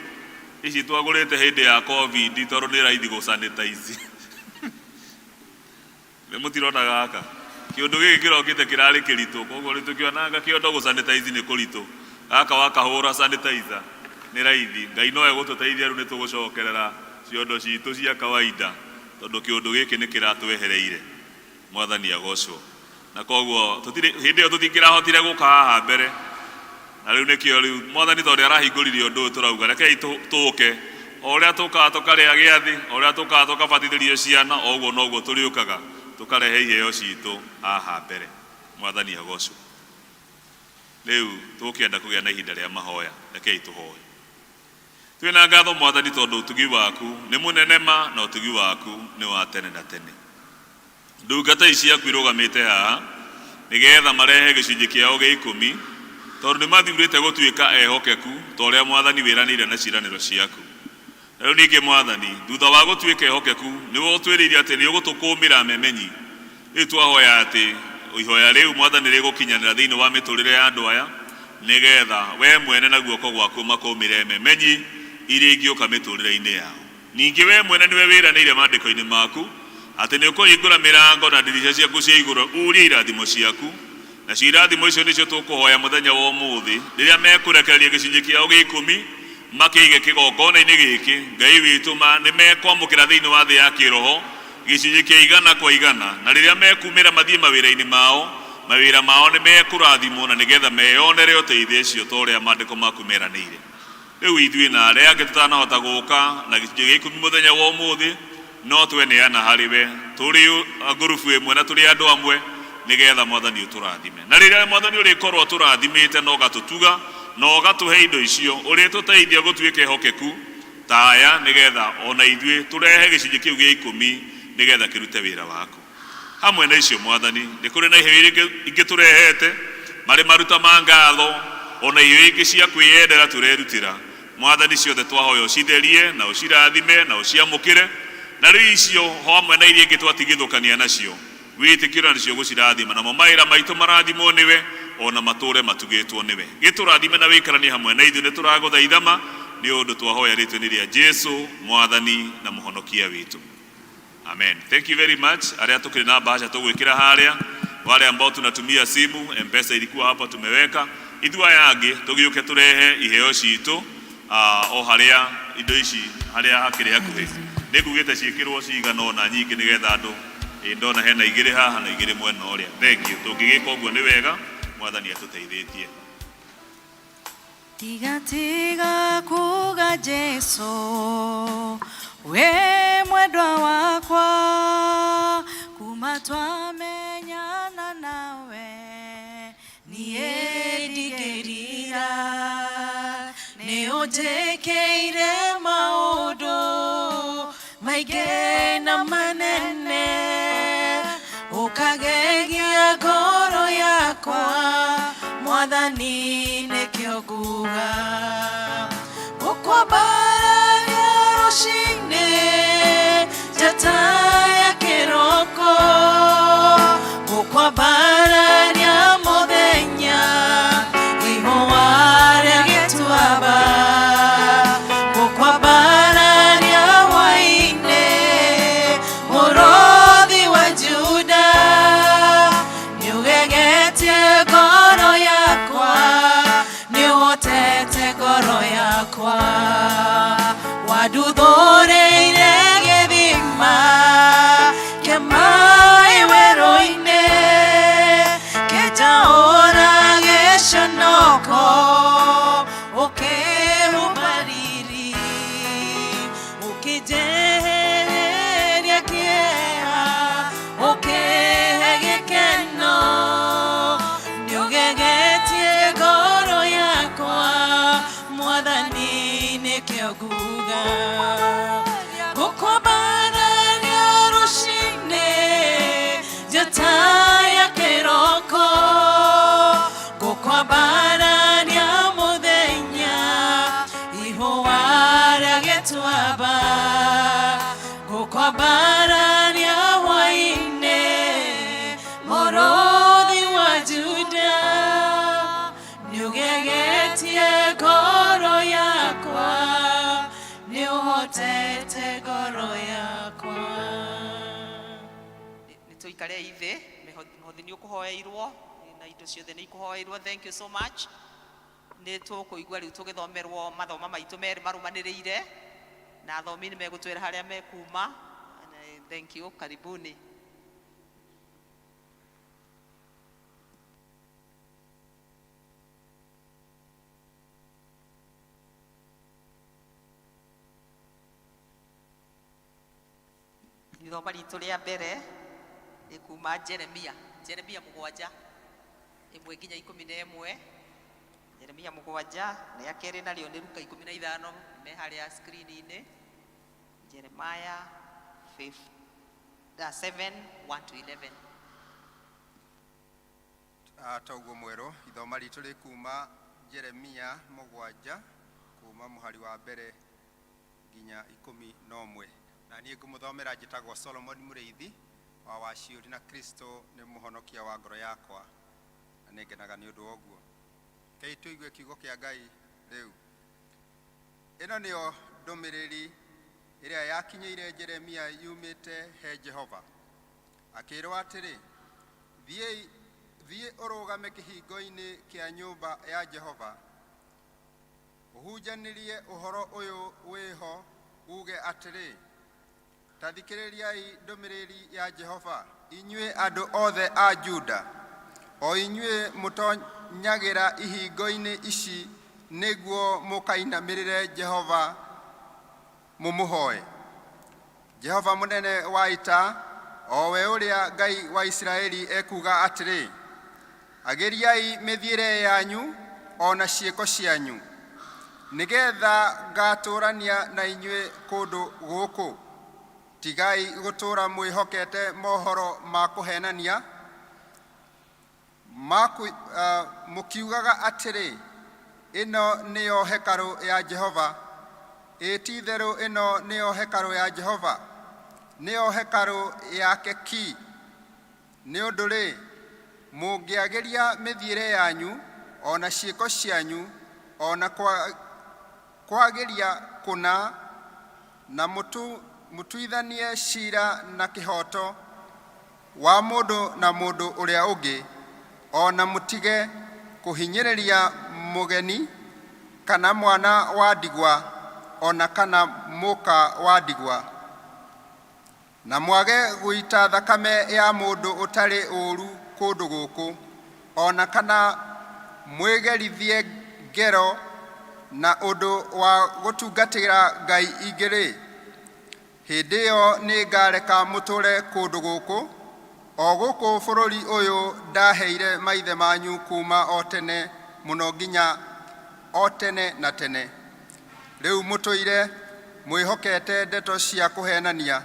ici twagũrĩte hĩndĩ ya COVID tondũ nĩ raithi gũ sanitize. Nĩ mũtirona gaka kĩũndũ gĩkĩ kĩrokĩte kĩrarĩ kĩritũ, koguo rĩu tũkĩonanga kĩondo gũ sanitize nĩ kũritũ. Gaka wakahũra sanitizer nĩ raithi. Ngai no egũtũteithia, rĩu nĩ tũgũcokerera ciondo citũ cia kawaida tondũ kĩũndũ gĩkĩ nĩ kĩratwehereire. Mwathani agocwo. Na koguo tũtirĩ hĩndĩ ĩyo tũtingĩrahotire gũka haha mbere, na rĩu nĩkĩo rĩu Mwathani tondũ arahingũririe ũndũ ũyũ tũrauga rekei tũke o ũrĩa tũkaga tũkarĩa gĩathĩ, o ũrĩa tũkaga tũkabatithĩrio ciana, o ũguo noguo tũrĩũkaga tũkarehe iheo citũ haha mbere. Mwathani agocwo. Rĩu tũkĩenda kũgĩa na ihinda rĩa mahoya, rekei tũhoe. Twĩna ngatho Mwathani tondũ ũtugi waku nĩ mũnene ma, na ũtugi waku nĩ wa tene na tene. Ndungata ici ciaku irũgamĩte haha nĩgetha marehe gĩcunjĩ kĩao gĩa 10, tondũ nĩ mathurĩte gũtuĩka ehokeku ta ũrĩa Mwathani wĩranĩire na ciĩranĩro ciaku. Na rĩu ningĩ Mwathani, thutha wa gũtuĩka ehokeku, nĩwe ũtwĩrĩire atĩ nĩ ũgũtũkũmĩra memenyi. Rĩu twahoya atĩ ihoya rĩu Mwathani rĩgũkinyanĩra thĩinĩ wa mĩtũrĩre ya andũ aya, nĩgetha we mwene na guoko gwaku makũmĩre memenyi iria ingĩũka mĩtũrĩre-inĩ yao. Ningĩ we mwene nĩwe wĩranĩire maandĩko-inĩ maku atĩ nĩ ũkũhingũra mĩrango na ndirica ciaku cia igũrũ urie irathimo ciaku, nacio irathimo icio nĩcio tũkũhoya mũthenya wa ũmũthĩ rĩrĩa mekũrekereria gĩcunjĩ kĩao gĩa 10 makĩige kĩgongona-inĩ gĩkĩ. Ngai witũ, ma nĩ mekwamũkĩra thĩinĩ wa thĩ ya kĩroho gĩcunjĩ kĩa 100 kwa 100, na rĩrĩa mekumĩra mathiĩ mawĩra-inĩ mao, mawĩra mao nĩ mekũrathimwo, na nĩgetha meyonere ũteithio ũcio ta ũrĩa maandĩko maku meranĩire. Rĩu ithuĩ na arĩa angĩ tũtanahota gũka na gĩcunjĩ gĩa 10 mũthenya wa ũmũthĩ, no tweneana harĩ we tũrĩ ngurubu ĩmwe na tũrĩ andũ amwe, nĩgetha Mwathani ũtũrathime. Na rĩrĩa Mwathani ũrĩkorwo ũtũrathimĩte na ũgatũtuga Na ũgatũhe indo icio ũrĩtũteithia gũtuĩka ehokeku ta aya, nĩgetha ona ithuĩ tũrehe gĩcunjĩ kĩu gĩa ikũmi, nĩgetha kĩrute wĩra waku. Hamwe na icio, Mwathani, nĩ kũrĩ na iheo iria ingĩ tũrehete marĩ maruta ma ngatho, ona iheo ingĩ cia kwĩyendera tũrerutĩra. Mwathani, ciothe twahoya ũcitherie na ũcirathime na ũciamũkĩre. Na rĩu icio hamwe na iria ingĩ twatigithũkania nacio, wĩtĩkĩre nacio gũcirathima, namo mawĩra maitũ marathimwo nĩwe, ona matũre matugĩtwo nĩwe. Gĩtũrathime na wĩikaranie hamwe na ithuĩ. Nĩ tũragũthaithama nĩ ũndũ twahoya rĩtwa-inĩ rĩa Jesu, Mwathani na Mũhonokia witũ. Amen. Thank you very much. Arĩa tukĩrĩ na bahasha tũgwĩkĩra harĩa, wale ambao tunatumia simu, M-Pesa ilikuwa hapa tumeweka. Ithuĩ aya angĩ tũgĩũke tũrehe iheo citũ o harĩa indo ici harĩa hakĩrĩ hakuhĩ. Nĩ ngugĩte ciĩkĩrwo cigana ũna nyingĩ, nĩgetha andũ ĩ ndona hena igĩrĩ haha na igĩrĩ mwena ũrĩa. Thank you. Tũngĩgĩka ũguo nĩ wega. Mwathani atũteithĩtie.
Tiga tiga kuga Jesu we mwendwa wakwa, kuma twamenyana nawe niĩ ndingĩrira. Nĩ ũnjĩkĩire maũndũ maingĩ na manene, ũkagegia ngoro yakwa. Mwathani, nĩkĩo nguga gũkwambararia rũcinĩ njata ya kĩroko, gũkwambararia mũthenya ihũa rĩa gĩtuamba, gũkwambararia hwaĩ-inĩ mũrũthi wa Juda. Nĩũgegetie ngoro yakwa, nĩũhotete ngoro yakwa, wanduthũrĩire gĩthima kĩa maĩ werũ-inĩ, kĩnjaũra gĩconoko, ũkĩhumba riri, ũkĩnjehereria kĩeha, ũkĩhe gĩkeno. Nĩũgegetie ngoro yakwa, Mwathani, nĩkĩo nguga gũkwambararia rũcinĩ njata ya kĩroko, gũkwambararia mũthenya ihũa rĩa gĩtuamba, gũkwambararia hwaĩ-inĩ mũrũthi wa Juda. Nĩũgegetie ngoro yakwa, nĩũhotete ngoro yakwa.
Nĩ tũikare thĩ. Mĩhothi nĩ ũkũhoeirwo na indo ciothe nĩ ikũhoeirwo. Thank you so much. Nĩ tũkũigua rĩu tũgĩthomerwo mathoma maitũ merĩ marũmanĩrĩire, na athomi nĩ megũtwĩra harĩa mekuma. Thank you, karibuni. Ithoma ritũ rĩa mbere nĩ kuma Jeremia, Jeremia 7:1 nginya 11. Jeremia 7. Rĩa kerĩ narĩo nĩ Luka 15, me harĩa screen-inĩ. Jeremiah 7 1 to 11.
Toguo mwerũ, ithoma ritũ rĩ kuma Jeremia 7, kuma mũhari wa mbere nginya 11. Na niĩ ngũmũthomera njĩtagwo Solomon Mũrĩithi wa Waciũri, na Kristo nĩ mũhonokia wa ngoro yakwa, na nĩngenaga nĩ ũndũ wa ũguo. Kei tũigue kiugo kĩa Ngai rĩu. Ĩno nĩyo ndũmĩrĩri ĩrĩa yakinyĩire Jeremia yumĩte he Jehova, akĩĩrwo atĩrĩ: Thiĩ, thiĩ ũrũgame kĩhingo-inĩ kĩa nyũmba ya Jehova, ũhunjanĩrie ũhoro ũyũ wĩho, uge atĩrĩ: Ta thikĩrĩriai ndũmĩrĩri ya Jehova, inyuĩ andũ othe a Juda, o inyuĩ mũtonyagĩra ihingo-inĩ ici nĩguo mũkainamĩrĩre Jehova mũmũhoe. Jehova mũnene wa ita, o we ũrĩa Ngai wa Isiraeli, ekuuga atĩrĩ: Agĩriai mĩthiĩre yanyu. o na ciĩko cianyu, nĩgetha ngatũũrania na inyuĩ kũndũ gũkũ. Tigai gũtũũra mwĩhokete mohoro ma kũhenania, mũkiugaga atĩrĩ, ĩno nĩyo hekarũ ya Jehova, ĩ ti-itherũ ĩno nĩyo hekarũ ya Jehova, nĩyo hekarũ yake ki. Nĩ ũndũ-rĩ, mũngĩagĩria mĩthiĩre yanyu o na ciĩko cianyu, o na kwagĩria kũna, na mũtuithanie ciira na kĩhooto wa mũndũ na mũndũ ũrĩa ũngĩ, o na mũtige kũhinyĩrĩria mũgeni kana mwana wa ndigwa o na kana mũka wa ndigwa, na mwage gũita thakame ya mũndũ ũtarĩ ũũru kũndũ gũkũ, o na kana mwĩgerithie ngero na ũndũ wa gũtungatĩra ngai ingĩ-rĩ, hĩndĩ ĩyo nĩngareka mũtũũre kũndũ gũkũ, o gũkũ bũrũri ũyũ ndaheire maithe manyu kuuma o tene mũno nginya o tene na tene. Rĩu mũtũire mwĩhokete ndeto cia kũhenania,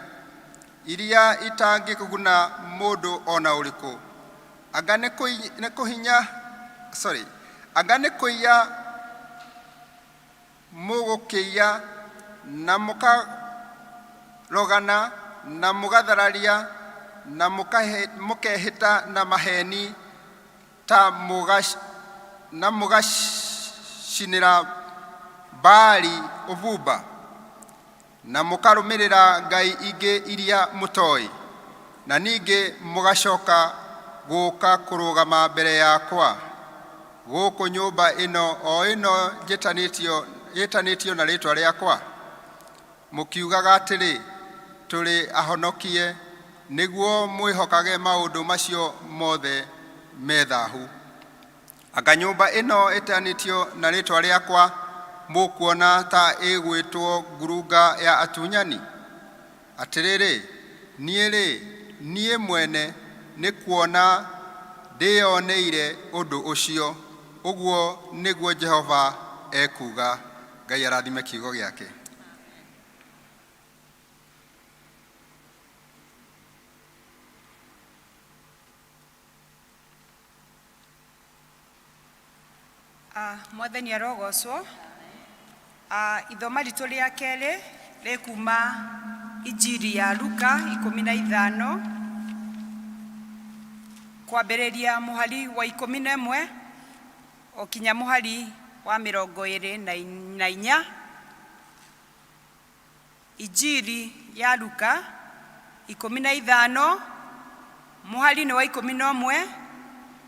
iria itangĩkũguna mũndũ o na ũrĩkũ. Anga nĩ kũhinya, sorry, anga nĩ kũiya mũgũkĩiya na mũkarogana na mũgathararia na mũkehĩta na maheni ta na mũgacinĩra Baali ũbumba, na mũkarũmĩrĩra ngai ingĩ iria mũtoĩ, na ningĩ mũgacoka gũka kũrũgama mbere yakwa gũkũ nyũmba ĩno o ĩno njĩtanĩtio na rĩĩtwa rĩakwa, mũkiugaga atĩrĩ, tũrĩ ahonokie, nĩguo mwĩhokage maũndũ macio mothe me thahu. Anga nyũmba ĩno ĩtanĩtio na rĩĩtwa rĩakwa mũkuona ta ĩgwĩtwo ngurunga ya atunyani? Atĩrĩrĩ, niĩ-rĩ, niĩ mwene nĩ kuona ndĩyoneire ũndũ ũcio, ũguo nĩguo Jehova ekuuga. Ngai arathime kiugo gĩake.
Mwathani arogocwo. Ithoma ritũ rĩa kerĩ rĩkuma Injiri ya Luka 15 kwambĩrĩria mũhari wa 11 o kinya mũhari wa 24. Injiri ya Luka 15 mũhari nĩ wa 11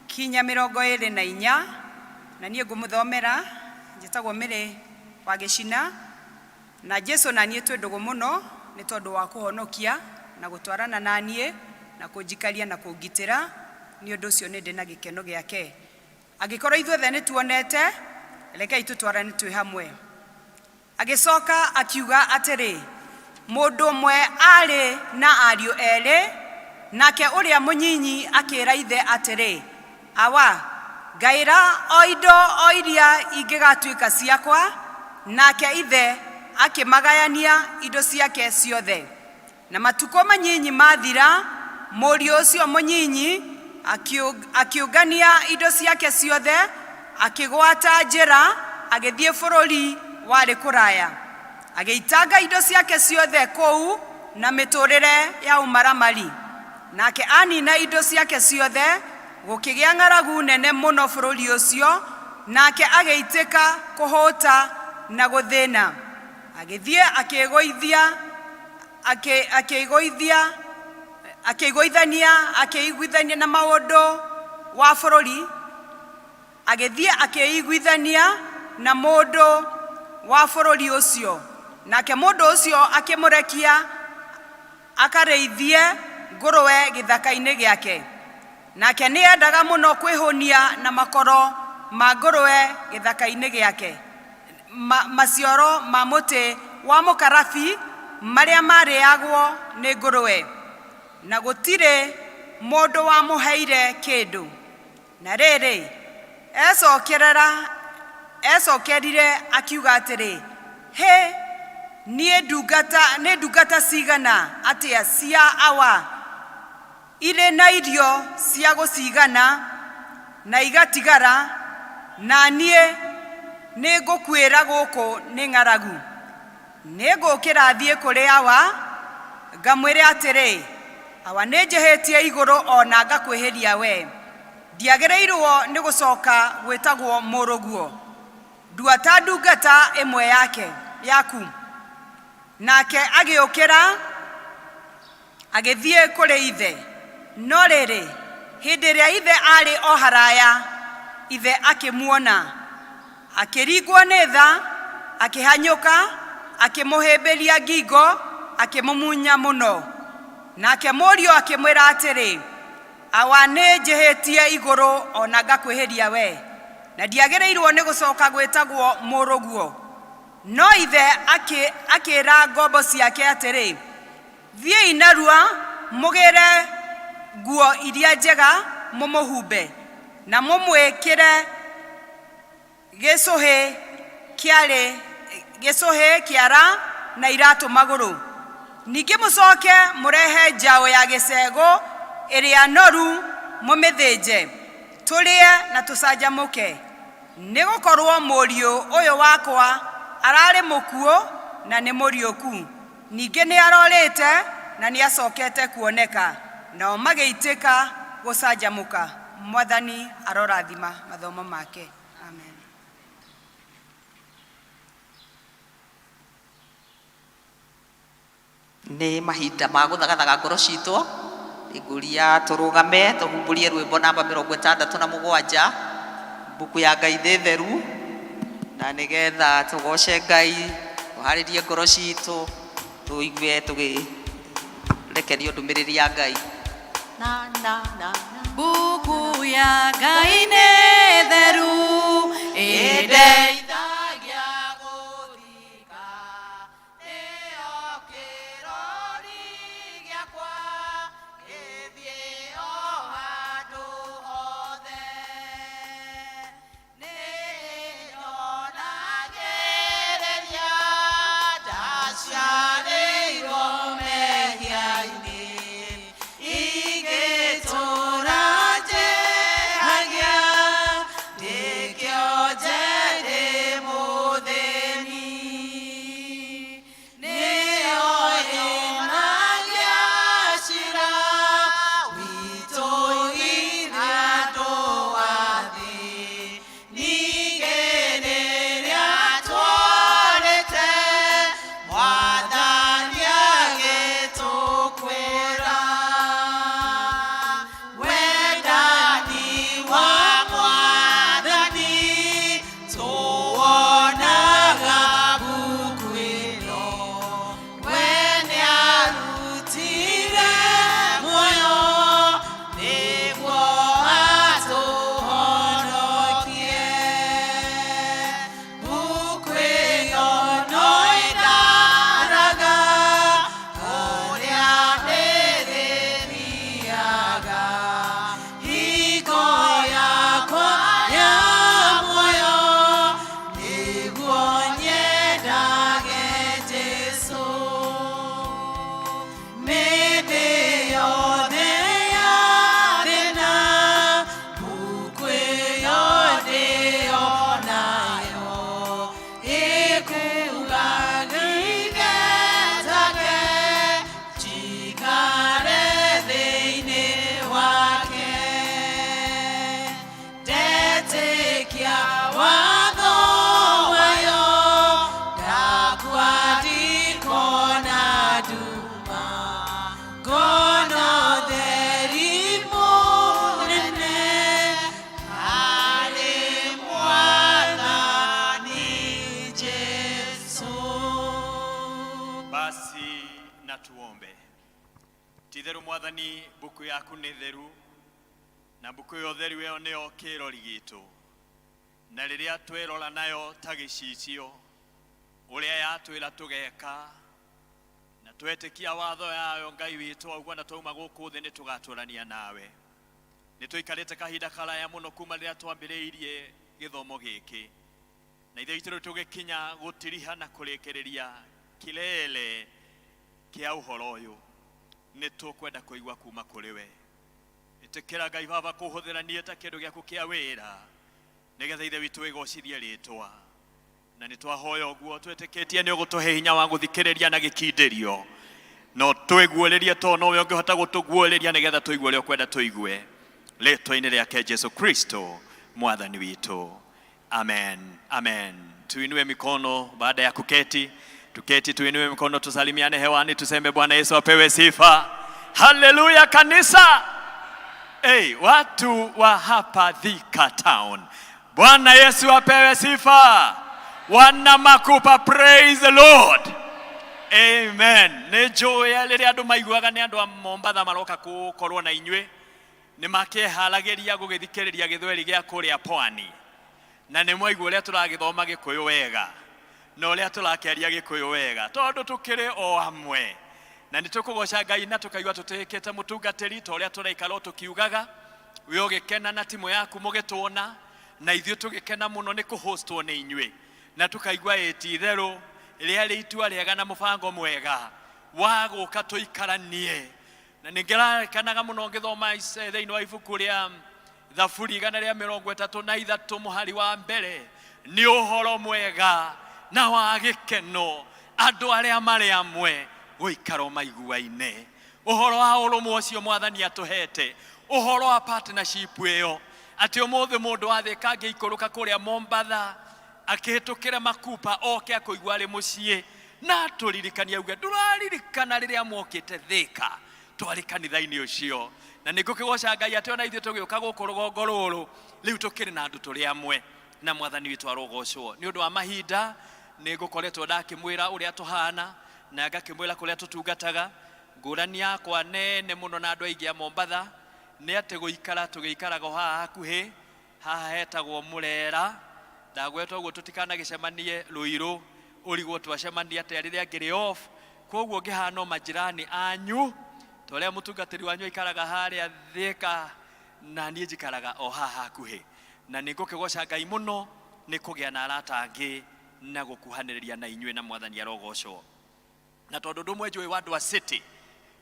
kinya 24, na niĩ ngũmũthomera. Njĩtagwo Mĩrĩ wa Gĩcina, na Jesu na niĩ twĩ ndũgũ mũno nĩ tondũ wa kũhonokia na gũtwarana na niĩ na kũnjikaria na kũngitĩra. Nĩ ũndũ ũcio nĩ ndĩ na gĩkeno gĩake. Angĩkorwo ithuothe nĩ tuonete, rekei tũtwarane twĩ hamwe. Agĩcoka akiuga atĩrĩ, mũndũ ũmwe aarĩ na ariũ erĩ, nake ũrĩa mũnyinyi akĩĩra ithe atĩrĩ, awa, ngaĩra o indo o iria ingĩgatuĩka ciakwa. Nake ithe akĩmagayania indo ciake ciothe. Na matukũ manyinyi mathira, mũriũ ũcio mũnyinyi akĩũngania indo ciake ciothe, akĩgwata njĩra, agĩthiĩ bũrũri warĩ kũraya, agĩitanga indo ciake ciothe kũu na mĩtũrĩre ya ũmaramari. Nake anina indo ciake ciothe, gũkĩgĩa ng'aragu nene mũno bũrũri ũcio, nake agĩitĩka kũhũta na gũthĩna. Agĩthiĩ akĩĩgũithia akĩĩgũithia akĩiguithania akĩiguithania na maũndũ wa bũrũri, agĩthiĩ akĩiguithania na mũndũ wa bũrũri ũcio, nake mũndũ ũcio akĩmũrekia akarĩithie ngũrwe gĩthaka-inĩ gĩake. Nake nĩendaga mũno kwĩhũnia na makoro ma ngũrwe gĩthaka-inĩ gĩake, maciaro ma mũtĩ wa mũkarabi marĩa marĩagwo nĩ ngũrwe, na gũtirĩ mũndũ wamũheire kĩndũ. Na rĩrĩ, ecokerera ecokerire akiuga atĩrĩ, hĩ, niĩ ndungata nĩ ndungata cigana atĩa cia awa irĩ na irio cia gũcigana na igatigara, na niĩ nĩ ngũkuĩra gũkũ nĩ ng'aragu. Nĩ ngũkĩra thiĩ kũrĩ awa ngamwĩre atĩrĩ, awa, nĩ njĩhĩtie igũrũ o na ngakwĩhĩria we, ndiagĩrĩirwo nĩ gũcoka gwĩtagwo mũrũguo, ndua ta ndungata ĩmwe yake yaku. Nake agĩũkĩra agĩthiĩ kũrĩ ithe. No rĩrĩ, hĩndĩ ĩrĩa ithe aarĩ o haraya, ithe akĩmuona, akĩringwo nĩ tha, akĩhanyũka, akĩmũhĩmbĩria ngingo, akĩmũmunya mũno. Nake mũriũ akĩmwĩra atĩrĩ, awa, nĩ njĩhĩtie igũrũ o na ngakwĩhĩria we, na ndiagĩrĩirwo nĩ gũcoka gwĩtagwo mũrũguo. No ithe akĩra ngombo ciake atĩrĩ, thiĩi narua mũgĩre nguo iria njega mũmũhumbe, na mũmwĩkĩre gĩcũhĩ gĩcũhĩ kĩara na iratũ magũrũ. Ningĩ mũcoke mũrehe njaũ ya gĩcegũ ĩrĩa noru mũmĩthĩnje, tũrĩe na tũcanjamũke. Nĩ gũkorwo mũriũ ũyũ wakwa ararĩ mũkuũ na nĩ mũriũku, ningĩ nĩ arorĩte na nĩ acokete kuoneka. Nao magĩitĩka gũcanjamũka. Mwathani arorathima mathomo make. Amen.
Nĩ mahinda ma gũthagathaga ngoro citũ, ngũria tũrũgame tũhumbũrie rwĩmbo namba 67, mbuku ya Ngai thĩ theru, na nĩgetha tũgoce Ngai, tũharĩrie ngoro citũ, tũigue tũgĩrekerio ndũmĩrĩri ya Ngai. Na na na.
Mbuku ya Ngai nĩ theru, ĩndeithagia
gũthika, nĩyo kĩrori gĩakwa, gĩthiĩ o handũ hothe. Nĩnyonagĩrĩria ndaciarĩirwo mehia-inĩ, ingĩtũũra njĩhagia, ndĩkĩonje ndĩ mũthĩni. Nĩyo yonagia ciira witũ ithuĩ andũ a thĩ. Ningĩ rĩrĩa tworĩte, Mwathani agĩtũkwĩra. Wendani wa Mwathani tũwonaga mbuku ĩno. We nĩarutire muoyo nĩguo atũhonokie. Mbuku ĩno no ĩndaraga kũrĩa ndĩrĩthiaga. Hingo yakwa ya muoyo nĩguo nyendage Jesũ. Mĩndĩ yothe ya thĩna, mbuku ĩyo ndĩyonayo. Ĩkuga nĩngetage njikare thĩinĩ wake. Ndetĩkia watho wayo, ndakua ndikona nduma. Ngona ũtheri mũnene harĩ Mwathani Jesũ.
Basi na tuombe. Ti-itherũ Mwathani, mbuku yaku nĩ theru, na mbuku ĩyo theru ĩyo nĩyo kĩrori gitũ, na rĩrĩa twerora nayo ta gĩcicio ũrĩa yatwĩra tũgeka, na twetĩkia watho yayo, Ngai witũ auga na twauma gũkũ thĩ nĩ tũgatũrania nawe. Nĩ tũikarĩte kahinda karaya mũno kuma rĩrĩa twambĩrĩirie gĩthomo gĩkĩ. Na ithe witũ rĩu tũgĩkinya gũtiriha na kũrĩkĩrĩria kilele kĩa ũhoro ũyũ, nĩ tũkwenda kũigua kuma kũrĩ we. Ĩtĩkĩra Ngai Baba kũhũthĩra niĩ ta kĩndũ gĩaku kĩa wĩra, nĩgetha ithe witũ wĩgocithie rĩtwa. Na nĩ twahoya ũguo twĩtĩkĩtie nĩ ũgũtũhe hinya wa gũthikĩrĩria na gĩkindĩrio, no twĩguũrĩrie tondũ nowe ũngĩhota gũtũguũrĩria nĩgetha tũigue ũrĩa ũkwenda tũigue, rĩtwa-inĩ rĩake Jesu Kristo mwathani witũ. Amen, amen. Tuinue mikono baada ya kuketi, tuketi, tuinue mikono, tusalimiane hewani, tuseme Bwana Yesu apewe sifa. Haleluya kanisa. Hey, watu wa hapa Thika Town, Bwana Yesu apewe sifa. Wana Makupa, praise the Lord. Amen. Nĩ njũĩ rĩrĩa andũ maiguaga nĩ andũ a Mombatha maroka gũkorwo na inyuĩ, nĩ makĩharagĩria gũgĩthikĩrĩria gĩthweri gĩa kũrĩa pwani, na nĩ mwaigua ũrĩa tũragĩthoma gĩkũyũ wega na ũrĩa tũrakĩaria gĩkũyũ wega, tondũ tũkĩrĩ o amwe na nĩ tũkũgoca Ngai na tũkaigua tũtĩĩkĩte mũtungatĩri ta ũrĩa tũraikara o tũkiugaga. We ũgĩkena na timu yaku mũgĩtũona, na ithuĩ tũgĩkena mũno nĩ kũhostwo nĩ inyuĩ, na tũkaigua ĩ ti itherũ rĩarĩ itua rĩega na mũbango mwega wa gũka tũikaranie. Na nĩ ngĩrakenaga mũno ngĩthoma thĩinĩ wa ibuku rĩa Thaburi 133 mũhari wa mbere, nĩ ũhoro mwega na wa gĩkeno andũ arĩa marĩ amwe gũikara maiguaine. Ũhoro wa ũrũmwe ũcio mwathani atũhete, ũhoro wa partnership ĩyo, atĩ ũmũthĩ mũndũ wa Thika angĩikũrũka kũrĩa Mombatha akĩhĩtũkĩra Makupa oke akũigua arĩ mũciĩ, na atũririkanie auge ndũraririkana rĩrĩa mwokĩte Thika twarĩ kanitha-inĩ ũcio. Na nĩ ngũkĩgoca Ngai atĩ ona ithuĩ tũgĩũka gũkũ rũgongo rũrũ rĩu tũkĩrĩ na andũ tũrĩ amwe, na mwathani witũ arogocwo. Nĩ ũndũ wa mahinda nĩ ngũkoretwo ndakĩmwĩra ũrĩa tũhana na ngakĩmwĩra kũrĩa tũtungataga. Ngũrani yakwa nene mũno na andũ aingĩ a Mombatha nĩ atĩ gũikara tũgĩikaraga o haha hakuhĩ, haha hetagwo Mũrera. Ndagwetwo ũguo tũtikanagĩcemanie Rũirũ, ũrigwo twacemania atĩa rĩrĩa ngĩrĩ off. Koguo ngĩhana o majirani anyu, ta ũrĩa mũtungatĩri wanyu aikaraga harĩa Thika, na niĩ njikaraga o haha hakuhĩ. Na nĩ ngũkĩgoca Ngai mũno nĩ kũgĩa na arata angĩ na gũkuhanĩrĩria na inyuĩ, na mwathani arogocwo. Na tondũ ũndũ ũmwe njũĩ wa andũ a city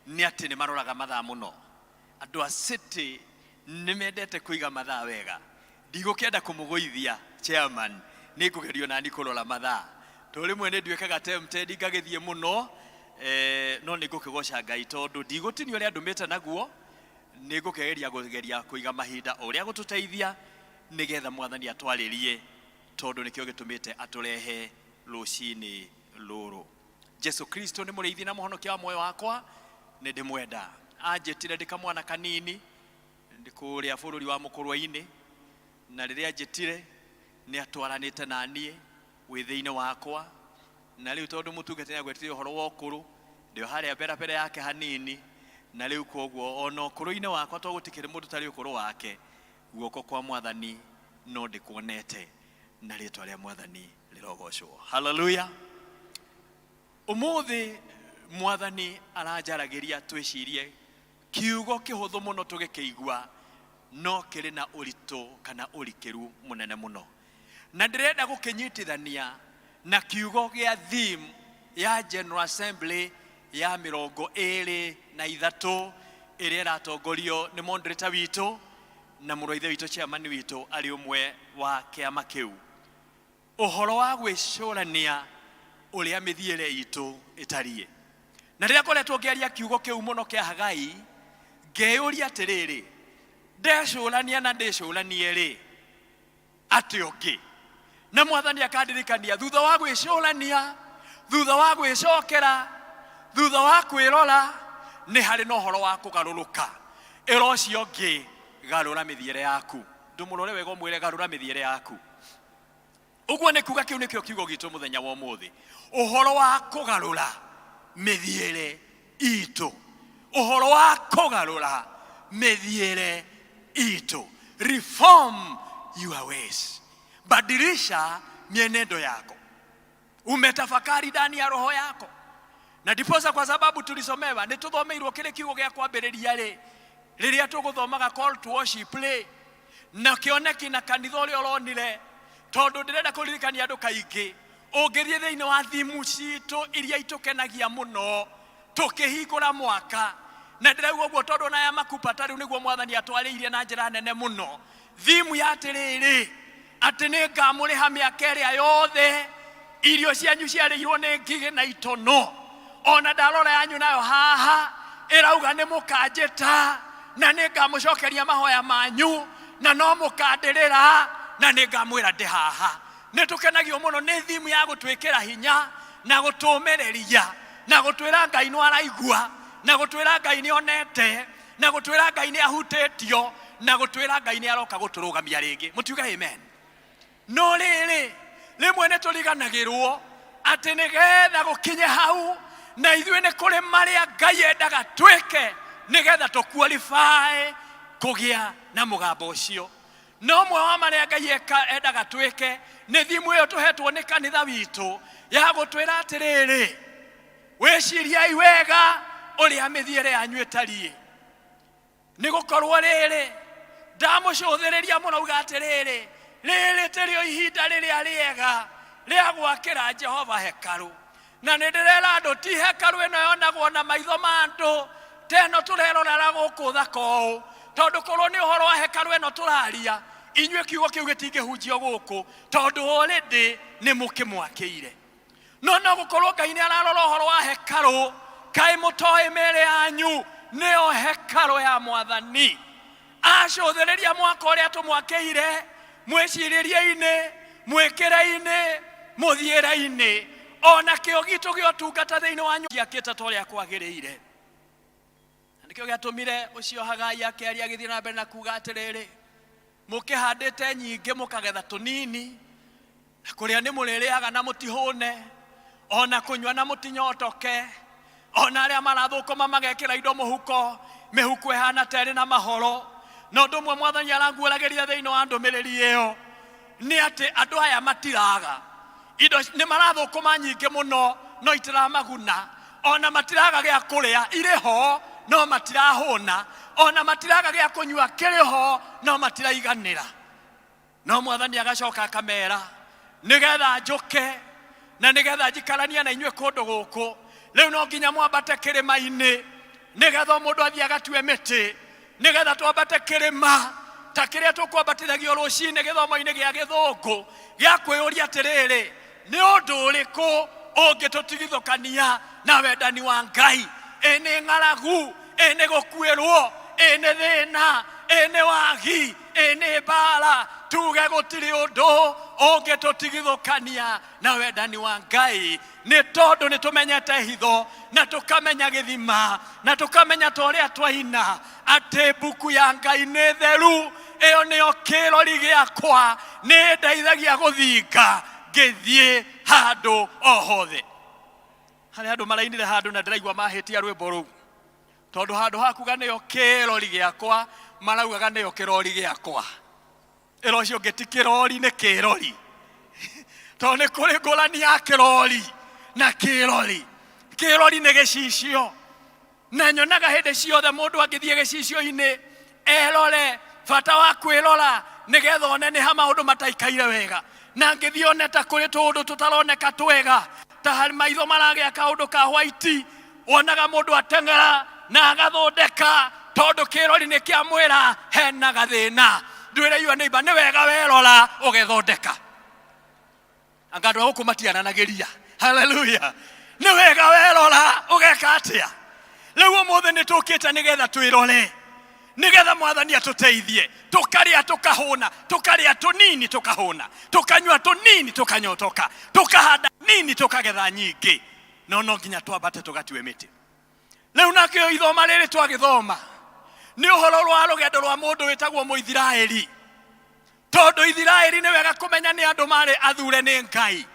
nĩ atĩ nĩ maroraga mathaa mũno. Andũ a city nĩ mendete kũiga mathaa wega. Ndigũkĩenda kũmũgũithia chairman, nĩ ngũgerio nani kũrora mathaa, tondũ rĩmwe nĩ nduĩkaga tempted ngagĩthiĩ mũno, no nĩ ngũkĩgoca Ngai tondũ ndigũtinia ũrĩa ndũmĩte naguo, nĩ ngũkĩgeria kũgeria kũiga mahinda o ũrĩa gũtũteithia nĩgetha mwathani atwarĩrie, tondũ nĩkĩo gĩtũmĩte atũrehe rũcinĩ rũrũ. Jesu Kristo nĩ mũrĩithi na mũhonokia wa muoyo wakwa, nĩ ndĩmwenda. Anjĩtire ndĩ kamwana kanini ndĩ kũrĩa bũrũri wa mũkũrwe-inĩ, na rĩrĩa anjĩtire nĩ atwaranĩte na niĩ wĩthĩ-inĩ wakwa. Na rĩu tondũ mũtungati nĩ agwetire ũhoro wa ũkũrũ, ndĩ o harĩa mbere mbere yake hanini, na rĩu koguo ona ũkũrũ-inĩ wakwa, to gũtikĩrĩ mũndũ ũtarĩ ũkũrũ wake, guoko kwa mwathani no ndĩkuonete, na rĩtwa rĩa mwathani rĩrogocwo. Haleluya. Ũmũthĩ mwathani aranjaragĩria twĩcirie kiugo kĩhũthũ mũno tũgĩkĩigua, no kĩrĩ na ũritũ kana ũrikĩru mũnene mũno, na ndĩrenda gũkĩnyitithania na kiugo gĩa theme ya General Assembly ya 23 ĩrĩa ĩratongorio nĩ moderator witũ na mũrũ wa ithe witũ chairman witũ arĩ ũmwe wa kĩama kĩu, ũhoro wa gwĩcũrania ũrĩa mĩthiĩre itũ ĩtariĩ. Na rĩrĩa ngoretwo ngĩaria kiugo kĩu mũno kĩa Hagai, ngeyũria atĩrĩrĩ, ndecũrania na ndĩcũranie rĩ atĩ ũngĩ, na mwathani akandirikania thutha wa gwĩcũrania, thutha wa gwĩcokera, thutha wa kwĩrora, nĩ harĩ na ũhoro wa kũgarũrũka. Ĩra ũcio ũngĩ, garũra mĩthiĩre yaku. Ndũmũrore wega ũmwĩre garũra mĩthiĩre yaku. Ũguo nĩ kuga kĩu nĩkĩo kiugo gitũ mũthenya wa ũmũthĩ, ũhoro wa kũgarũra mĩthiĩre itũ, ũhoro wa kũgarũra mĩthiĩre itũ. Reform your ways, badilisha mienendo yako. Umetafakari ndani ya roho yako, na ndiposa kwa sababu tulisomewa, nĩ tũthomeirwo kĩrĩ kiugo gĩa kwambĩrĩria rĩ, rĩrĩa tũgũthomaga call to worship rĩ, na kĩoneki na kanitha ũrĩa ũronire.
Tondũ ndĩrenda kũririkania andũ kaingĩ, ũngĩthiĩ thĩinĩ wa thimu citũ iria itũkenagia mũno tũkĩhingũra mwaka, na ndĩrauga ũguo tondũ ona ya Makupa ta rĩu nĩguo Mwathani atwarĩirie na njĩra nene mũno, thimu ya atĩrĩrĩ, atĩ nĩ ngamũrĩha mĩaka ĩrĩa yothe irio cianyu ciarĩirwo nĩ ngigĩ na itono. Ona ndarora yanyu nayo haha ĩrauga nĩ mũkanjĩta na nĩ ngamũcokeria mahoya manyu, na no mũkandĩrĩra na nĩ ngamwĩra ndĩ haha. Nĩ tũkenagio mũno nĩ thimu ya gũtwĩkĩra hinya na gũtũmĩrĩria na gũtwĩra Ngai nĩ araigua, na gũtwĩra Ngai nĩ onete, na gũtwĩra Ngai nĩ ahutĩtio, na gũtwĩra Ngai nĩ aroka gũtũrũgamia rĩngĩ. Mũtiuge amen. No rĩrĩ, rĩmwe nĩ tũriganagĩrwo atĩ nĩgetha gũkinye hau na ithuĩ nĩ kũrĩ marĩa Ngai endaga twĩke nĩgetha tũqualify kũgĩa na mũgambo ũcio. No ũmwe wa marĩa Ngai endaga twĩke nĩ thimu ĩyo tũhetwo nĩ kanitha witũ ya gũtwĩra atĩrĩrĩ, wĩciriai wega ũrĩa mĩthiĩre yanyu ĩtariĩ, nĩ gũkorwo rĩrĩ ndamũcũthĩrĩria mũrauga atĩrĩrĩ, rĩrĩ tĩrĩo ihinda rĩrĩa rĩega rĩa gwakĩra Jehova hekarũ. Na nĩ ndĩrera andũ ti hekarũ ĩno yonagwo na maitho ma andũ ta ĩno tũrerorera gũkũ thaka ũũ, tondũ korwo nĩ ũhoro wa hekarũ ĩno tũraria, inyuĩ kiugo kĩu gĩtingĩhunjio gũkũ, tondũ already nĩ mũkĩmwakĩire. No no gũkorwo Ngai nĩ ararora ũhoro wa hekarũ, kaĩ mũtoĩ mĩĩrĩ yanyu nĩyo hekarũ ya Mwathani. Acũthĩrĩria mwaka ũrĩa tũmwakĩire, mwĩcirĩrie-inĩ, mwĩkĩre-inĩ, mũthiĩre-inĩ, ona kĩo gitũ gĩa ũtungata thĩinĩ wa nyũmba gĩakĩte ta ũrĩa kwagĩrĩire. Na nĩkĩo gĩatũmire ũcio Hagai akĩaria agĩthiĩ na mbere na kuga atĩrĩrĩ, mũkĩhandĩte nyingĩ mũkagetha tũnini, na kũrĩa nĩ mũrĩrĩaga na mũtihũne, ona kũnyua na mũtinyotoke, ona arĩa marathũkũma magekĩra indo mũhuko, mĩhuko ĩhana ta ĩrĩ na mahoro. Na ũndũ ũmwe Mwathani aranguũragĩria thĩinĩ wa ndũmĩrĩri ĩyo nĩ atĩ andũ aya matiraga indo, nĩ marathũkũma nyingĩ mũno no itiramaguna, ona matiraga gĩa kũrĩa irĩ ho no matirahũna, ona matiraga gĩa kũnyua kĩrĩ ho no matiraiganĩra. No Mwathani agacoka akamera, nĩgetha njũke na nĩgetha njikaranie na inyuĩ kũndũ gũkũ, rĩu no nginya mwambate kĩrĩma-inĩ, nĩgetha o mũndũ athiĩ agatue mĩtĩ, nĩgetha twambate kĩrĩma ta kĩrĩa tũkwambatithagio rũcinĩ gĩthomo-inĩ gĩa gĩthũngũ gĩa kwĩyũria atĩrĩrĩ, nĩ ũndũ ũrĩkũ ũngĩtũtigithũkania na wendani wa Ngai? Ĩ nĩ ng'aragu, ĩ nĩ gũkuĩrwo, ĩ nĩ thĩna, ĩ nĩ wagi, ĩ nĩ mbara, tuge gũtirĩ ũndũ ũngĩtũtigithũkania na wendani wa Ngai, nĩ tondũ nĩ tũmenyete hitho na tũkamenya gĩthima na tũkamenya ta ũrĩa twaina atĩ mbuku ya Ngai nĩ theru, ĩyo nĩyo kĩrori gĩakwa, nĩ ndeithagia gũthinga ngĩthiĩ handũ o hothe. Harĩ andũ marainire handũ na ndĩraigua mahĩtia rwĩmbo rũu, tondũ handũ ha kuga nĩyo kĩrori gĩakwa maraugaga nĩyo kĩrori gĩakwa. Ĩra ũcio ũngĩ ti kĩrori nĩ kĩrori, tondũ nĩ kũrĩ ngũrani ya kĩrori na kĩrori. Kĩrori nĩ gĩcicio, na nyonaga hĩndĩ ciothe mũndũ angĩthiĩ gĩcicio-inĩ erore, bata wa kwĩrora nĩgetha one nĩ ha maũndũ mataikaire wega, na angĩthiĩ one ta kũrĩ tũũndũ tũtaroneka twega, ta harĩ maitho maragĩa kaũndũ ka white, wonaga mũndũ ateng'era na agathondeka, tondũ kĩrori nĩ kĩamwĩra hena gathĩna. Ndwĩre yua neighbor, nĩ wega werora ũgethondeka. Anga andũ a gũkũ matiaranagĩria. Haleluya. Nĩ wega werora ũgeka atĩa? Rĩu ũmũthĩ nĩ tũkĩte nĩgetha twĩrore, nĩgetha Mwathani atũteithie, tũkarĩa tũkahũna, tũkarĩa tũnini tũkahũna, tũkanyua tũnini tũkanyotoka, tũkahanda nini tũkagetha nyingĩ. No no nginya twambate tũgatue mĩtĩ. Rĩu nakĩo ithoma rĩrĩ twagĩthoma nĩ ũhoro wa rũgendo rwa mũndũ wĩtagwo Mũithiraeli. Tondũ Ithiraeli nĩ wega kũmenya nĩ andũ marĩ athure nĩ Ngai,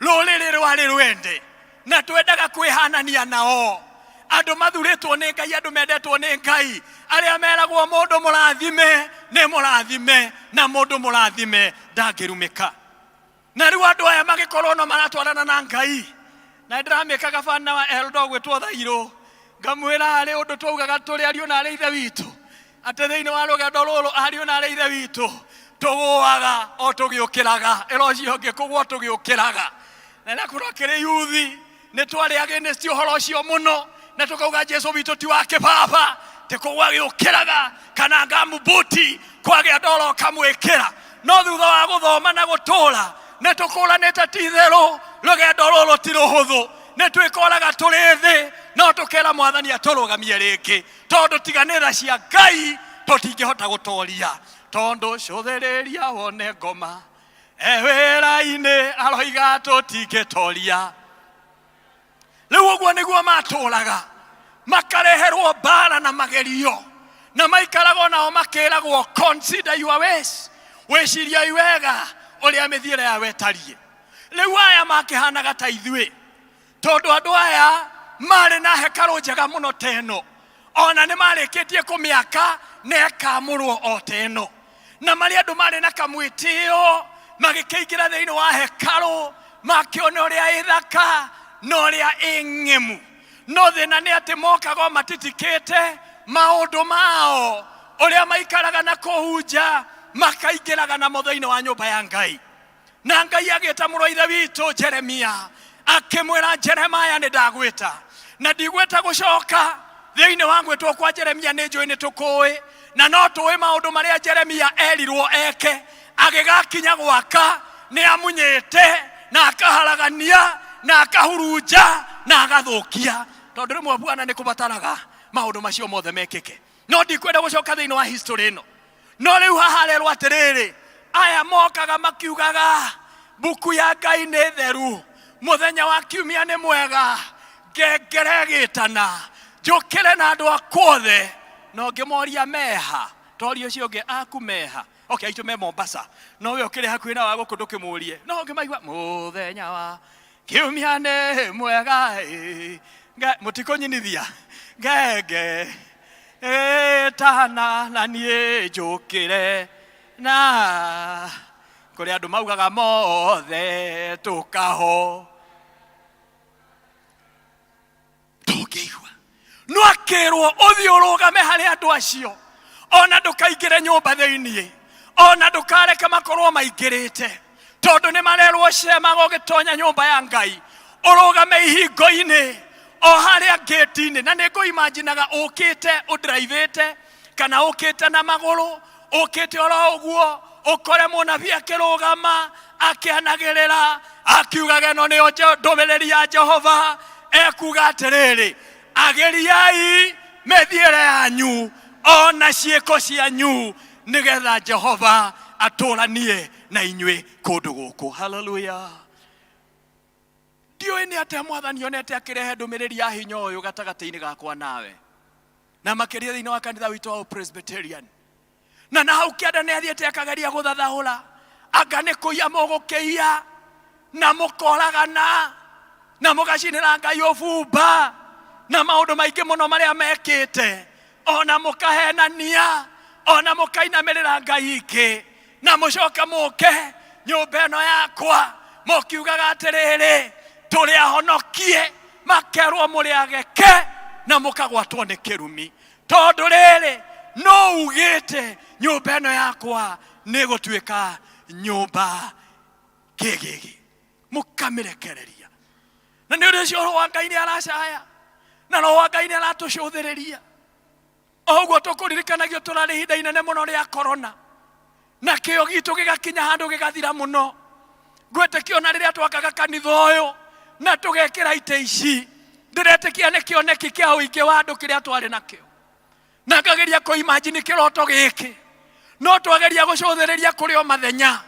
rũrĩrĩ rwarĩ rwende na twendaga kwĩhanania nao, andũ mathurĩtwo nĩ Ngai, andũ mendetwo nĩ Ngai, arĩa meragwo mũndũ mũrathime nĩ mũrathime na mũndũ mũrathime ndangĩrumĩka. Na rĩu andũ aya magĩkorwo no maratwarana na Ngai, na ndĩramĩkaga bana wa eldo gwĩtwo Thairũ, ngamwĩra harĩ ũndũ twaugaga tũrĩ ariũ na arĩ ithe witũ, atĩ thĩinĩ wa rũgendo rũrũ ariũ na arĩ ithe witũ Tũgũaga o tũgĩũkĩraga, ĩra ũcio ũngĩ kũgũa tũgĩũkĩraga. Na rĩrĩa tũrakĩrĩ yuthi nĩ twarĩ against ũhoro ũcio mũno, na tũkauga Jesu witũ ti wa kĩbaba, ti kũgũa gĩũkĩraga kana ngamubuti kwagĩa ndoro ũkamwĩkĩra. No thutha wa gũthoma na gũtũra nĩ tũkũranĩte ti itherũ rũgendo rũrũ ti rũhũthũ, nĩ twĩkoraga tũrĩ thĩ no tũkera Mwathani atũrũgamie rĩngĩ, tondũ tiganĩra cia Ngai tũtingĩhota gũtoria. Tondũ cũthĩrĩria wone ngoma e wĩra-inĩ aroiga tũtingĩtoria. Rĩu ũguo nĩguo matũraga, makareherwo mbara na magerio, na maikaragwo nao makĩragwo consider your ways, wĩciriai wega ũrĩa mĩthiĩre yao ĩtariĩ. Rĩu aya makĩhanaga ta ithuĩ, tondũ andũ aya marĩ na hekarũ njega mũno ta ĩno, ona nĩ marĩkĩtie kũmĩaka na ĩkamũrwo o ta ĩno, na marĩ andũ marĩ na kamwĩtĩo, magĩkĩingĩra thĩinĩ wa hekarũ makĩona ũrĩa ĩthaka na ũrĩa ĩng'emu. No thĩna nĩ atĩ mokaga o matitikĩte maũndũ mao ũrĩa maikaraga na kũhunja, makaingĩraga namo thĩinĩ wa nyũmba ya Ngai. Na Ngai agĩta mũrũ wa ithe witũ Jeremia, akĩmwĩra, Jeremaya, nĩ ndagwĩta na ndigwĩta gũcoka. Thĩinĩ wa gwĩtwo kwa Jeremia nĩ njũĩ nĩ tũkũĩ, na no tũĩ maũndũ marĩa Jeremia erirwo eke. Agĩgakinya gwaka nĩ amunyĩte na akaharagania na akahurunja na agathũkia, tondũ rĩmwe Bwana nĩ kũbataraga maũndũ macio mothe mekĩke. No ndikwenda gũcoka thĩinĩ wa history ĩno. No rĩu haha arerwo atĩrĩrĩ, aya mokaga makiugaga mbuku ya Ngai nĩ theru, mũthenya wa kiumia nĩ mwega, ngengere ĩgĩtana, njũkĩre na andũ akwa othe. Na ũngĩmoria meha, toria ũcio ũngĩ aku meha. Okay, aitũ me Mombasa, no we ũkĩrĩ hakuhĩ na wa gũkũ ndũkĩmũrie. No ũngĩmaigua mũthenya wa kiumia nĩ mwega, ĩ, mũtikũnyinithia ngenge ĩtana na niĩ njũkĩre na kũrĩ andũ maugaga mothe tũkaho ndũngĩigua. No akĩrwo ũthiĩ ũrũgame harĩ andũ acio, ona ndũkaingĩre nyũmba thĩinĩ, ona ndũkareke makorwo maingĩrĩte, tondũ nĩ marerwo cemaga ũgĩtonya nyũmba ya Ngai, ũrũgame ihingo-inĩ o harĩa ngĩti-inĩ. Na nĩ ngũimajinaga ũkĩte ũndiraivĩte kana ũkĩte na magũrũ, ũkĩte oro ũguo ũkore mũnabii akĩrũgama akĩanagĩrĩra akiugaga ĩno nĩyo ndũmĩrĩri ya Jehova, ekuga atĩrĩrĩ, agĩriai mĩthiĩre yanyu ona ciĩko cianyu, nĩgetha Jehova atũranie na inyuĩ kũndũ gũkũ. Haleluya. Ndiũĩ nĩ atĩa Mwathani onete akĩrehe ndũmĩrĩri ya hinya ũyũ gatagatĩ-inĩ gakwa nawe, na makĩria thĩinĩ wa kanitha witũ wa Presbyterian. Na na hau kĩanda nĩ athiĩte akageria gũthathaũra, anga nĩ kũiya mũgũkĩiya na mũkoragana na mũgacinĩra Ngai ũbumba na maũndũ maingĩ mũno marĩa mekĩte, ona mũkahenania, ona mũkainamĩrĩra Ngai ingĩ, na mũcoke mũke nyũmba ĩno yakwa mũkiugaga atĩrĩrĩ, tũrĩ ahonokie, makerwo mũrĩ ageke na mũkagwatwo nĩ kĩrumi, tondũ rĩrĩ no ugĩte nyũmba ĩno yakwa nĩ gũtuĩka nyũmba kĩgĩgĩ, mũkamĩrekereria. Na nĩ ũndũ ũcio Roho wa Ngai nĩ aracaya, na Roho wa Ngai nĩ aratũcũthĩrĩria. O ũguo tũkũririkanagio tũrarĩ ihinda inene mũno rĩa korona, na kĩo gitũ gĩgakinya handũ gĩgathira mũno. Ngwĩtĩkia ona rĩrĩa twakaga kanitha ũyũ na tũgekĩra itĩ ici, ndĩretĩkia nĩ kĩoneki kĩa ũingĩ wa andũ kĩrĩa twarĩ nakĩo, na ngageria kũimajini kĩroto gĩkĩ, no twageria gũcũthĩrĩria kũrĩ o mathenya,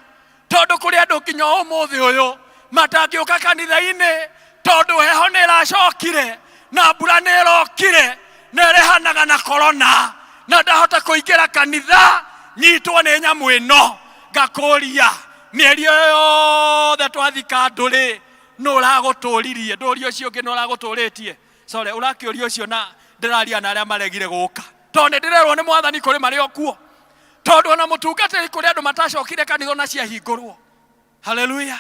tondũ kũrĩ andũ nginya ũmũthĩ ũyũ matangĩũka kanitha-inĩ tondũ heho nĩ ĩracokire na mbura nĩ ĩrokire na ĩrehanaga na korona, na ndahota kũingĩra kanitha nyitwo nĩ nyamũ ĩno. Ngakũria, mĩeri ĩyo yothe twathika andũ rĩ, nũ ũragũtũririe? Ndũrie ũcio ũngĩ, nũ ũragũtũrĩtie? Sorry, ũrakĩũria ũcio na ndĩraria na arĩa maregire gũka, tondũ nĩ ndĩrerwo nĩ Mwathani kũrĩ marĩ o kuo, tondũ ona mũtungatĩri kũrĩ andũ matacokire kanitha ona ciahingũrwo. Haleluya.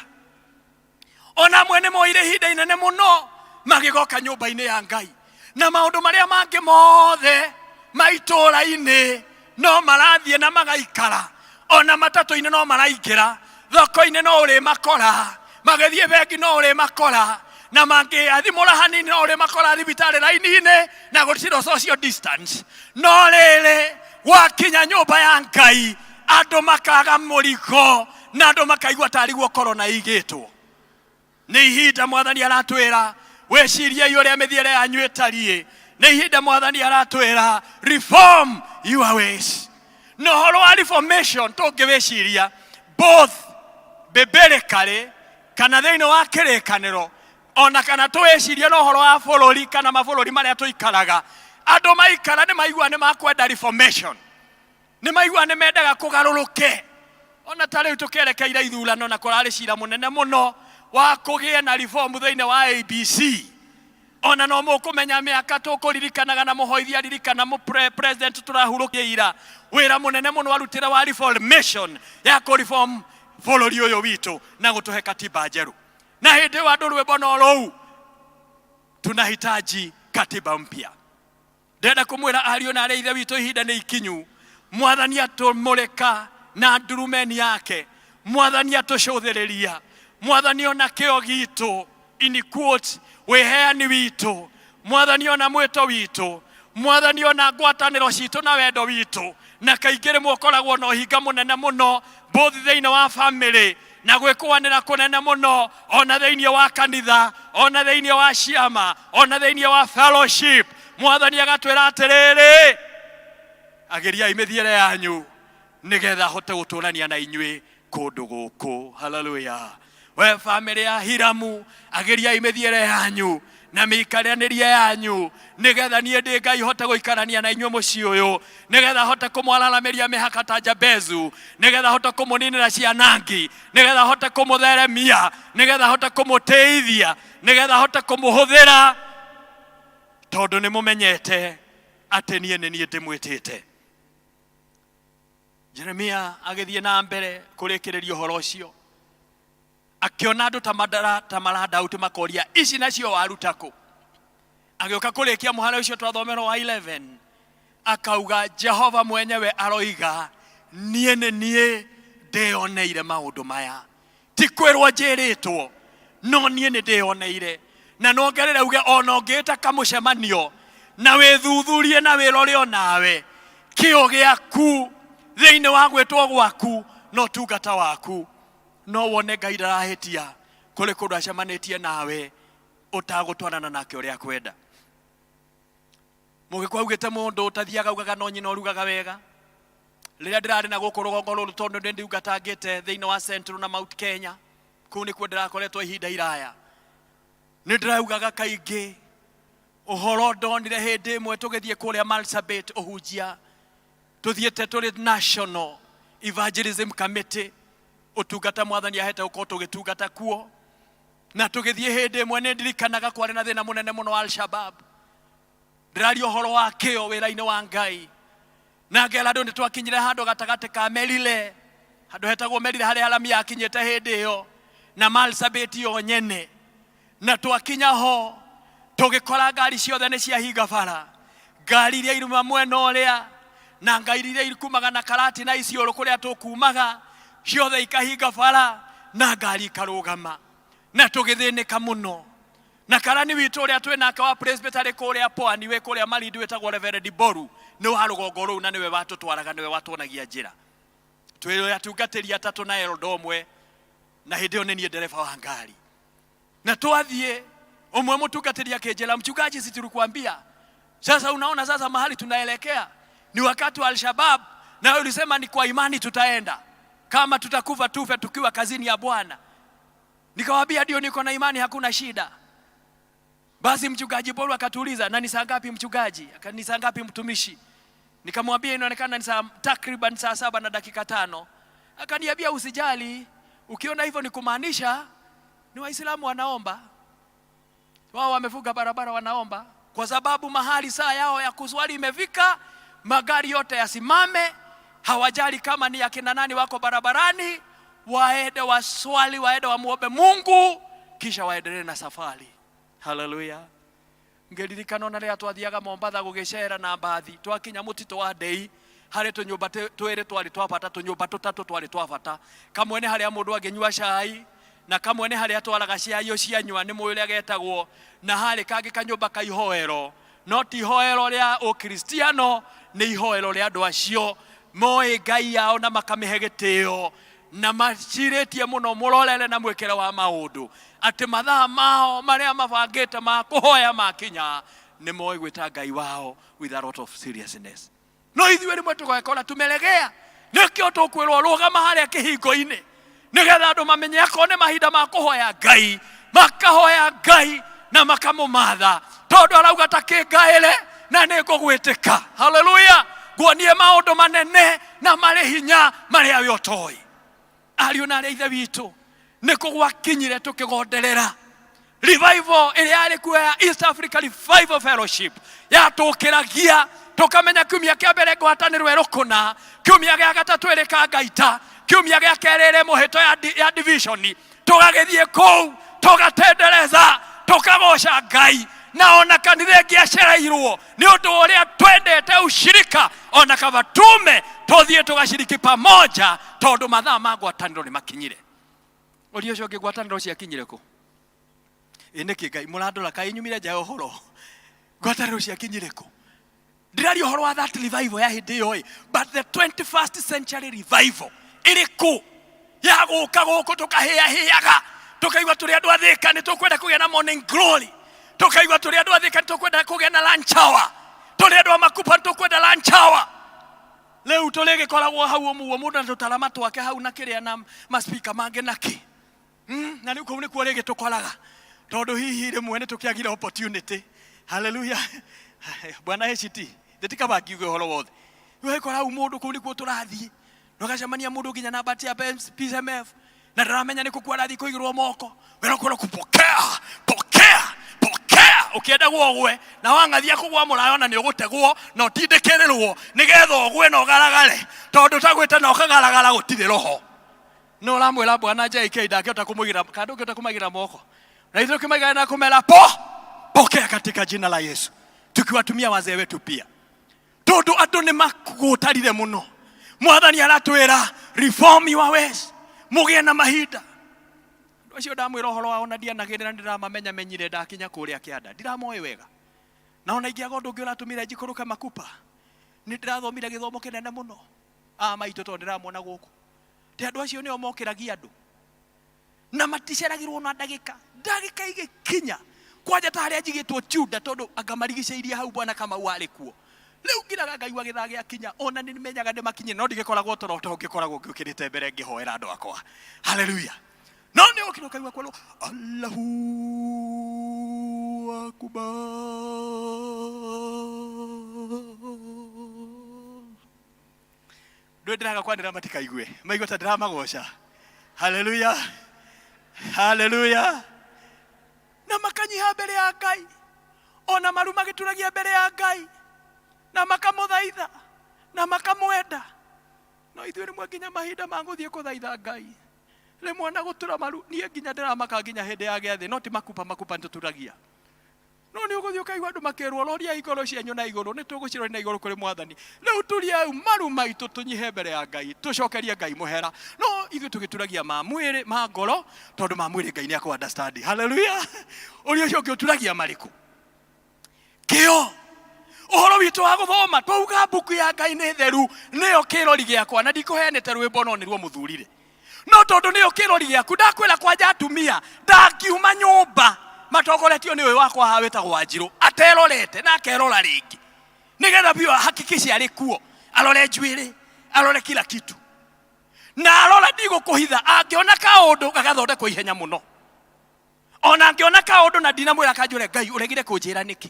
Ona amwe nĩ moire ihinda inene mũno magĩgoka nyũmba-inĩ ya Ngai, na maũndũ marĩa mangĩ mothe ma itũũra-inĩ no marathiĩ na magaikara. Ona matatũ-inĩ no maraingĩra, thoko-inĩ no ũrĩmakora, magĩthiĩ bengi no ũrĩmakora, na mangĩathimũra hanini no ũrĩmakora thibitarĩ raini-inĩ, na gũtirĩ social distance. No rĩrĩ, gwakinya nyũmba ya Ngai, andũ makaga mũrigo na andũ makaigua tarĩ guo korona ĩigĩtwo. Nĩ ihinda Mwathani aratwĩra wĩciriei ũrĩa mĩthiĩre yanyu ĩtariĩ. Nĩ ihinda Mwathani aratwĩra reform your ways. Na ũhoro wa reformation tũngĩwĩciria both biblically kana thĩinĩ wa kĩrĩkanĩro, ona kana tũwĩcirie na ũhoro wa bũrũri kana mabũrũri marĩa tũikaraga, andũ maikara nĩ maigua nĩ makwenda reformation, nĩ maigua nĩ mendaga kũgarũrũke. Ona ta rĩu tũkĩerekeire ithurano na kũrarĩ cira mũnene mũno wa kũgĩe na reform thĩinĩ wa ABC. Ona no mũkũmenya mĩaka tũkũririkanaga na mũhoithia ririkana mũ president tũrahurũkia ira wĩra mũnene mũno arutĩre wa reformation ya kũ reform bũrũri ũyũ witũ na gũtũhe katiba njerũ. Na hĩndĩ ĩyo andũ rwĩmbo no rũu, tunahitaji katiba mpya. Ndĩrenda kũmwĩra ariũ na arĩa ithe witũ, ihinda nĩ ikinyu. Mwathani atũmũrĩka na ndurumeni yake, Mwathani atũcũthĩrĩria, Mwathani ona kĩo gitũ, in quotes, wĩheani witũ, Mwathani ona mwĩto witũ, Mwathani ona ngwatanĩro citũ na wendo witũ. Na kaingĩ rĩmwe ũkoragwo na ũhinga mũnene mũno both thĩinĩ wa family na gwĩkũanĩra kũnene mũno ona thĩinĩ wa kanitha, ona thĩinĩ wa ciama, ona thĩinĩ wa fellowship. Mwathani agatwĩra atĩrĩrĩ, agĩriai mĩthiĩre yanyu nĩgetha hote gũtũrania na inyuĩ kũndũ gũkũ. Haleluya. We famĩlĩ ya Hiramu, agĩriai mĩthiĩre yanyu na mĩikaranĩrie yanyu nĩgetha niĩ ndĩ Ngai hote gũikarania na inyuĩ mũciĩ ũyũ, nĩgetha hote kũmwararamĩria mĩhaka ta Jabezu, nĩgetha hote kũmũninĩra cianangi, nĩgetha hote kũmũtheremia, nĩgetha hote kũmũtĩithia, nĩgetha hote kũmũhũthĩra, tondũ nĩ mũmenyete atĩ niĩ nĩ niĩ ndĩmwĩtĩte. Jeremia agĩthiĩ na mbere kũrĩkĩrĩria ũhoro ũcio, akĩona andũ ta maradauti makoria, ici nacio waruta kũ? Agĩũka kũrĩkia mũhari ũcio twathomerwo wa 11, akauga Jehova mwenyewe aroiga, niĩ nĩ niĩ ndĩyoneire maũndũ maya, ti kwĩrwo njĩrĩtwo, no niĩ nĩ ndĩyoneire. Na nongerere uge ona ũngĩĩta kamũcemanio na wĩthuthurie na wĩrore onawe kĩo gĩaku thĩinĩ wa gwĩtwo gwaku na ũtungata waku, no wone Ngai ndarahĩtia kũrĩ kũndũ acemanĩtie nawe ũtagũtwarana nake ũrĩa akwenda. Mũgĩkũyũ augĩte mũndũ ũtathiaga augaga no nyina ũrugaga wega. Rĩrĩa ndĩrarĩ na gũkũ rũgongo rũrũ, tondũ nĩ ndungatangĩte thĩinĩ wa Central na Mount Kenya, kũu nĩkuo ndĩrakoretwo ihinda iraya, nĩ ndĩraugaga kaingĩ ũhoro ndonire hĩndĩ ĩmwe tũgĩthiĩ kũrĩa Marsabit ũhunjia, tũthiĩte tũrĩ National Evangelism Committee, ũtungata Mwathani ahete gũkorwo tũgĩtungata kuo. Na tũgĩthiĩ hĩndĩ ĩmwe nĩ ndirikanaga kwarĩ na thĩna mũnene mũno wa Al-Shabaab. Ndĩraria ũhoro wa kĩo wĩra-inĩ wa Ngai. Na ngera andũ nĩ twakinyire handũ gatagatĩ ka Merile, handũ hetagwo Merile harĩa arami yakinyĩte hĩndĩ ĩyo, na Marsabit yo nyene. Na twakinya ho tũgĩkora ngari ciothe nĩ ciahinga bara, ngari iria iruma mwena ũrĩa na ngari iria ikumaga na Karati na Isiolo kũrĩa tũkumaga, ciothe ikahinga bara na ngari ikarũgama, na tũgĩthĩnĩka mũno. Na karani witũ ũrĩa twĩ nake wa presbytery kũrĩa Pwani, wĩ kũrĩa Malindi, wĩtagwo Reverend Boru, nĩ wa rũgongo rũu na nĩwe watũtwaraga, nĩwe watuonagia njĩra. Twĩ atungatĩri atatũ na elder ũmwe, na hĩndĩ ĩyo nĩ niĩ ndereba wa ngari. Na twathiĩ, ũmwe mũtungatĩri akĩnjĩra, mchungaji, si tulikuambia sasa unaona sasa mahali tunaelekea ni wakati wa Al-Shabaab, na wewe ulisema ni kwa imani tutaenda, kama tutakufa tufe tukiwa kazini ya Bwana. Nikamwambia ndio, niko na imani, hakuna shida. Basi mchungaji Boru akatuuliza, na ni saa ngapi mchungaji? Ni saa ngapi mtumishi? Nikamwambia inaonekana ni saa takriban saa 7:05. Akaniambia usijali, ukiona hivyo ni kumaanisha ni Waislamu wanaomba. Wao wamefunga barabara wanaomba, kwa sababu mahali saa yao ya kuswali imefika, magari yote yasimame, hawajali kama ni akina nani wako barabarani, waende waswali, waende wamuombe Mungu, kisha waendelee na safari. Haleluya. Ngeririkana ona rĩrĩa twathiaga Mombatha gũgĩcera na mbathi, twakinya mũtitũ wa Ndei, Harĩ tũnyũmba twĩrĩ twarĩ twa bata, tũnyũmba tũtatũ twarĩ twa bata. Kamwe nĩ harĩa mũndũ angĩnyua cai, na kamwe nĩ harĩa atwaraga cai ũcianyua, nĩ mũĩ ũrĩa getagwo, na harĩ kangĩ kanyũmba ka ihoero, no ti ihoero rĩa ũkristiano, nĩ ihoero rĩa andũ acio moĩ Ngai yao na makamĩhe gĩtĩo na macirĩtie mũno mũrorere na mwĩkĩre wa maũndũ, atĩ mathaa mao marĩa mabangĩte ma kũhoya makinya nĩ moĩ gwĩta Ngai wao with a lot of seriousness. No ithuĩ rĩmwe tũgekora tumeregea. Nĩkĩo tũkwĩrwo rũgama harĩa kĩhingo-inĩ, nĩgetha andũ mamenye akorwo nĩ mahinda ma kũhoya Ngai, makahoya Ngai na makamũmatha, tondũ arauga ta kĩngaĩre na nĩ ngũgwĩtĩka. Haleluya! Nguonie maũndũ manene na marĩ hinya marĩa we ũtoĩ. Ariũ na arĩa ithe witũ, nĩ kũgwakinyire tũkĩgonderera revival ĩrĩa yarĩ kuo ya East Africa Revival Fellowship, yatũkĩragia tũkamenya kiumia kĩa mbere ngwatanĩro ĩrĩ kũna, kiumia gĩa gatatũ ĩrĩ Kangaita, kiumia gĩa kerĩ ĩrĩ mũhĩto ya division. Tũgagĩthiĩ kũu tũgatendereza, tũkagoca Ngai, na ona kanitha ĩngĩ acereirwo nĩ ũndũ wa ũrĩa twendete ushirika, ona kaba tume tũthiĩ tũgaciriki pamoja, tondũ mathaa ma ngwatanĩro nĩ makinyire. Ũria ũcio ũngĩ, ngwatanĩro ciakinyire kũ? Ĩ nĩkĩ Ngai mũrandora kaĩ nyumire nja ya ũhoro? Ngwatanĩro ciakinyire kũ? Ndĩraria ũhoro wa that revival ya hĩndĩ ĩyo ĩ, but the 21st century revival ĩrĩ kũ? Ya gũka gũkũ tũkahĩahĩaga, tũkaigua tũrĩ andũ athĩka nĩ tũkwenda kũgĩa na morning glory, tũkaigua tũrĩ andũ athĩka nĩ tũkwenda kũgĩa na lunch hour, tũrĩ andũ a makupa nĩ tũkwenda lunch hour. Rĩu tũrĩgĩkoragwo hau ũmũguo mũndũ na tũtarama twake hau na kĩrĩa na maspika mangĩ na kĩ. Na rĩu kũu nĩkuo rĩngĩ tũkoraga, tondũ hihi rĩmwe nĩ tũkĩagire opportunity. Haleluya! Bwana ACT ndĩtikaba ngiuge ũhoro wothe. Rĩu ũgakora hau mũndũ kũu nĩkuo tũrathiĩ, na ũgacemania mũndũ nginya na bati ya PSMF, na ndaramenya nĩ kũkua arathiĩ kũigĩrwo moko, wĩra kwĩrwo kupokea, pokea, pokea, ũkĩenda ũgwe na wang'athia kũgwa mũraya ona nĩ ũgũtegwo na ũtindĩkĩrĩrwo nĩgetha ũgwe na ũgaragare, tondũ tagwĩte na ũkagaragara gũtirĩ roho. No ũramwĩra bwana JK ndangĩhota kũmũigĩra, kana ndũngĩhota kũmaigĩra moko, na ithuĩ tũkĩmaigĩra na kũmera po pokea katika jina la Yesu, tukiwatumia wazee wetu pia, tondũ andũ nĩ makũtarire mũno. Mwathani aratwĩra reform your ways, mũgĩe na mahinda. Andũ acio ndamwĩra ũhoro wao na ndianagĩrĩra, ndĩramamenya menyire ndakinya kũrĩa kĩanda, ndiramoĩ wega, na ona ingĩaga ũndũ ũngĩ ũratũmire njikũrũke makupa, nĩ ndĩrathomire gĩthomo kĩnene mũno. Aa maitũ tondũ ndĩramona gũkũ, ti andũ acio nĩo mokĩragia andũ na maticeragĩrwo na ndagĩka ndagĩka igĩkinya kwanja ta harĩa njigĩtwo Juda, tondũ anga marigicĩirie hau bwana Kamau arĩ kuo. Rĩu ngiraga ngaigua gĩthaa gĩakinya, ona nĩ menyaga nĩ makinyire, no ndigĩkoragwo toro tondũ ngĩkoragwo ngĩũkĩrĩte mbere ngĩhoera andũ akwa. Haleluya! No nĩ ũkĩra ũkaigua kwerwo Allahu Akbar. Ndũĩ ndĩraga kwanĩra matikaigue, maigue ta ndĩramagoca. Haleluya, haleluya! Na makanyiha mbere ya Ngai, ona maru magĩturagia mbere ya Ngai, na makamũthaitha na makamwenda. No ithuĩ rĩmwe nginya mahinda ma gũthiĩ kũthaitha Ngai, rĩmwe ona gũtura maru, niĩ nginya ndĩramaka nginya hĩndĩ ya gĩathĩ, no ti makupa makupa nĩtũturagia. No nĩ ũgũthiĩ ũkaigua andũ makĩrwo, roriai ngoro cianyu na igũrũ, nĩ tũgũciroria na igũrũ kũrĩ Mwathani. Rĩu turiai maru maitũ tũnyihe mbere ya Ngai, tũcokerie Ngai mũhera. No ithuĩ tũgĩturagia ma mwĩrĩ, ma ngoro, tondũ ma mwĩrĩ Ngai nĩ akũ understand. Haleluya! Ũrĩa ũcio ũngĩ ũturagia marĩkũ? Kĩo ũhoro witũ wa gũthoma, twauga mbuku ya Ngai nĩ theru, nĩyo kĩrori gĩakwa, na ndikũheanĩte rwĩmbo no nĩruo mũthurire. No tondũ nĩyo kĩrori gĩaku, ndakwĩra kwanja atumia ndangiuma nyũmba matongoretio nĩ ũyũ wakwa haha wĩtagwo Wanjirũ, aterorete na akerora rĩngĩ, nĩgetha biũ ahakikishe arĩ kuo, arore njuĩrĩ, arore kila kitu, na arora, ndigũkũhitha, angĩona kaũndũ gagathondekwo ihenya mũno. Ona angĩona kaũndũ na ndinamwĩra, kanjũre, Ngai ũregire kũnjĩra nĩkĩ?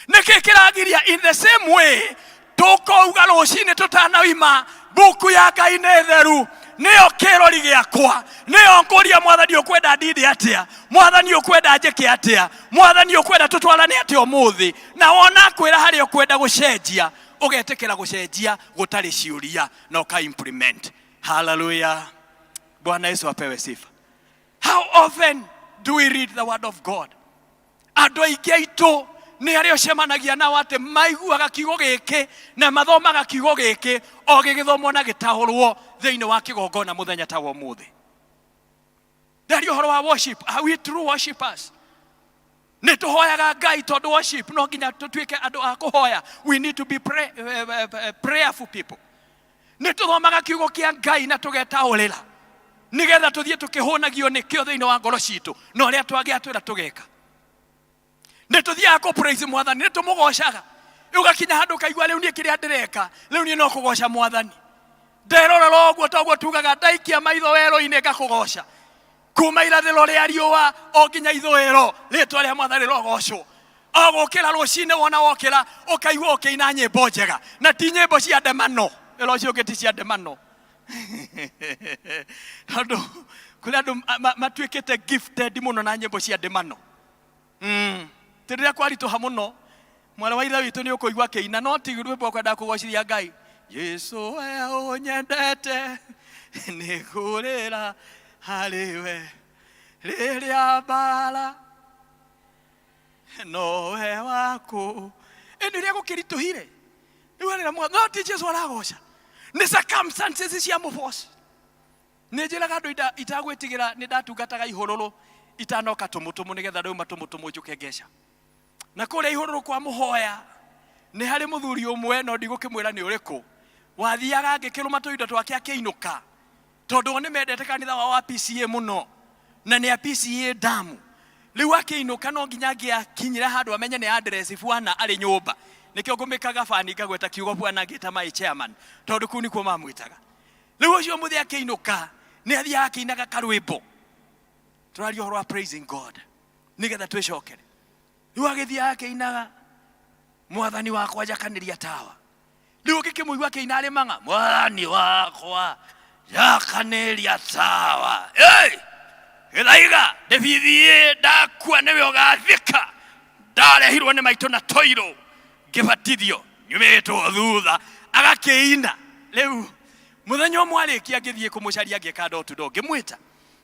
Nĩkĩ kĩragiria? In the same way tũkouga rũcinĩ tũtanaima, mbuku ya Ngai nĩ theru, nĩyo kĩrori gĩakwa, nĩyo ngũria Mwathani ũkwenda ndinde atĩa, Mwathani ũkwenda njĩke atĩa, Mwathani ũkwenda tũtwarane atĩa ũmũthĩ. Na wona akwĩra harĩa ũkwenda gũcenjia, ũgetĩkĩra gũcenjia gũtarĩ ciũria na ũka implement. Haleluya! Bwana Yesu apewe sifa. How often do we read the word of God? Andũ aingĩ aitũ Nĩ arĩa ũcemanagia nao atĩ maiguaga kiugo gĩkĩ na mathomaga kiugo gĩkĩ o gĩgĩthomwo na gĩtaũrwo thĩinĩ wa kĩgongona mũthenya ta wa ũmũthĩ. Ndaria ũhoro wa worship. Are we true worshipers? Nĩ tũhoyaga Ngai tondũ worship no nginya tũtuĩke andũ a kũhoya. We need to be prayerful people. Nĩ tũthomaga kiugo kĩa Ngai na tũgetaũrĩra nĩgetha tũthiĩ tũkĩhũnagio nĩkĩo thĩinĩ wa ngoro citũ na ũrĩa twagĩa twĩra tũgeka. Nĩ tũthiaga kũ praise Mwathani, nĩ tũmũgocaga. Rĩu ũgakinya handũ ũkaigua rĩu niĩ kĩrĩa ndĩreka rĩu niĩ no kũgoca Mwathani. Nderorera ũguo toguo tugaga ndaikia maitho werũ-inĩ ngakũgoca. Kuma irathĩro rĩa riũa o nginya ithũĩro, rĩtwa rĩa Mwathani rĩrogocwo. O gũkĩra rũcinĩ wona wokĩra ũkaigua ũkĩina nyĩmbo njega, na ti nyĩmbo cia ndemano. Ĩra ũcio ũngĩ ti cia ndemano. Tondũ kũrĩ andũ matuĩkĩte gifted mũno na nyĩmbo cia ndemano. Ti rĩrĩa kwaritũha mũno, mwarĩ wa ithe witũ nĩ ũkũigua akĩina, no ti rwĩmbo ũkwendaga kũgocithia Ngai. Jesu we ũnyendete, nĩ ngũrĩra harĩ we rĩrĩa mbara nowe waku. Ĩndĩ rĩrĩa gũkĩritũhire, rĩu arĩra mwa, no ti Jesu aragoca, nĩ circumstances cia mũboci. Nĩ njĩraga andũ itagwĩtigĩra, nĩ ndatungataga ihũrũrũ itanoka tũmũtũmũ nĩgetha ndauma tũmũtũmũ njũke ngeca. Na kũrĩa ihũrũrũ kwa mũhoya nĩ harĩ mũthuri ũmwe, no ndigũkĩmwĩra nĩ ũrĩkũ, wathiaga ngĩkĩrũma tũindo twake akĩinũka, tondũ o nĩ mendete kanitha wao wa PCA mũno, na nĩ a PCA damu. Rĩu akĩinũka no nginya angĩakinyire handũ amenye nĩ address bwana arĩ nyũmba. Nĩkĩo ngũmĩkaga bani ngagweta kiugo bwana ngĩta my chairman, tondũ kũu nĩkuo mamwĩtaga. Rĩu ũcio mũthĩ akĩinũka nĩ athiaga akĩinaga karwĩmbo. Tũraria ũhoro wa praising God nĩgetha twĩcokere. Rĩu agĩthiaga akĩinaga, Mwathani wakwa njakanĩria tawa. Rĩu ũngĩkĩmũigua akĩina arĩ mang'a, Mwathani wakwa njakanĩria tawa. Hey! Gĩthaiga ndĩbithiĩ ndakua nĩwe ũgathika, ndarehirwo nĩ maitũ na toirũ ngĩbatithio nyumĩtwo thutha. Agakĩina. Rĩu mũthenya ũmwe arĩkia ngĩthiĩ kũmũcaria ngĩka door to door, ngĩmwĩta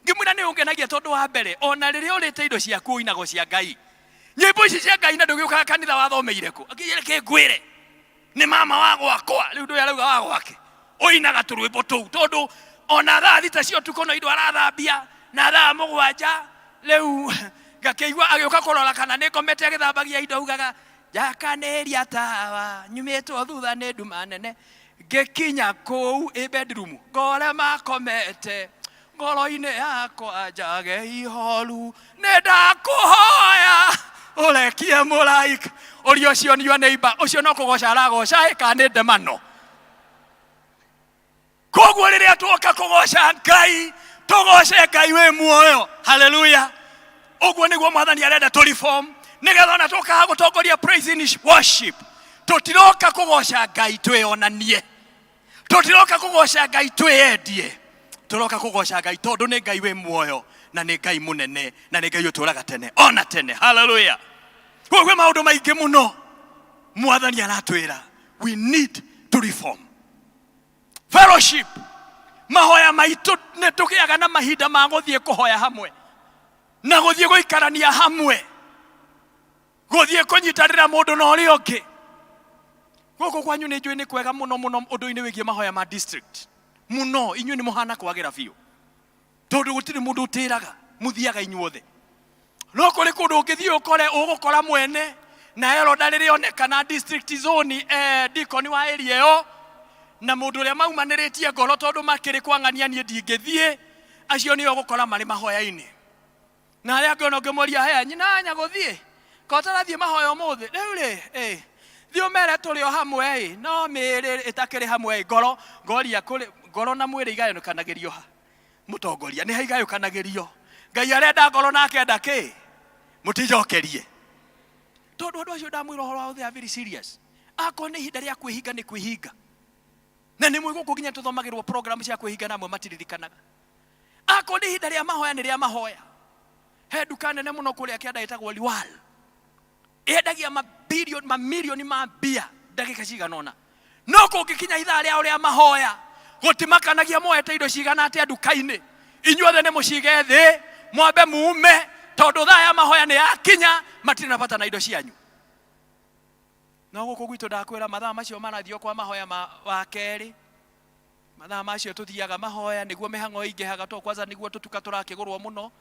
ngĩmwĩra nĩ ũngenagia tondũ wa mbere ona rĩrĩa ũrĩte indo ciaku ũinagwo cia Ngai, nyĩmbo ici cia Ngai, na ndũgĩũkaga kanitha wathomeire kũ? Akĩnjĩra reke ngwĩre, nĩ mama wa gwakwa. Rĩu ndũĩ arauga wa gwake ũinaga tũrwĩmbo tũu, tondũ ona thaa thita cia ũtukũ no indo arathambia na thaa mũgwanja. Rĩu ngakĩigua agĩũka kũrora kana nĩ ngomete agĩthambagia indo, augaga njakanĩria tawa nyumĩtwo thutha nĩ nduma nene. Ngĩkinya kũu ĩ bedroom ngore makomete, ngoro-inĩ yakwa njage ihoru, nĩ ndakũhoya ũrekie mũraika. Ũria ũcio nĩ neighbor ũcio no kũgoca aragoca ĩ kana nĩ ndemano. Koguo rĩrĩa tuoka kũgoca Ngai, tũgoce Ngai wĩ muoyo. Haleluya. Ũguo nĩguo Mwathani arenda tũ reform, nĩgetha ona tũkaga gũtongoria praise in worship, tũtiroka kũgoca Ngai twĩonanie, tũtiroka kũgoca Ngai twĩyendie, tũroka kũgoca Ngai tondũ nĩ Ngai wĩ muoyo na nĩ Ngai mũnene na nĩ Ngai ũtũraga tene ona tene. Haleluya. Koguo kwĩ maũndũ maingĩ mũno Mwathani aratwĩra we need to reform. Fellowship, mahoya maitũ nĩ tũgĩaga na mahinda ma gũthiĩ kũhoya hamwe na gũthiĩ gũikarania hamwe, gũthiĩ kũnyitanĩra mũndũ na ũrĩa ũngĩ. Gũkũ kwanyu nĩ njũĩ nĩ kwega mũno mũno ũndũ-inĩ wĩgiĩ mahoya ma district mũno. Inyuĩ nĩ mũhana kwagĩra biũ, tondũ gũtirĩ mũndũ ũtĩraga, mũthiaga inyuothe. No kũrĩ kũndũ ũngĩthiĩ ũkore ũgũkora mwene na elder rĩrĩa onekana district zone, deacon wa area ĩyo na mũndũ ũrĩa maumanĩrĩtie ngoro tondũ makĩrĩ kwang'ania niĩ ndingĩthiĩ, acio nĩo ũgũkora marĩ mahoya-inĩ. Na arĩa angĩ ona ũngĩmoria, haya nyina anya gũthiĩ ko ũtarathiĩ mahoya ũmũthĩ rĩu rĩ, thiĩ ũmere tũrĩ o hamwe ĩ, no mĩĩrĩ ĩtakĩrĩ hamwe ĩ, ngoro ngoria kũrĩ ngoro na mwĩrĩ igayũkanagĩrio ha? Mũtongoria nĩ haigayũkanagĩrio. Ngai arenda ngoro na akenda kĩ? Mũtinjokerie. Tondũ andũ acio ndamwĩra ũhoro wao, they are very serious. Akorwo nĩ ihinda rĩa kwĩhinga nĩ kwĩhinga. Na nĩ mwĩ gũkũ nginya tũthomagĩrwo program cia kwĩhinga na amwe matiririkanaga. Akorwo nĩ ihinda rĩa mahoya nĩ rĩa mahoya. He nduka nene mũno kũrĩa kĩanda ĩtagwo Liwal. Yendagia mabilioni, mamilioni ma mbia ndagĩka cigana ũna. No kũngĩkinya ithaa rĩao rĩa mahoya, gũtimakanagia moete indo cigana atĩa nduka-inĩ. Inyuothe nĩ mũcige thĩ, mwambe mume, tondũ thaa ya mahoya nĩ yakinya, matirĩ na bata na indo cianyu. No gũkũ gwitũ ndakwĩra mathaa macio marathio kwa mahoya ma wa kerĩ, mathaa macio tũthiaga mahoya nĩguo mĩhang'o ĩingĩhaga, tondũ kwanza nĩguo tũtuka tũrakĩgũrwo mũno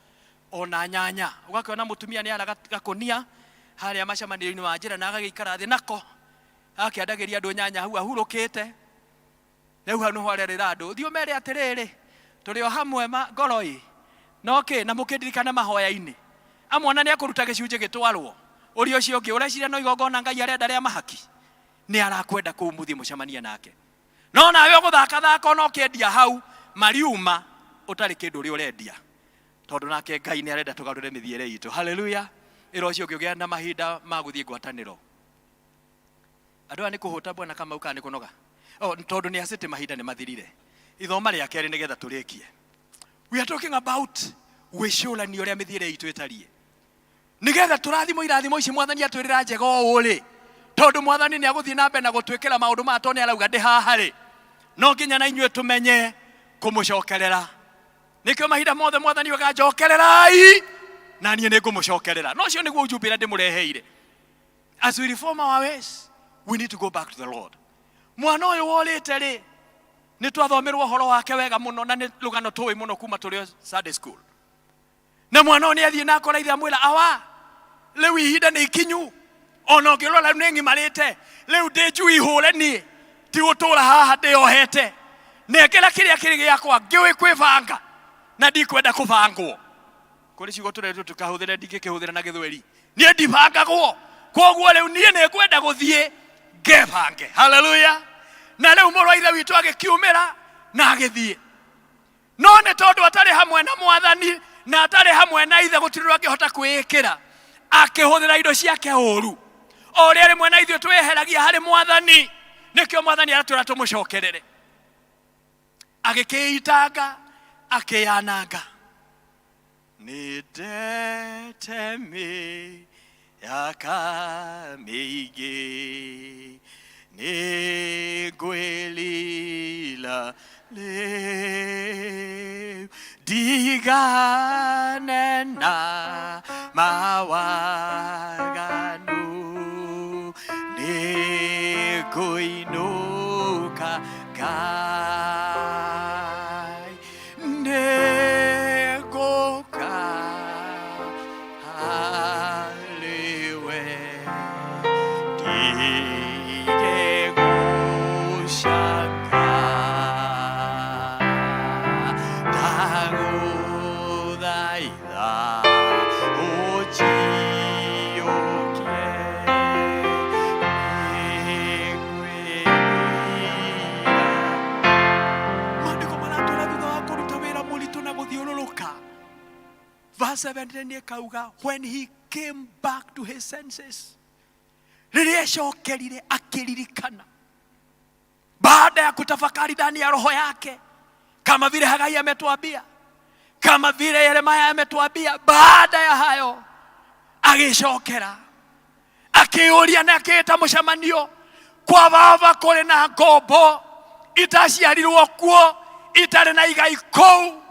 ona nyanya. Ũgakĩona mũtumia nĩ ara gakũnia harĩa macemanio-inĩ wa njĩra na agagĩikara thĩ nako akĩendagĩria andũ nyanya hau ahurũkĩte. Rĩu hau nĩho arerĩra andũ, thiĩ ũmere atĩrĩrĩ, tũrĩ o hamwe ma ngoro ĩ no kĩ, na mũkĩndirikane mahoya-inĩ. Amwe ona nĩ akũruta gĩcunjĩ gĩtwarwo ũrĩa ũcio ũngĩ ũreciria no igongona Ngai arenda rĩa mahaki, nĩ arakwenda kũu mũthiĩ mũcemanie nake. No nawe ũgũthaka thaka ona ũkĩendia hau mariuma ũtarĩ kĩndũ ũrĩa ũrendia, tondũ nake Ngai nĩ arenda tũgarũre mĩthiĩre itũ. Haleluya! Ĩra ũcio ũngĩ ũgĩa na mahinda ma gũthiĩ ngwatanĩro. Andũ aya nĩ kũhũta bwana Kamau kana nĩ kũnoga? Oh, tondũ nĩ acĩtĩ mahinda nĩ mathirire. Ithoma rĩa kerĩ nĩgetha tũrĩkie. We are talking about gwĩcũrania ũrĩa mĩthiĩre itũ ĩtariĩ, nĩgetha tũrathimwo irathimo ici mwathani atwĩrĩra njega ũũ rĩ, tondũ mwathani nĩ agũthiĩ na mbere na gũtwĩkĩra maũndũ maya, tondũ nĩ arauga ndĩ haha rĩ, no nginya na inyuĩ tũmenye kũmũcokerera. Nĩkĩo mahinda mothe mwathani oiga njokererai na niĩ nĩ ngũmũcokerera. No ũcio nĩguo ujumbe ũrĩa ndĩmũreheire. As we reform our ways, we need to go back to the Lord. Mwana ũyũ worĩte rĩ, nĩ twathomerwo ũhoro wake wega mũno, na nĩ rũgano tũĩ mũno kuma tũrĩ o Sunday school. Na mwana ũyũ nĩ athiĩ na akora ithe amwĩra, awa, rĩu ihinda nĩ ikinyu, ona ũngĩrora rĩu nĩ ng'imarĩte, rĩu ndĩ njui hũre niĩ, ti gũtũra haha ndĩyohete, nengera kĩrĩa kĩrĩ gĩakwa, ngĩũĩ kwĩbanga na ndikwenda kũbangwo. Kũrĩ ciugo tũrerirwo tũkahũthĩre, ndingĩkĩhũthĩra na gĩthweri, niĩ ndibangagwo, koguo rĩu niĩ nĩ ngwenda gũthiĩ ngebange. Haleluya! Na rĩu mũrũ wa ithe witũ agĩkiumĩra na agĩthiĩ, no nĩ tondũ atarĩ hamwe na mwathani na atarĩ hamwe na ithe, gũtirĩ ũndũ angĩhota kwĩĩkĩra, akĩhũthĩra indo ciake ũru. O ũrĩa rĩmwe na ithuĩ twĩheragia harĩ mwathani, nĩkĩo mwathani aratwĩra tũmũcokerere. Agĩkĩitanga, akĩyananga. Nĩ ndete mĩaka mĩingĩ, nĩ ngwĩlila rĩu, ndigane na mawaganu, nĩ ngũinũka Ngai, nĩ ngũka harĩwe, ndige gũcaka, ndagũthaitha ũnjiyũkie, nĩngwĩrira. Maandĩko maratwĩra thutha wa kũruta wĩra mũritũ na gũthiũrũrũka, verse 17 nĩ ĩkauga, when he came back to his senses, rĩrĩa ecokerire akĩririkana, baada ya kutafakari ndani ya roho yake, kama vile Hagai ametuambia, kama vile Yeremia ametuambia, baada ya hayo agĩcokera akĩũria na akĩĩta mũcemanio, kwa baba kũrĩ na ngombo itaciarirwo kuo, itarĩ na igai kũu,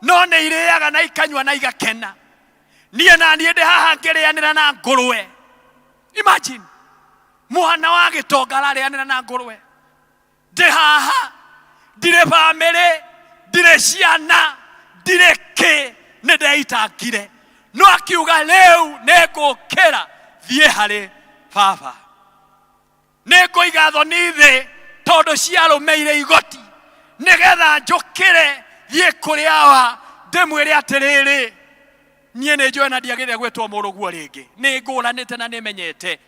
no nĩ irĩaga na ikanyua na igakena, niĩ na niĩ ndĩ haha ngĩrĩanĩra na ngũrwe. Imagine, mwana wa gĩtonga ararĩanĩra na ngũrwe. Ndĩ haha ndirĩ bamĩrĩ, ndirĩ ciana, ndirĩ kĩ, nĩ ndeitangire. No akiuga rĩu nĩ ngũkĩra thiĩ harĩ baba, nĩ ngũiga thoni thĩ tondũ ciarũmĩire igoti, nĩgetha njũkĩre thiĩ kũrĩ awa ndĩmwĩre atĩrĩrĩ, niĩ nĩ njũĩ na ndiagĩrĩire gwĩtwo mũrũguo rĩngĩ, nĩ ngũranĩte na nĩ menyete.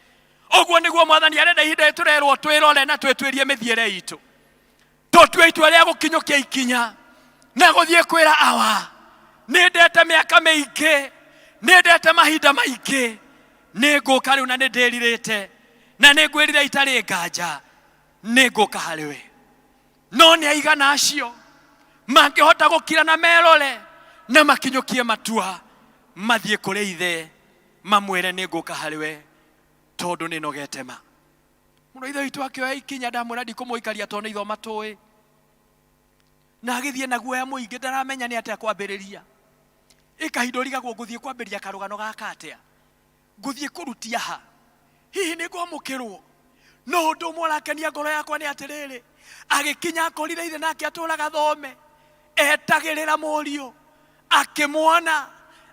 Ũguo nĩguo mwathani arenda ihinda rĩrĩ tũrerwo twĩrore na twĩtuĩrie mĩthiĩre itũ, tũtue itua rĩa gũkinyũkia ikinya na gũthiĩ kwĩra awa, nĩ ndete mĩaka mĩingĩ, nĩ ndete mahinda maingĩ, nĩ ngũka rĩu na nĩ ndĩrirĩte na nĩ ngwĩrire itarĩ nganja, nĩ ngũka harĩ we. No nĩ aigana acio mangĩhota gũkira na merore na makinyũkie matua mathiĩ kũrĩ ithe mamwĩre nĩ ngũka harĩ we tondũ nĩ nogete ma. Mũrũ wa ithe witũ akĩoya ikinya, ndamwĩra ndikũmũikaria tondũ nĩ ithoma tũĩ, na agĩthiĩ na guoya mũingĩ, ndaramenya nĩ atĩa kwambĩrĩria. Ĩkahinda ũrigagwo ngũthiĩ kwambĩrĩria karũgano gaka atĩa, ngũthiĩ kũrutia ha, hihi nĩ ngwamũkĩrwo? No ũndũ ũmwe ũrakenia ngoro yakwa nĩ atĩrĩrĩ, agĩkinya akorire ithe nake atũraga thome, etagĩrĩra mũriũ, akĩmuona,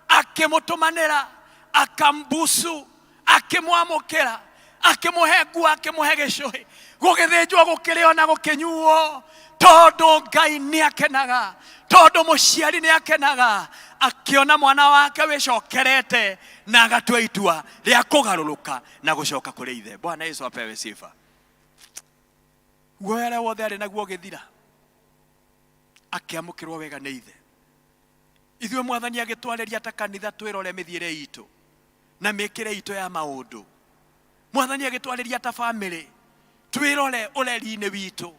akĩmũtũmanĩra, akambusu, akĩmwamũkĩra, akĩmũhe nguo, akĩmũhe gĩcũhĩ, gũgĩthĩnjwo, gũkĩrĩo na gũkĩnyuo, tondũ Ngai nĩ akenaga, tondũ mũciari nĩ akenaga akĩona mwana wake wĩcokerete na agatua itua rĩa kũgarũrũka na gũcoka kũrĩ ithe. Bwana Yesu apewe sifa. Guoya ũrĩa wothe arĩ naguo ũgĩthira, akĩamũkĩrwo wega nĩ ithe. Ithuĩ Mwathani agĩtwarĩria ta kanitha twĩrore mĩthiĩre itũ na mĩkĩre itũ ya maũndũ. Mwathani agĩtwarĩria ta bamĩrĩ twĩrore ũreri-inĩ witũ,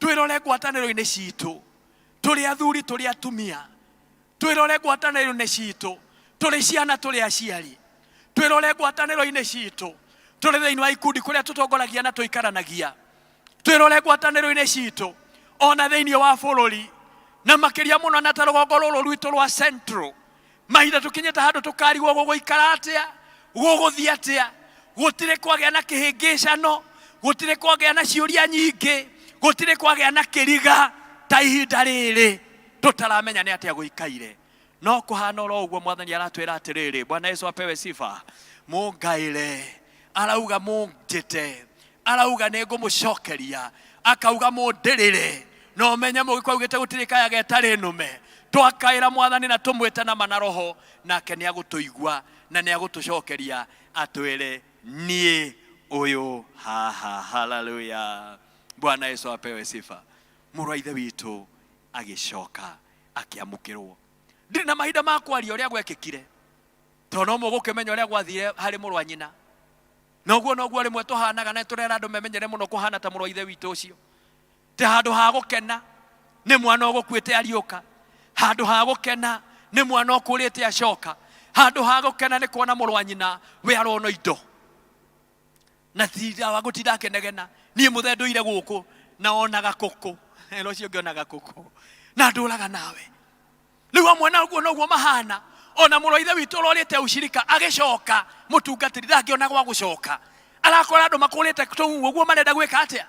twĩrore ngwatanĩro-inĩ citũ, tũrĩ athuri tũrĩ atumia, twĩrore ngwatanĩro-inĩ citũ, tũrĩ ciana tũrĩ aciari, twĩrore ngwatanĩro-inĩ citũ, tũrĩ thĩinĩ wa ikundi kũrĩa tũtongoragia na tũikaranagia, twĩrore ngwatanĩro-inĩ citũ ona thĩinĩ wa bũrũri, na makĩria mũno na ta rũgongo rũrũ rwitũ rwa Central. Mahinda tũkinyĩte handũ tũkarigwo gũgũikara atĩa, gũgũthiĩ atĩa, gũtirĩ kwagĩa na kĩhĩngĩcano, gũtirĩ kwagĩa na ciũria nyingĩ, gũtirĩ kwagĩa na kĩriga ta ihinda rĩrĩ tũtaramenya nĩ atĩa gũikaire. No kũhana oro ũguo Mwathani aratwĩra atĩrĩrĩ, Bwana Yesu apewe sifa, mũngaĩre, arauga mũnjĩte, arauga nĩ ngũmũcokeria, akauga mũndĩrĩre, na ũmenye mũgĩkũyũ augĩte gũtirĩ kaya getarĩ nũme. Twakaĩra Mwathani na tũmwĩte na ma na roho, nake nĩ agũtũigua na nĩ agũtũcokeria atwĩre niĩ ũyũ haha. Haleluya, Bwana Yesu apewe sifa. Mũrũ wa ithe witũ agĩcoka akĩamũkĩrwo. Ndirĩ na mahinda ma kwaria ũrĩa gwekĩkire, tondũ no mũgũkĩmenya ũrĩa gwathire harĩ mũrũ wa nyina. Noguo noguo rĩmwe tũhanaga, na tũrera andũ memenyere mũno kũhana ta mũrũ wa ithe witũ ũcio. Ti handũ ha gũkena nĩ mwana ũgũkuĩte ariũka, handũ ha gũkena nĩ mwana ũkũrĩte acoka, handũ ha gũkena nĩ kuona mũrũ wa nyina we arona indo na tinda wa gũtinda akĩnegena, niĩ mũthee ndũire gũkũ na onaga kũkũ, ĩno ũcio ũngĩ onaga kũkũ na ndũraga nawe. Rĩu amwe na ũguo noguo mahana. Ona mũrũ wa ithe witũ ũrorĩte ucirika agĩcoka mũtungatĩri ndangĩona gwa gũcoka, arakora andũ makũrĩte tũu ũguo marenda gwĩka atĩa?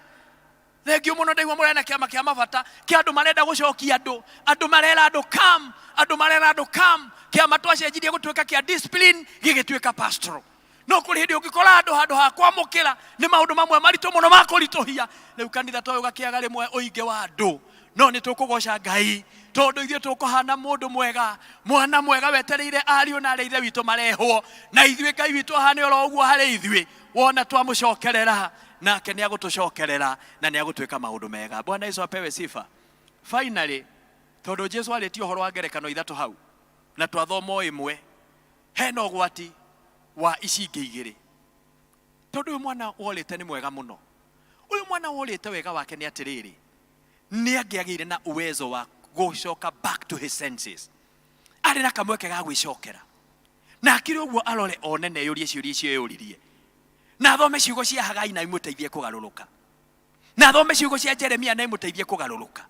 Thengiũ mũno ndaigua mũrena kĩama kĩa mabata kĩa andũ marenda gũcokia andũ, andũ marera andũ come, andũ marera andũ come. Kĩama twacenjirie gũtuĩka kĩa discipline gĩgĩtuĩka pastoral. No kũrĩ hĩndĩ ũngĩkora andũ handũ ha kwamũkĩra nĩ maũndũ mamwe maritũ mũno ma kũritũhia. Rĩu kanitha toyũ gakĩaga rĩmwe ũingĩ wa andũ, no nĩ tũkũgoca Ngai tondũ ithuĩ tũkũhana mũndũ mwega, mwana mwega wetereire ariũ na arĩa ithe witũ marehwo, na ithuĩ Ngai witũ ahane oro ũguo harĩ ithuĩ. Wona twamũcokerera nake nĩ agũtũcokerera na nĩ agũtwĩka maũndũ mega. Bwana Yesu apewe sifa. Finally, tondũ Jesu arĩtie ũhoro wa ngerekano ithatũ hau na twathoma o ĩmwe, hena ũgwati wa ici ingĩ igĩrĩ. Tondũ ũyũ mwana worĩte nĩ mwega mũno. Ũyũ mwana worĩte wega wake nĩ atĩrĩrĩ, nĩ angĩagĩire na uwezo wa gũcoka back to his senses. Arĩ na kamweke ga gwĩcokera. Na akĩrĩ ũguo arore one na eyũrie ciũria icio eyũririe. Na athome ciugo cia Hagai na imũteithie kũgarũrũka. Na athome ciugo cia Jeremia na imũteithie kũgarũrũka.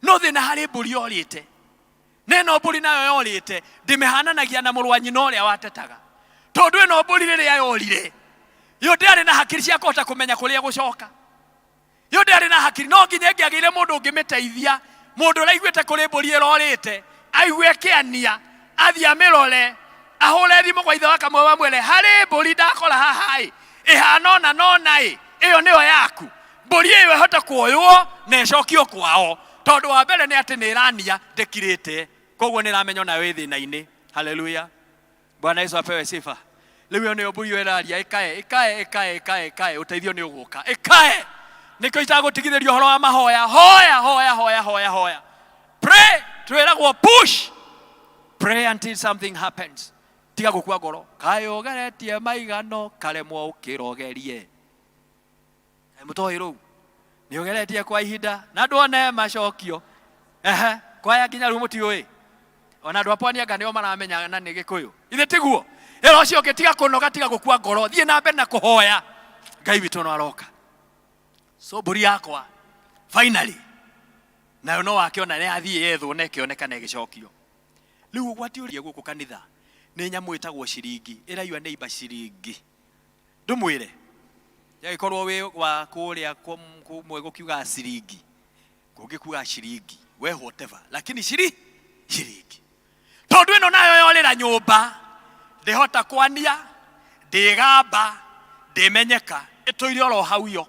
No thĩna harĩ mbũri yorĩte. Na ĩno mbũri nayo yorĩte ndĩmĩhananagia na mũrũ wa nyina ũrĩa watetaga. Tondũ ĩno mbũri rĩrĩa yorire, yo ndĩarĩ na hakiri cia kũhota kũmenya kũrĩa ĩgũcoka. Yo ndĩarĩ na hakiri, no nginya ĩngĩagĩire mũndũ ũngĩmĩteithia, mũndũ ũraiguĩte kũrĩ mbũri ĩrorĩte, aigue ĩkĩania, athiĩ amĩrore, ahũre thimũ gwa ithe wa Kamau amwĩre, harĩ mbũri ndakora haha ĩ, ĩhana ũna na ũna ĩ, ĩyo nĩyo yaku. Mbũri ĩyo ĩhote kuoywo na ĩcokio kwao, tondũ wa mbere nĩ atĩ nĩ ĩrania ndĩkirĩte, koguo nĩ ĩramenya onayo ĩ thĩna-inĩ. Haleluya, Bwana Yesu apewe sifa. Rĩu ĩyo nĩyo mbũri ĩyo ĩraria, ĩkae ĩkae ĩkae ĩkae ĩkae, ũteithio nĩ ũgũka, ĩkae. Nĩkĩo itagũtigithĩria ũhoro wa mahoya, hoya hoya hoya hoya hoya, pray. Twĩragwo push, pray until something happens. Tiga gũkua ngoro, kaĩ ũgeretie maigano karemwo ũkĩrogerie. Kaĩ mũtoĩ rũu nĩ ũgeretie kwa ihinda na ndwone macokio. Ehe, kwaya nginya rĩu mũtiũĩ. Ona andũ a pwani anga nĩo maramenya na nĩ gĩkũyũ. Ithe tiguo? Ĩra ũcio ũngĩ tiga kũnoga, tiga gũkua ngoro, thiĩ na mbere na kũhoya. Ngai witũ no aroka. So mbũri yakwa finally nayo no wakĩona nĩ yathiĩ yethwo na ĩkĩoneka na ĩgĩcokio. Rĩu ũgwati ũrĩa gũkũ kanitha nĩ nyamũ ĩtagwo ciringi, ĩraiywa nĩ imba ciringi. Ndũmwĩre?
Yagĩkorwo wĩ wa kũrĩa kũmwe gũkiuga ciringi, kũngĩ kuga ciringi, we whatever, lakini ciringi tondũ ĩno nayo yorĩra nyũmba ndĩhota kwania, ndĩgamba, ndĩmenyeka, ĩtũire oro hau yo.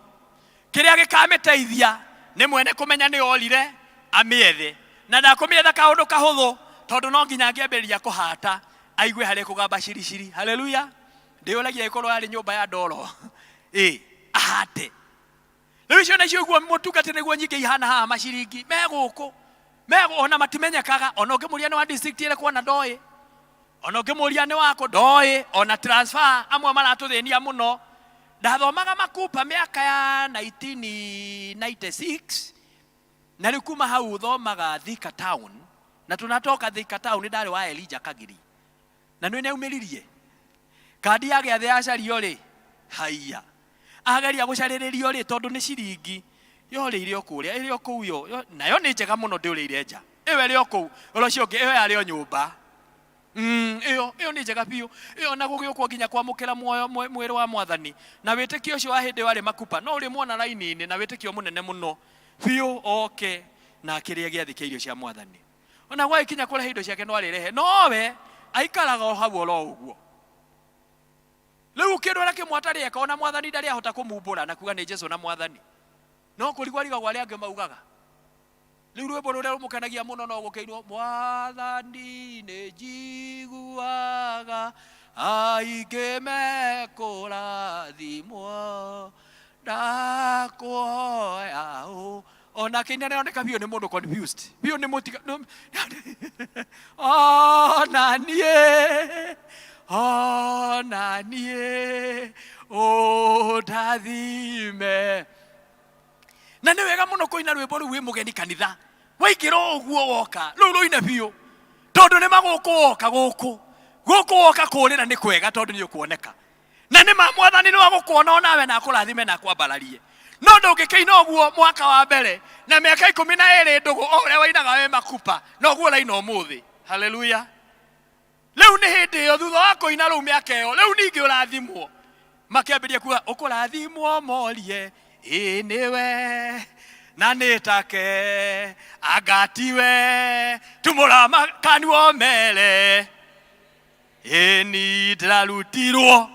Kĩrĩa gĩkamĩteithia nĩ mwene kũmenya nĩ orire amĩethe, na ndakũmĩetha kaũndũ kahũthũ tondũ no nginya angĩambĩrĩria kũhata aigue harĩa kũgamba ciriciri. Haleluya. Ndĩũragia ĩkorwo yarĩ nyũmba ya ndoro ĩ ahate. Rĩu icio nacio iguo mũtungati nĩguo nyingĩ ihana haha maciringi me gũkũ me ona matimenyekaga, ona ũngĩmũria nĩ wa district ĩrĩkũ ona ndoĩ, ona ũngĩmũria nĩ wakũ ndoĩ, ona transfer amwe maratũthĩnia mũno. Ndathomaga Makupa mĩaka ya 1996 na rĩu kuma hau thomaga Thika town, na tunatoka Thika town ndarĩ wa Elijah Kagiri, na nĩ nĩaumĩririe kandi ya gĩathĩ yacario rĩ, haiya ageria gũcarĩrĩrio rĩ, tondũ nĩ ciringi yorĩire o kũrĩa ĩrĩ o kũu yo nayo nĩ njega mũno ndĩũrĩire nja ĩyo ĩrĩ o kũu, ũrĩa ũcio ũngĩ ĩyo yarĩ o nyũmba. Ĩyo ĩyo nĩ njega biũ ĩyo, na gũgĩũkwo nginya kwamũkĩra muoyo mwĩrĩ wa mwathani na wĩtĩkio ũcio wa hĩndĩ ĩyo arĩ Makupa no ũrĩ mwona raini-inĩ na wĩtĩkio mũnene mũno biũ oke na akĩrĩa gĩathĩ kĩa irio cia mwathani, ona gwagĩkinya kũrehe indo ciake no arĩrehe, nowe aikaraga o hau oro ũguo. Rĩu kĩndũ ona kĩmwe atarĩ eka, ona mwathani ndarĩ ahota kũmumbũra na kuga nĩ Jesu na mwathani, no kũrigwo arigagwo arĩa angĩ maugaga. Rĩu rwĩmbo rũrĩa rũmũkenagia mũno no gũkĩinwo, mwathani nĩ njiguaga aingĩ mekũrathimwo ndakũhoya ũ. Ona kĩina nĩaroneka biũ nĩ mũndũ confused biũ, nĩ mũtiga ona niĩ, ona niĩ ũndathime. Na nĩ wega mũno kũina rwĩmbo rũu wĩ mũgeni kanitha, waingĩra ũguo woka rũu rũine biũ, tondũ nĩ magũkũ woka gũkũ gũkũ woka kũrĩra nĩ kwega, tondũ nĩ ũkuoneka na nĩ ma mwathani nĩ wagũkuona onawe na akũrathime na akwambararie. No ndũngĩkĩina ũguo mwaka wa mbere na mĩaka 12 ndũgũ o ũrĩa wainaga wĩ Makupa noguo ũraina ũmũthĩ. Haleluya. Rĩu nĩ hĩndĩ ĩyo thutha wa kũina rũu mĩaka ĩyo, rĩu ningĩ ũrathimwo, makĩambĩrĩria kuga ũkũrathimwo morie ĩĩ nĩwe na nĩ take angatiwe tumũra makanua mere ĩĩ ni ndĩrarutirwo,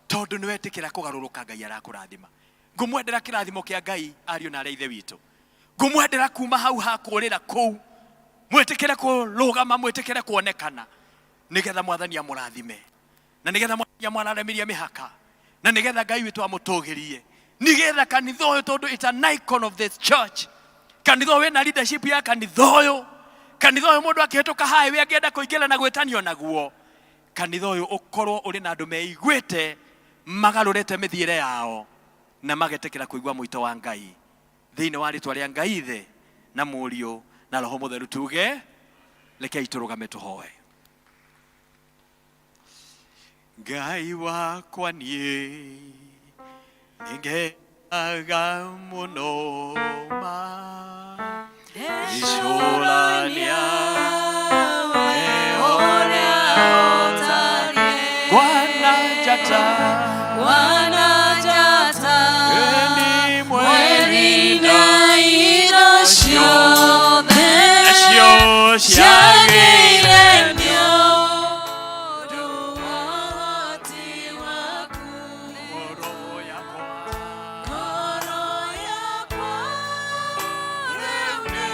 tondũ nĩ wetĩkĩra kũgarũrũka. Ngai arakũrathima. Ngũmwendera kĩrathimo kĩa Ngai ariũ na arĩa ithe witũ, ngũmwendera kuma hau ha kũrĩra kũu, mwĩtĩkĩre kũrũgama, mwĩtĩkĩre kuonekana, nĩgetha mwathani amũrathime, na nĩgetha mwathani amwararamirie mĩhaka, na nĩgetha Ngai witũ amũtũgĩrie, nĩgetha kanitha ũyũ, tondũ it's an icon of this church, kanitha ũyũ wĩna leadership ya kanitha ũyũ, kanitha ũyũ mũndũ akĩhĩtũka highway angĩenda kũingĩra na gwĩtanio naguo, kanitha ũyũ ũkorwo ũrĩ na andũ meiguĩte, magarũrĩte mĩthiĩre yao na magetĩkĩra kũigua mũito wa Ngai. Thĩinĩ wa rĩtwa rĩa Ngai Ithe na Mũriũ na Roho Mũtheru tuge, rekei tũrũgame tũhoe. Ngai wakwa niĩ nĩngenaga mũno ma icũrania
ũrĩa ũtariĩ
Bwana njata,
Bwana njata,
Eni
mweri na indo ciothe
nacio
ciagĩire nĩ ũndũ wa ũhoti waku.
Ngoro yakwa,
Ngoro yakwa rĩu nĩ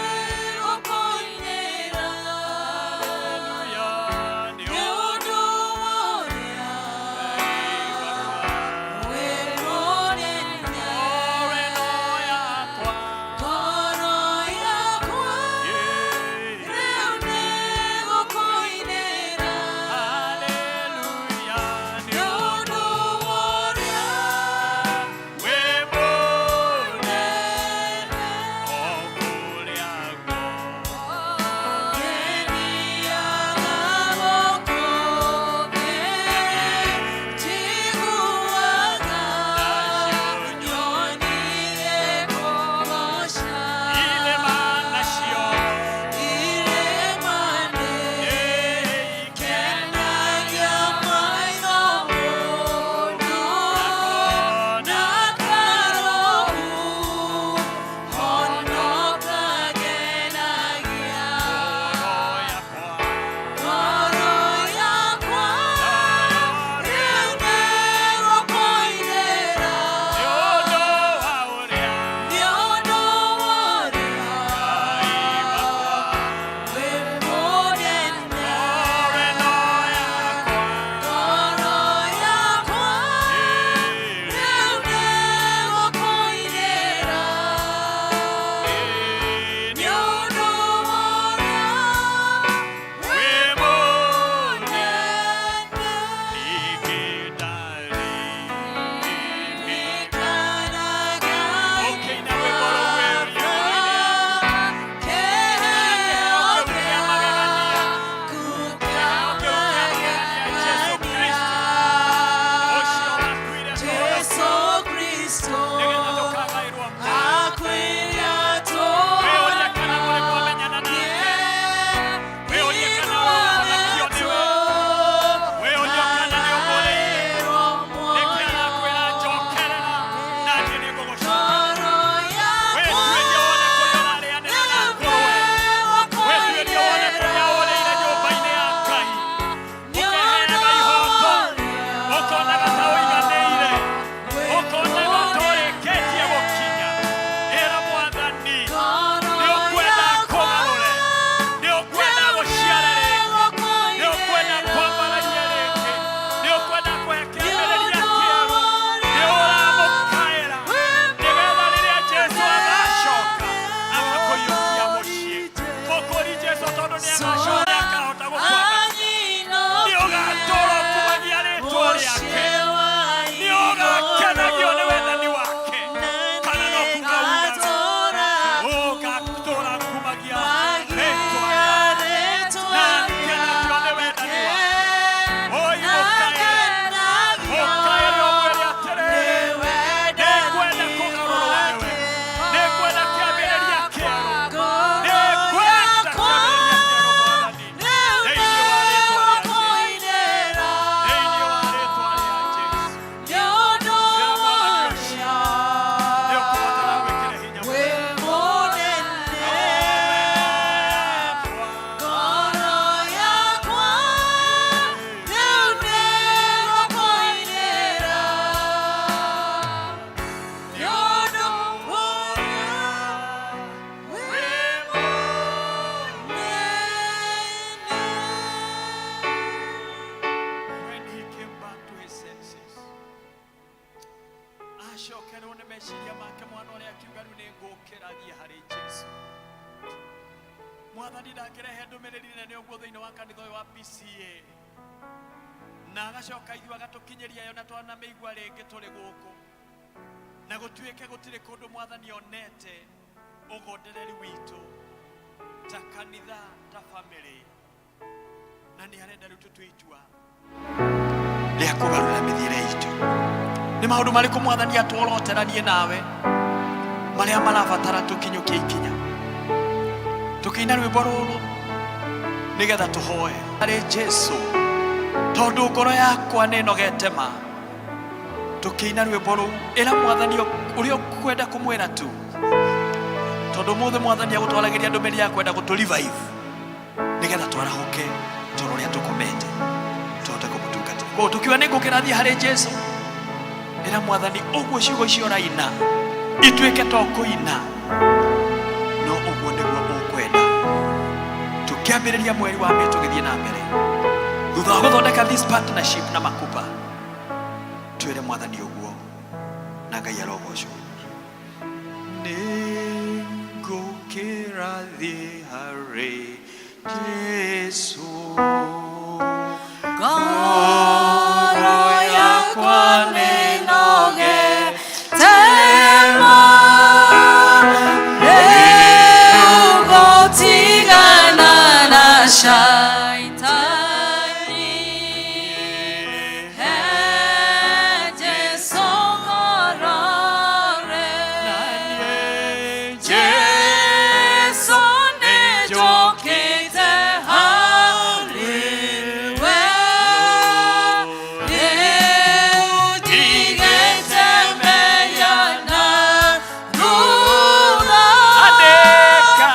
Nĩngũkĩra thiĩ harĩ Jesu. Mwathani ndangĩrehe ndũmĩrĩri nene ũguo thĩinĩ wa kanitha ũyũ wa PCA na agacoka ithuĩ agatũkinyĩria yo na twanamĩigua rĩngĩ tũrĩ gũkũ na gũtuĩke gũtirĩ kũndũ Mwathani onete ũgondereri witũ ta kanitha, ta family, na nĩ arenda rĩu tũtue itua rĩa kũgarũra mĩthiĩre itũ. Nĩ maũndũ marĩkũ Mwathani atworotera niĩ nawe marĩa marabatara tũkinyũkie ikinya tũkĩina rwĩmbo rũrũ nĩgetha tũhoe harĩ Jesu, tondũ ngoro yakwa nĩ ĩnogete ma. Tũkĩina rwĩmbo rũu, ĩra Mwathani ũrĩa ũkwenda kũmwĩra tu, tondũ mũthĩ Mwathani agũtwaragĩria ndũmĩrĩri ya kwenda gũtũ revive nĩgetha twarahũke toro ũrĩa tũkomete tũhote kũmũtungatĩra. Koguo tũkiuga nĩ ngũkĩra thiĩ harĩ Jesu, ĩra Mwathani ũguo ciugo icio ũraina ituĩke to kũina, no ũguo nĩguo ũkwenda. Tũkĩambĩrĩria mweri wa Mĩĩ tũgĩthiĩ na mbere thutha wa gũthondeka this partnership na Makupa, twĩre Mwathani ũguo na Ngai arogocwo. Nĩngũkĩra thiĩ harĩ Jesu,
ngoro yakwa nĩnogete ma, rĩu gũtigana na Shaitani. He Jesu ngoro rĩu, Jesu nĩnjũkĩte harĩ we, rĩu ndigĩte mehia na thutha.
Andĩka.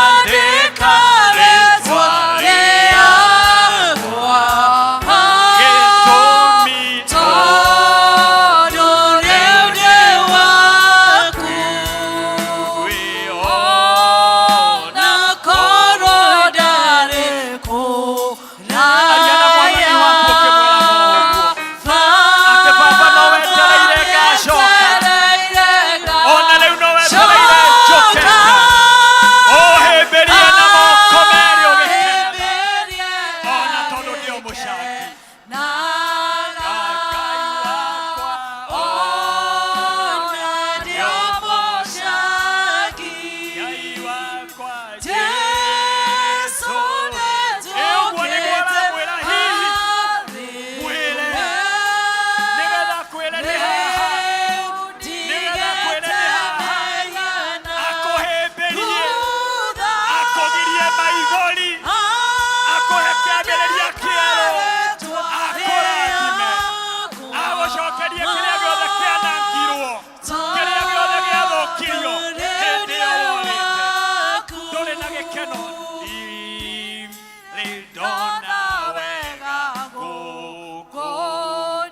Andĩka rĩtwa rĩakwa,
gĩtũmi
tondũ rĩu ndĩ waku, ona korwo ndarĩ
Aria na Mwathani waku ũkĩmwĩraga ũguo atĩ Baba no wetereire ngacoka, ona rĩu no wetereire njũke, ũhĩmbĩrie na moko merĩ ũgĩkena, ona tondũ ndĩ o mũcangi. Ngai wakwa,
ona ndĩ o mũcangi.
Ngai wakwa.
Jesu.
Ĩ ũguo nĩguo aramwĩra, hihi mwĩre nĩgetha akwĩre nĩ haha, nĩgetha akwĩre nĩ haha, akũhĩmbĩrie, akũgirie maithori, akũhe kĩambĩrĩria kĩerũ, akũrathime, agũcokerie kĩrĩa gĩothe kĩanangirwo, kĩrĩa gĩothe gĩathũkirio hĩndĩ ĩyo worĩte ndũrĩ na gĩkeno. Ndirĩ ndona wega gũkũ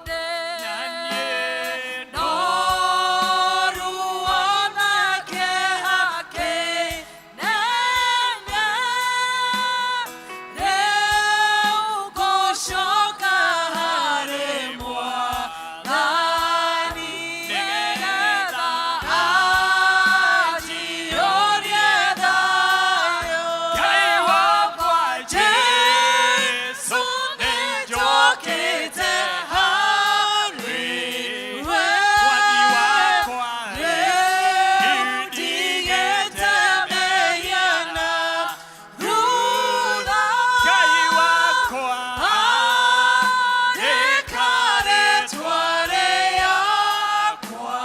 na niĩ no
Ruo na kĩeha kĩnene, rĩu ngũcoka harĩ Mwathani nĩgetha anjiyũrie thayũ.
Ngai wakwa.
Jesu nĩnjũkĩte harĩ we,
Mwathi wakwa,
rĩu ndigĩte mehia na thutha.
Ngai wakwa.
Andĩka rĩtwa rĩakwa,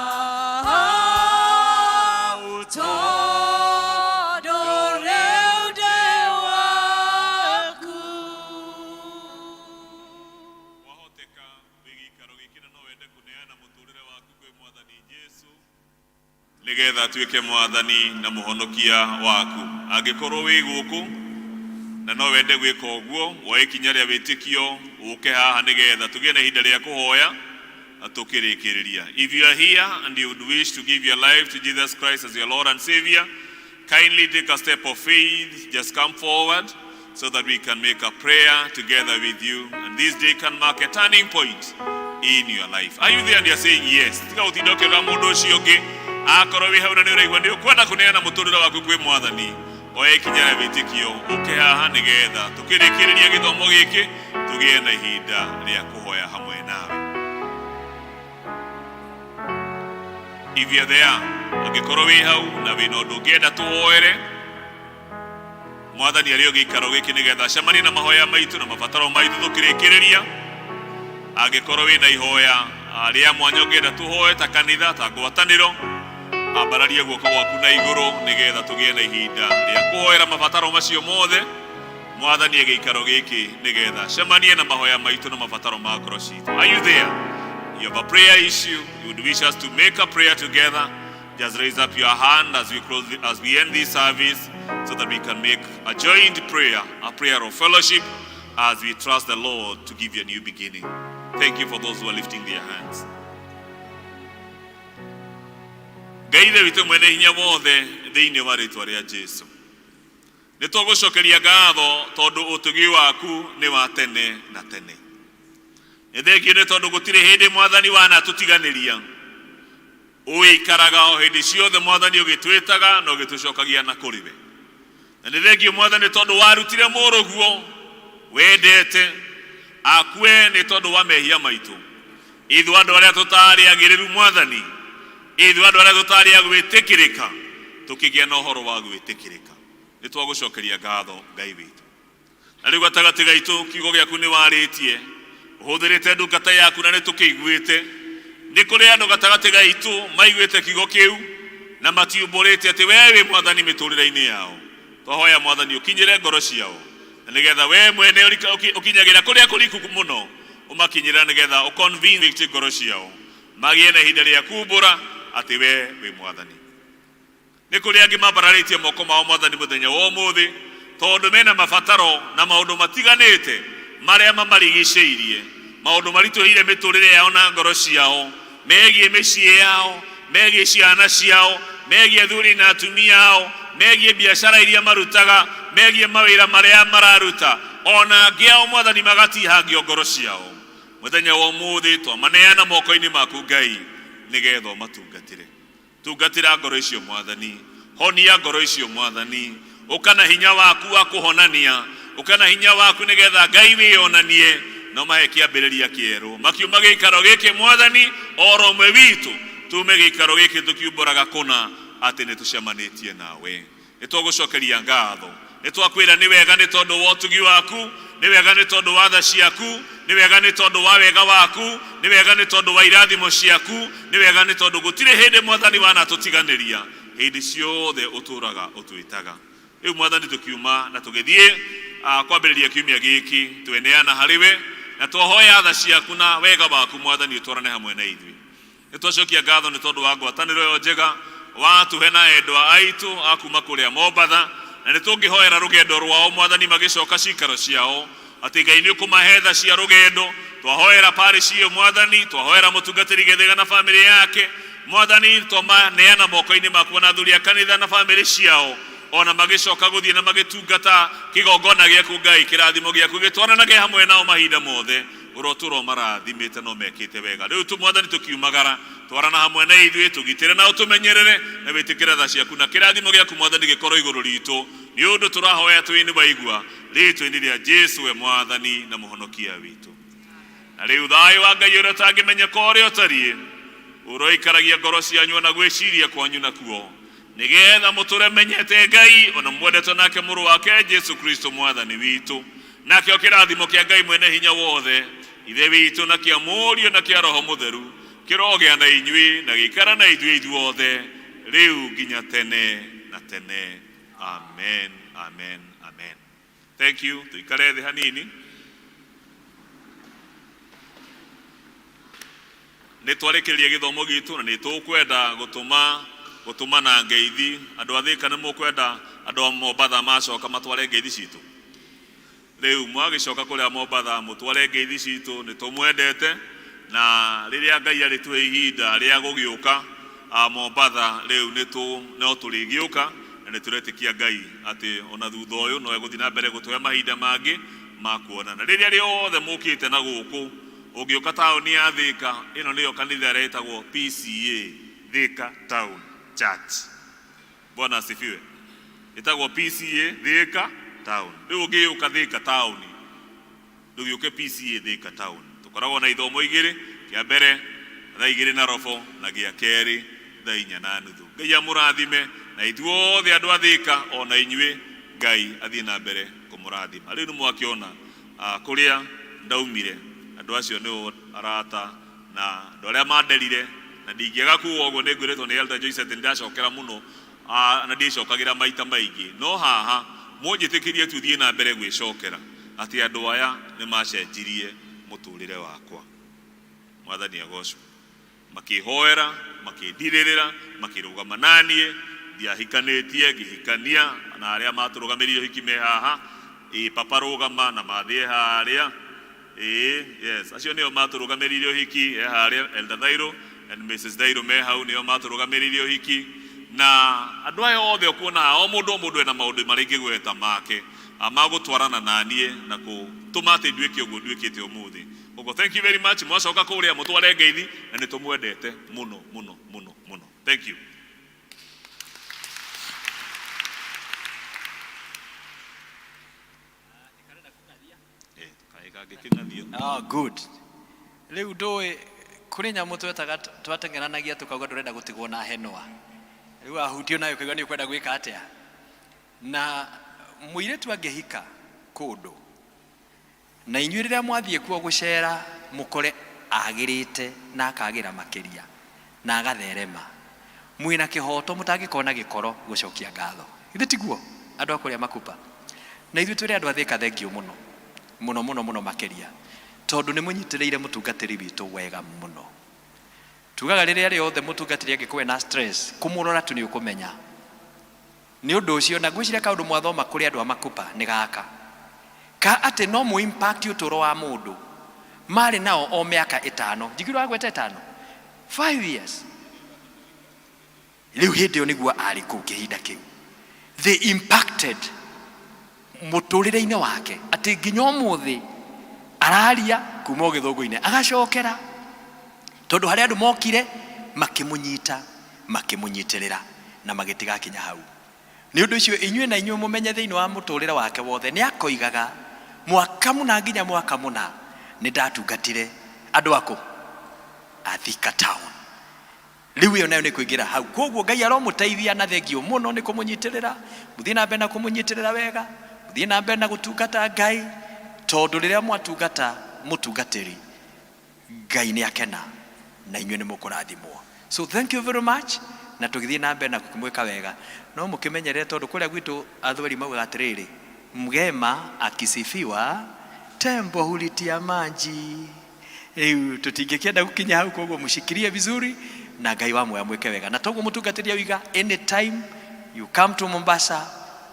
tondũ rĩu ndĩ waku.
Wahoteka wĩ gĩikaro gĩkĩ na no wende kũneana mũtũrĩre waku kwĩ Mwathani Jesu nĩgetha atuĩke Mwathani na Mũhonokia waku. Angĩkorwo wĩ gũkũ na no wende gwĩka ũguo, woe ikinya rĩa wĩtĩkio ũke haha nĩgetha tũgĩe na ihinda rĩa kũhoya na tũkĩrĩkĩrĩria. If you are here and you would wish to give your life to Jesus Christ as your Lord and Savior, kindly take a step of faith. Just come forward so that we can make a prayer together with you, and this day can mark a turning point in your life. Are you there and you're saying yes? Tiga gũtinda ũkĩrora mũndũ ũcio ũngĩ. Akorwo wĩ hau na nĩ ũraigua nĩ ũkwenda kũneana mũtũrĩre waku kwĩ mwathani, oya ikinya rĩa wĩtĩkio ũke haha nĩgetha tũkĩrĩkĩrĩria gĩthomo gĩkĩ tũgĩe na ihinda rĩa kũhoya hamwe nawe. If you are there, angĩkorwo wĩ hau na wĩna ũndũ ũngĩenda tũhoere mwathani arĩ o gĩikaro gĩkĩ nĩgetha acemanie na mahoya maitũ na mabataro maitũ tũkĩrĩkĩrĩria. Angĩkorwo wĩna ihoya rĩa mwanya ũngĩenda tũhoe ta kanitha, ta ngwatanĩro, ambararia guoko gwaku na igũrũ nĩgetha tũgĩe na ihinda rĩa kũhoera mabataro macio mothe. Mwathani e gĩikaro gĩkĩ nĩgetha acemanie na mahoya maitũ na mabataro ma ngoro citũ. Are you there? You have a prayer issue, you would wish us to make a prayer together, just raise up your hand as we close, as we end this service, so that we can make a joint prayer, a prayer of fellowship, as we trust the Lord to give you a new beginning. Thank you for those who are lifting their hands. Ngai Ithe witũ mwene hinya wothe, thĩinĩ wa rĩtwa rĩa Jesu nĩ tũgũcokeria ngatho tondũ ũtugi waku nĩ wa tene na tene. Nĩ thengio nĩ tondũ gũtirĩ hĩndĩ mwathani wanatũtiganĩria, ũikaraga o hĩndĩ ciothe mwathani ũgĩtwĩtaga na ũgĩtũcokagia na kũrĩ we. Na nĩ thengio mwathani tondũ warutire mũrũguo wendete akue nĩ tondũ wa mehia maitũ, ithuĩ andũ arĩa tũtarĩ agĩrĩru mwathani, ithuĩ andũ arĩa tũtarĩ a gwĩtĩkĩrĩka, tũkĩgĩa na ũhoro wa gwĩtĩkĩrĩka. Nĩ twagũcokeria ngatho Ngai witũ. Na rĩu gatagatĩ gaitũ kiugo gĩaku nĩ warĩtie ũhũthĩrĩte ndungata yaku na nĩ tũkĩiguĩte. Nĩ kũrĩ andũ gatagatĩ gaitũ maiguĩte kiugo kĩu na matiumbũrĩte atĩ we wĩ mwathani mĩtũrĩre-inĩ yao. Twahoya mwathani ũkinyĩre ngoro ciao, na nĩgetha we mwene ũkinyagĩra kũrĩa kũriku mũno ũmakinyĩra, nĩgetha ũconvince ngoro ciao magĩe na ihinda rĩa kumbũra atĩ we wĩ mwathani. Nĩ kũrĩ angĩ mambararĩtie moko mao mwathani mũthenya wa ũmũthĩ tondũ mena mabataro na maũndũ matiganĩte marĩa mamarigicĩirie, maũndũ maritũhĩire mĩtũrĩre yao na ngoro ciao, megiĩ mĩciĩ yao, megiĩ ciana ciao, megiĩ athuri na atumia ao, megiĩ biacara iria marutaga, megiĩ mawĩra marĩa mararuta, ona angĩ ao mwathani magatihangio ngoro ciao. Mũthenya wa ũmũthĩ twamaneana moko-inĩ maku Ngai nĩgetha ũmatungatĩre. Tungatĩra ngoro icio mwathani, honia ngoro icio mwathani, ũka na hinya waku wa kũhonania, ũka na hinya waku nĩgetha Ngai wĩyonanie na ũmahe kĩambĩrĩria kĩerũ. Makiuma gĩikaro gĩkĩ mwathani, oro ũmwe witũ tume gĩikaro gĩkĩ tũkiumbũraga kũna atĩ nĩ tũcemanĩtie nawe. Nĩ tũgũcokeria ngatho, nĩ twakwĩra nĩ wega nĩ tondũ wa ũtugi waku, nĩ wega nĩ tondũ wa tha ciaku, nĩ wega nĩ tondũ wa wega waku, nĩ wega nĩ tondũ wa irathimo ciaku, nĩ wega nĩ tondũ gũtirĩ hĩndĩ mwathani wanatũtiganĩria, hĩndĩ ciothe ũtũraga ũtwĩtaga. Rĩu mwathani tũkiuma na tũgĩthiĩ kwambĩrĩria kiumia gĩkĩ, tweneana harĩ we na twahoya tha ciaku na wega waku mwathani ũtwarane hamwe na ithuĩ. Nĩ twacokia ngatho nĩ tondũ wa ngwatanĩro ĩyo njega watũhe na endwa aitũ a kuma kũrĩa Mombatha, na nĩ tũngĩhoera rũgendo rwao mwathani magĩcoka cikaro ciao, atĩ Ngai nĩ ũkũmahe tha cia rũgendo. Twahoera parish ĩyo mwathani, twahoera mũtungatĩri Gethega na bamĩrĩ yake mwathani, twamaneana moko-inĩ maku na athuri a kanitha na bamĩrĩ ciao, ona magĩcoka gũthiĩ na magĩtungata kĩgongona gĩaku Ngai, kĩrathimo gĩaku gĩtwaranage hamwe nao mahinda mothe, ũrotũra ũmarathimĩte no mekĩte wega. Rĩu tu mwathani tũkiumagara, twarana hamwe na ithuĩ, tũgitĩre na ũtũmenyerere, na wĩtĩkĩre tha ciaku na kĩrathimo gĩaku mwathani gĩkorwo igũrũ ritũ, nĩ ũndũ tũrahoya twĩ nĩ waigua, rĩtwa-inĩ rĩa Jesu we mwathani na mũhonokia witũ. Na rĩu thayũ wa Ngai ũrĩa ũtangĩmenyeka ũrĩa ũtariĩ ũroikaragia ngoro cianyu ona gwĩciria kwanyu nakuo, nĩgetha mũtũre menyete Ngai ona mwendetwo nake mũrũ wake Jesu Kristo mwathani witũ. Nakĩo kĩrathimo kĩa Ngai mwene hinya wothe, Ithe witũ, na kĩa Mũriũ na kĩa Roho Mũtheru kĩrogĩa na inyuĩ na gĩikara na ithuĩ ithuothe rĩu nginya tene na tene. Amen, amen, amen. Thank you. Tuikare thĩ hanini. Nĩ twarĩkĩrĩria gĩthomo gitũ na nĩ tũkwenda gũtũmana ngeithi. Andũ a Thĩka nĩ mũkwenda andũ a Mombatha macoka matware ngeithi citũ. Rĩu mwagĩcoka kũrĩa Mombatha mũtware ngeithi citũ, nĩ tũmwendete, na rĩrĩa Ngai arĩtũhe ihinda rĩa gũgĩũka Mombatha, rĩu no tũrĩgĩũka, na nĩ tũretĩkia Ngai atĩ ona thutha ũyũ no egũthiĩ na mbere gũtũhe mahinda mangĩ ma kuonana. Rĩrĩa rĩothe mũkĩte na gũkũ, ũngĩũka taũni ya Thĩka, ĩno nĩyo kanitha ĩrĩa ĩtagwo PCA Thĩka Town. Church. Bwana asifiwe. Ĩtagwo PCA Thika Town. Rĩu ũngĩũka Thika Town, ndũgĩũke PCA Thika Town. Tũkoragwo na ithomo igĩrĩ, kĩa mbere thaa igĩrĩ na robo na gĩa kerĩ thaa inya na nuthu. Ngai amũrathime na ithuothe andũ a Thika ona inyuĩ Ngai athiĩ na mbere kũmũrathima. Rĩu nĩ mwakĩona kũrĩa ndaumire, andũ acio nĩo arata na andũ arĩa manderire, na ndingĩaga kuga ũguo, nĩ ngwĩrĩtwo nĩ Elder Joyce atĩ nĩndacokera mũno, na ndĩcokagĩra maita maingĩ, no haha mũnjĩtĩkĩrie tu thiĩ na mbere gwĩcokera atĩ andũ aya nĩ macenjirie mũtũrĩre wakwa. Mwathani agocwo. Makĩhoera, makĩndirĩrĩra, makĩrũgama naniĩ, ndiahikanĩtie, ngĩhikania na arĩa matũrũgamĩrĩire ũhiki me haha. Ĩĩ, papa rũgama na mathiĩ harĩa. Ĩĩ, yes, acio nĩo matũrũgamĩrĩire ũhiki, e harĩa Elder Thairo and Mrs. Thairo me hau, nĩo matũrũgamĩrĩire ũhiki. Na andũ aya othe ũkuona haha, o mũndũ o mũndũ ena maũndũ marĩa ingĩgweta make magũtwarana naniĩ na gũtũma atĩ nduĩke ũguo nduĩkĩte ũmũthĩ. Ũguo thank you very much. Mwacoka kũrĩa mũtware ngeithi na nĩ tũmwendete mũno mũno mũno mũno. Thank you.
Ah, good. Rĩu ndũĩ kũrĩ nyamũ twetaga twateng'eranagia tũkauga ndũrenda gũtigwo na henwa. Rĩu ahutio nayo ũkaigua nĩ ũkwenda gwĩka atĩa. Na mũirĩtu angĩhika kũndũ na inyuĩ rĩrĩa mwathiĩ kuo gũcera mũkore agĩrĩte na akagĩra makĩria na agatherema, mwĩna kĩhoto mũtangĩkorwo na gĩkoro gũcokia ngatho. Githĩ tiguo andũ a kũrĩa Makupa? Na ithuĩ twĩre andũ a Thika thengiũ mũno mũno mũno mũno makĩria, tondũ nĩ mũnyitĩrĩire mũtungatĩri witũ wega mũno. Tugaga rĩrĩa rĩothe mũtungatĩri angĩkorwo ena stress, kũmũrora tu nĩ ũkũmenya. Nĩ ũndũ ũcio, na ngwĩciria kaũndũ mwathoma kũrĩ andũ a Makupa nĩ gaka, ka atĩ no mũ impact ũtũũro wa mũndũ. Marĩ nao o mĩaka ĩtano, njiguire wagweta ĩtano, 5 years. Rĩu hĩndĩ ĩyo nĩguo arĩ kũu kĩhinda kĩu. They impacted mũtũrĩre-inĩ wake atĩ nginya ũmũthĩ araria kuma o gĩthũngũ-inĩ agacokera, tondũ harĩ andũ mokire makĩmũnyita, makĩmũnyitĩrĩra na magĩtigakinya hau. Nĩ ũndũ ũcio inyuĩ na inyuĩ mũmenye thĩinĩ wa mũtũrĩre wake wothe nĩ akoigaga mwaka mũna nginya mwaka mũna nĩ ndatungatire andũ akũ a Thika Town. Rĩu ĩyo nayo nĩ kũingĩra hau. Koguo Ngai aromũteithia na thengiũ mũno nĩ kũmũnyitĩrĩra, mũthiĩ na mbere na kũmũnyitĩrĩra wega, mũthiĩ na mbere na gũtungata Ngai, tondũ rĩrĩa mwatungata mũtungatĩri, Ngai nĩ akena na inyuĩ nĩ mũkũrathimwo. So thank you very much, na tũgĩthiĩ na mbere na kũmwĩka wega. No mũkĩmenyerere tondũ kũrĩa gwitũ athweri maugaga atĩrĩrĩ, mgema akisifiwa tembo hulitia maji. Rĩu tũtingĩkĩenda gũkinya hau, koguo mũcikirie vizuri na Ngai wa muoyo amwĩke wega. Na toguo mũtungatĩri oiga, anytime you come to Mombasa,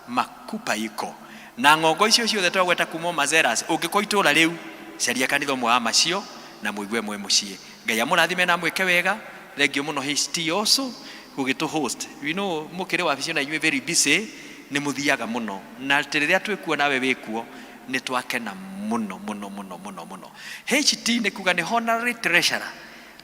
Makupa iko. Na ng'ongo icio ciothe twagweta kuma Mazeras, ũngĩkorwo itũra rĩu, caria kanitha ũmwe wa macio na mũigue mwĩ mũciĩ. Ngai amũrathime na amwĩke wega. Thengiũ mũno HT also gũgĩtũ host. We know mũkĩrĩ wabici na inyuĩ very busy, nĩ mũthiaga mũno. Na atĩ rĩrĩa twĩkuo nawe wĩkuo, nĩ twakena mũno mũno mũno mũno mũno. HT nĩ kuga nĩ honorary treasurer.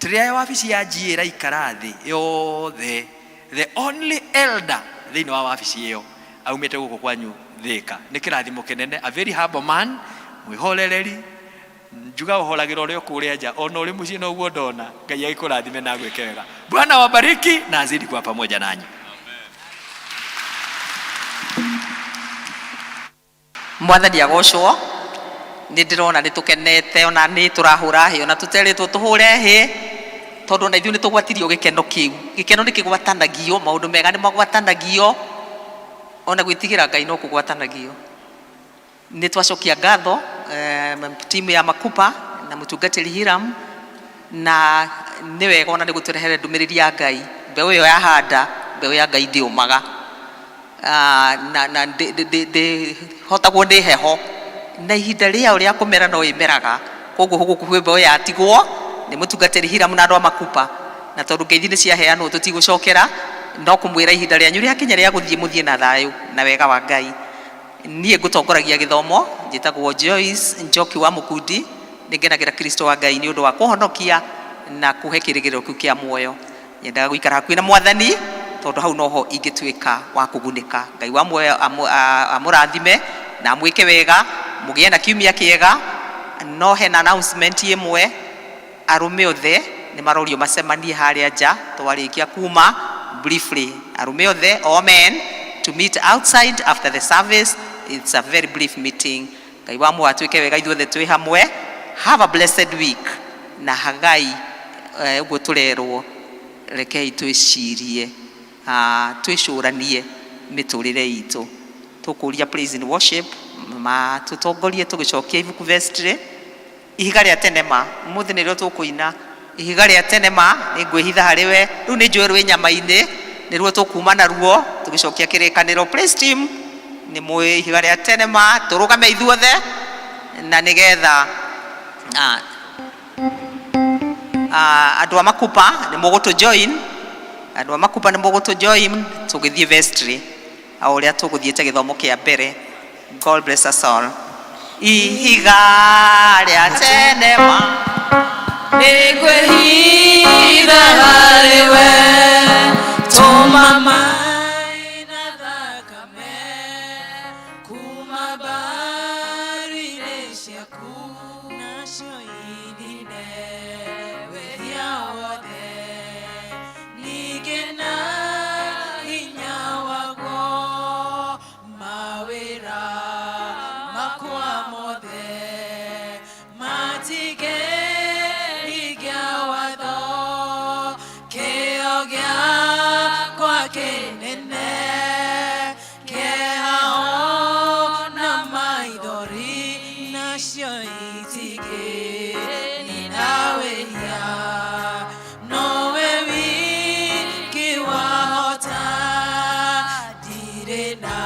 Rĩrĩa wabici ya GA ĩraikara thĩ yothe, the only elder thĩinĩ wa wabici ĩyo aumĩte gũkũ kwanyu Thika. Nĩ kĩrathimo kĩnene, a very humble man, mwĩhorereri, njuga ũhoragĩra ũrĩa ũkũrĩa nja, ona ũrĩ mũciĩ noguo ndona. Ngai agĩkũrathime na agwĩke wega. Bwana wabariki na azidi kuwa pamoja nanyi.
Mwathani agocwo. Nĩ ndĩrona nĩ tũkenete, ona nĩ tũrahũra hĩ, ona tũterĩtwo tũhũre hĩ, tondũ ona ithuĩ nĩ tũgwatirio gĩkeno kĩu. Gĩkeno nĩ kĩgwatanagio, maũndũ mega nĩ magwatanagio, ona gwĩtigĩra Ngai no kũgwatanagio. Nĩ twacokia ngatho timu ya Makupa na mũtungatĩri Hiram, na nĩ wega ona nĩ gũtũrehere ndũmĩrĩri ya Ngai. Mbeũ ĩyo yahanda, mbeũ ya Ngai ndĩũmaga. Na ndĩhotagwo nĩ heho, na ihinda rĩayo rĩa kũmera no ĩmeraga. Koguo gũkũ kwĩ mbeũ yatigwo nĩ mũtungatĩri Hiram na andũ a Makupa, na tondũ ngeithi nĩ ciaheanwo tũtigũcokera, no kũmwĩra ihinda rĩanyu rĩakinya rĩa gũthiĩ, mũthiĩ na thayũ na wega wa Ngai. Niĩ ngũtongoragia gĩthomo, njĩtagwo Joyce Njoki wa Mũkundi, nĩ ngenagĩra Kristo wa Ngai nĩ ũndũ wa kũhonokia na kũhe kĩrĩgĩrĩro kĩu kĩa muoyo. Nyendaga gũikara hakuhĩ na Mwathani Tondũ hau noho ingĩtuĩka wa kũgunĩka. Ngai wa muoyo amũrathime na amwĩke wega, mũgĩe na kiumia kĩega. No hena announcement ĩmwe, arũme othe nĩ marorio macemanie harĩa nja twarĩkia kuma. Briefly, arũme othe, all men to meet outside after the service. It's a very brief meeting. Ngai wa muoyo atuĩke wega, ithuothe twĩ hamwe. Have a blessed week. Na hagai ũguo tũrerwo, rekei twĩcirie, twĩcũranie mĩtũrĩre itũ. Tũkũria praise and worship matũtongorie tũgĩcokia ibuku vestry, Ihiga rĩa Tene Ma. Ũmũthĩ nĩrĩo tũkũina, Ihiga rĩa Tene Ma, nĩ ngwĩhitha harĩ we. Rĩu nĩ njũĩ rwĩ nyama-inĩ, nĩruo tũkuma naruo tũgĩcokia kĩrĩkanĩro. Praise team, nĩ mũĩ Ihiga rĩa Tene Ma, tũrũgame ithuothe na nĩgetha andũ a Makupa nĩ mũgũtũ join, andũ a Makupa nĩ mũgũtũ join tũgĩthiĩ vestry o ũrĩa tũgũthiĩte gĩthomo kĩa mbere. God bless us all. Ihiga rĩa Tene Ma,
nĩngwĩhitha harĩ we, tũma maĩ na thakame kuma mbari-inĩ ciaku, nacio inine wĩhia wothe, ningĩ na hinya waguo mawĩra makwa mothe matige watho, kĩo gĩakwa kĩnene, kĩeha na maithori nacio itigĩnina wĩhia, nowe wiki wahota, ndirĩ na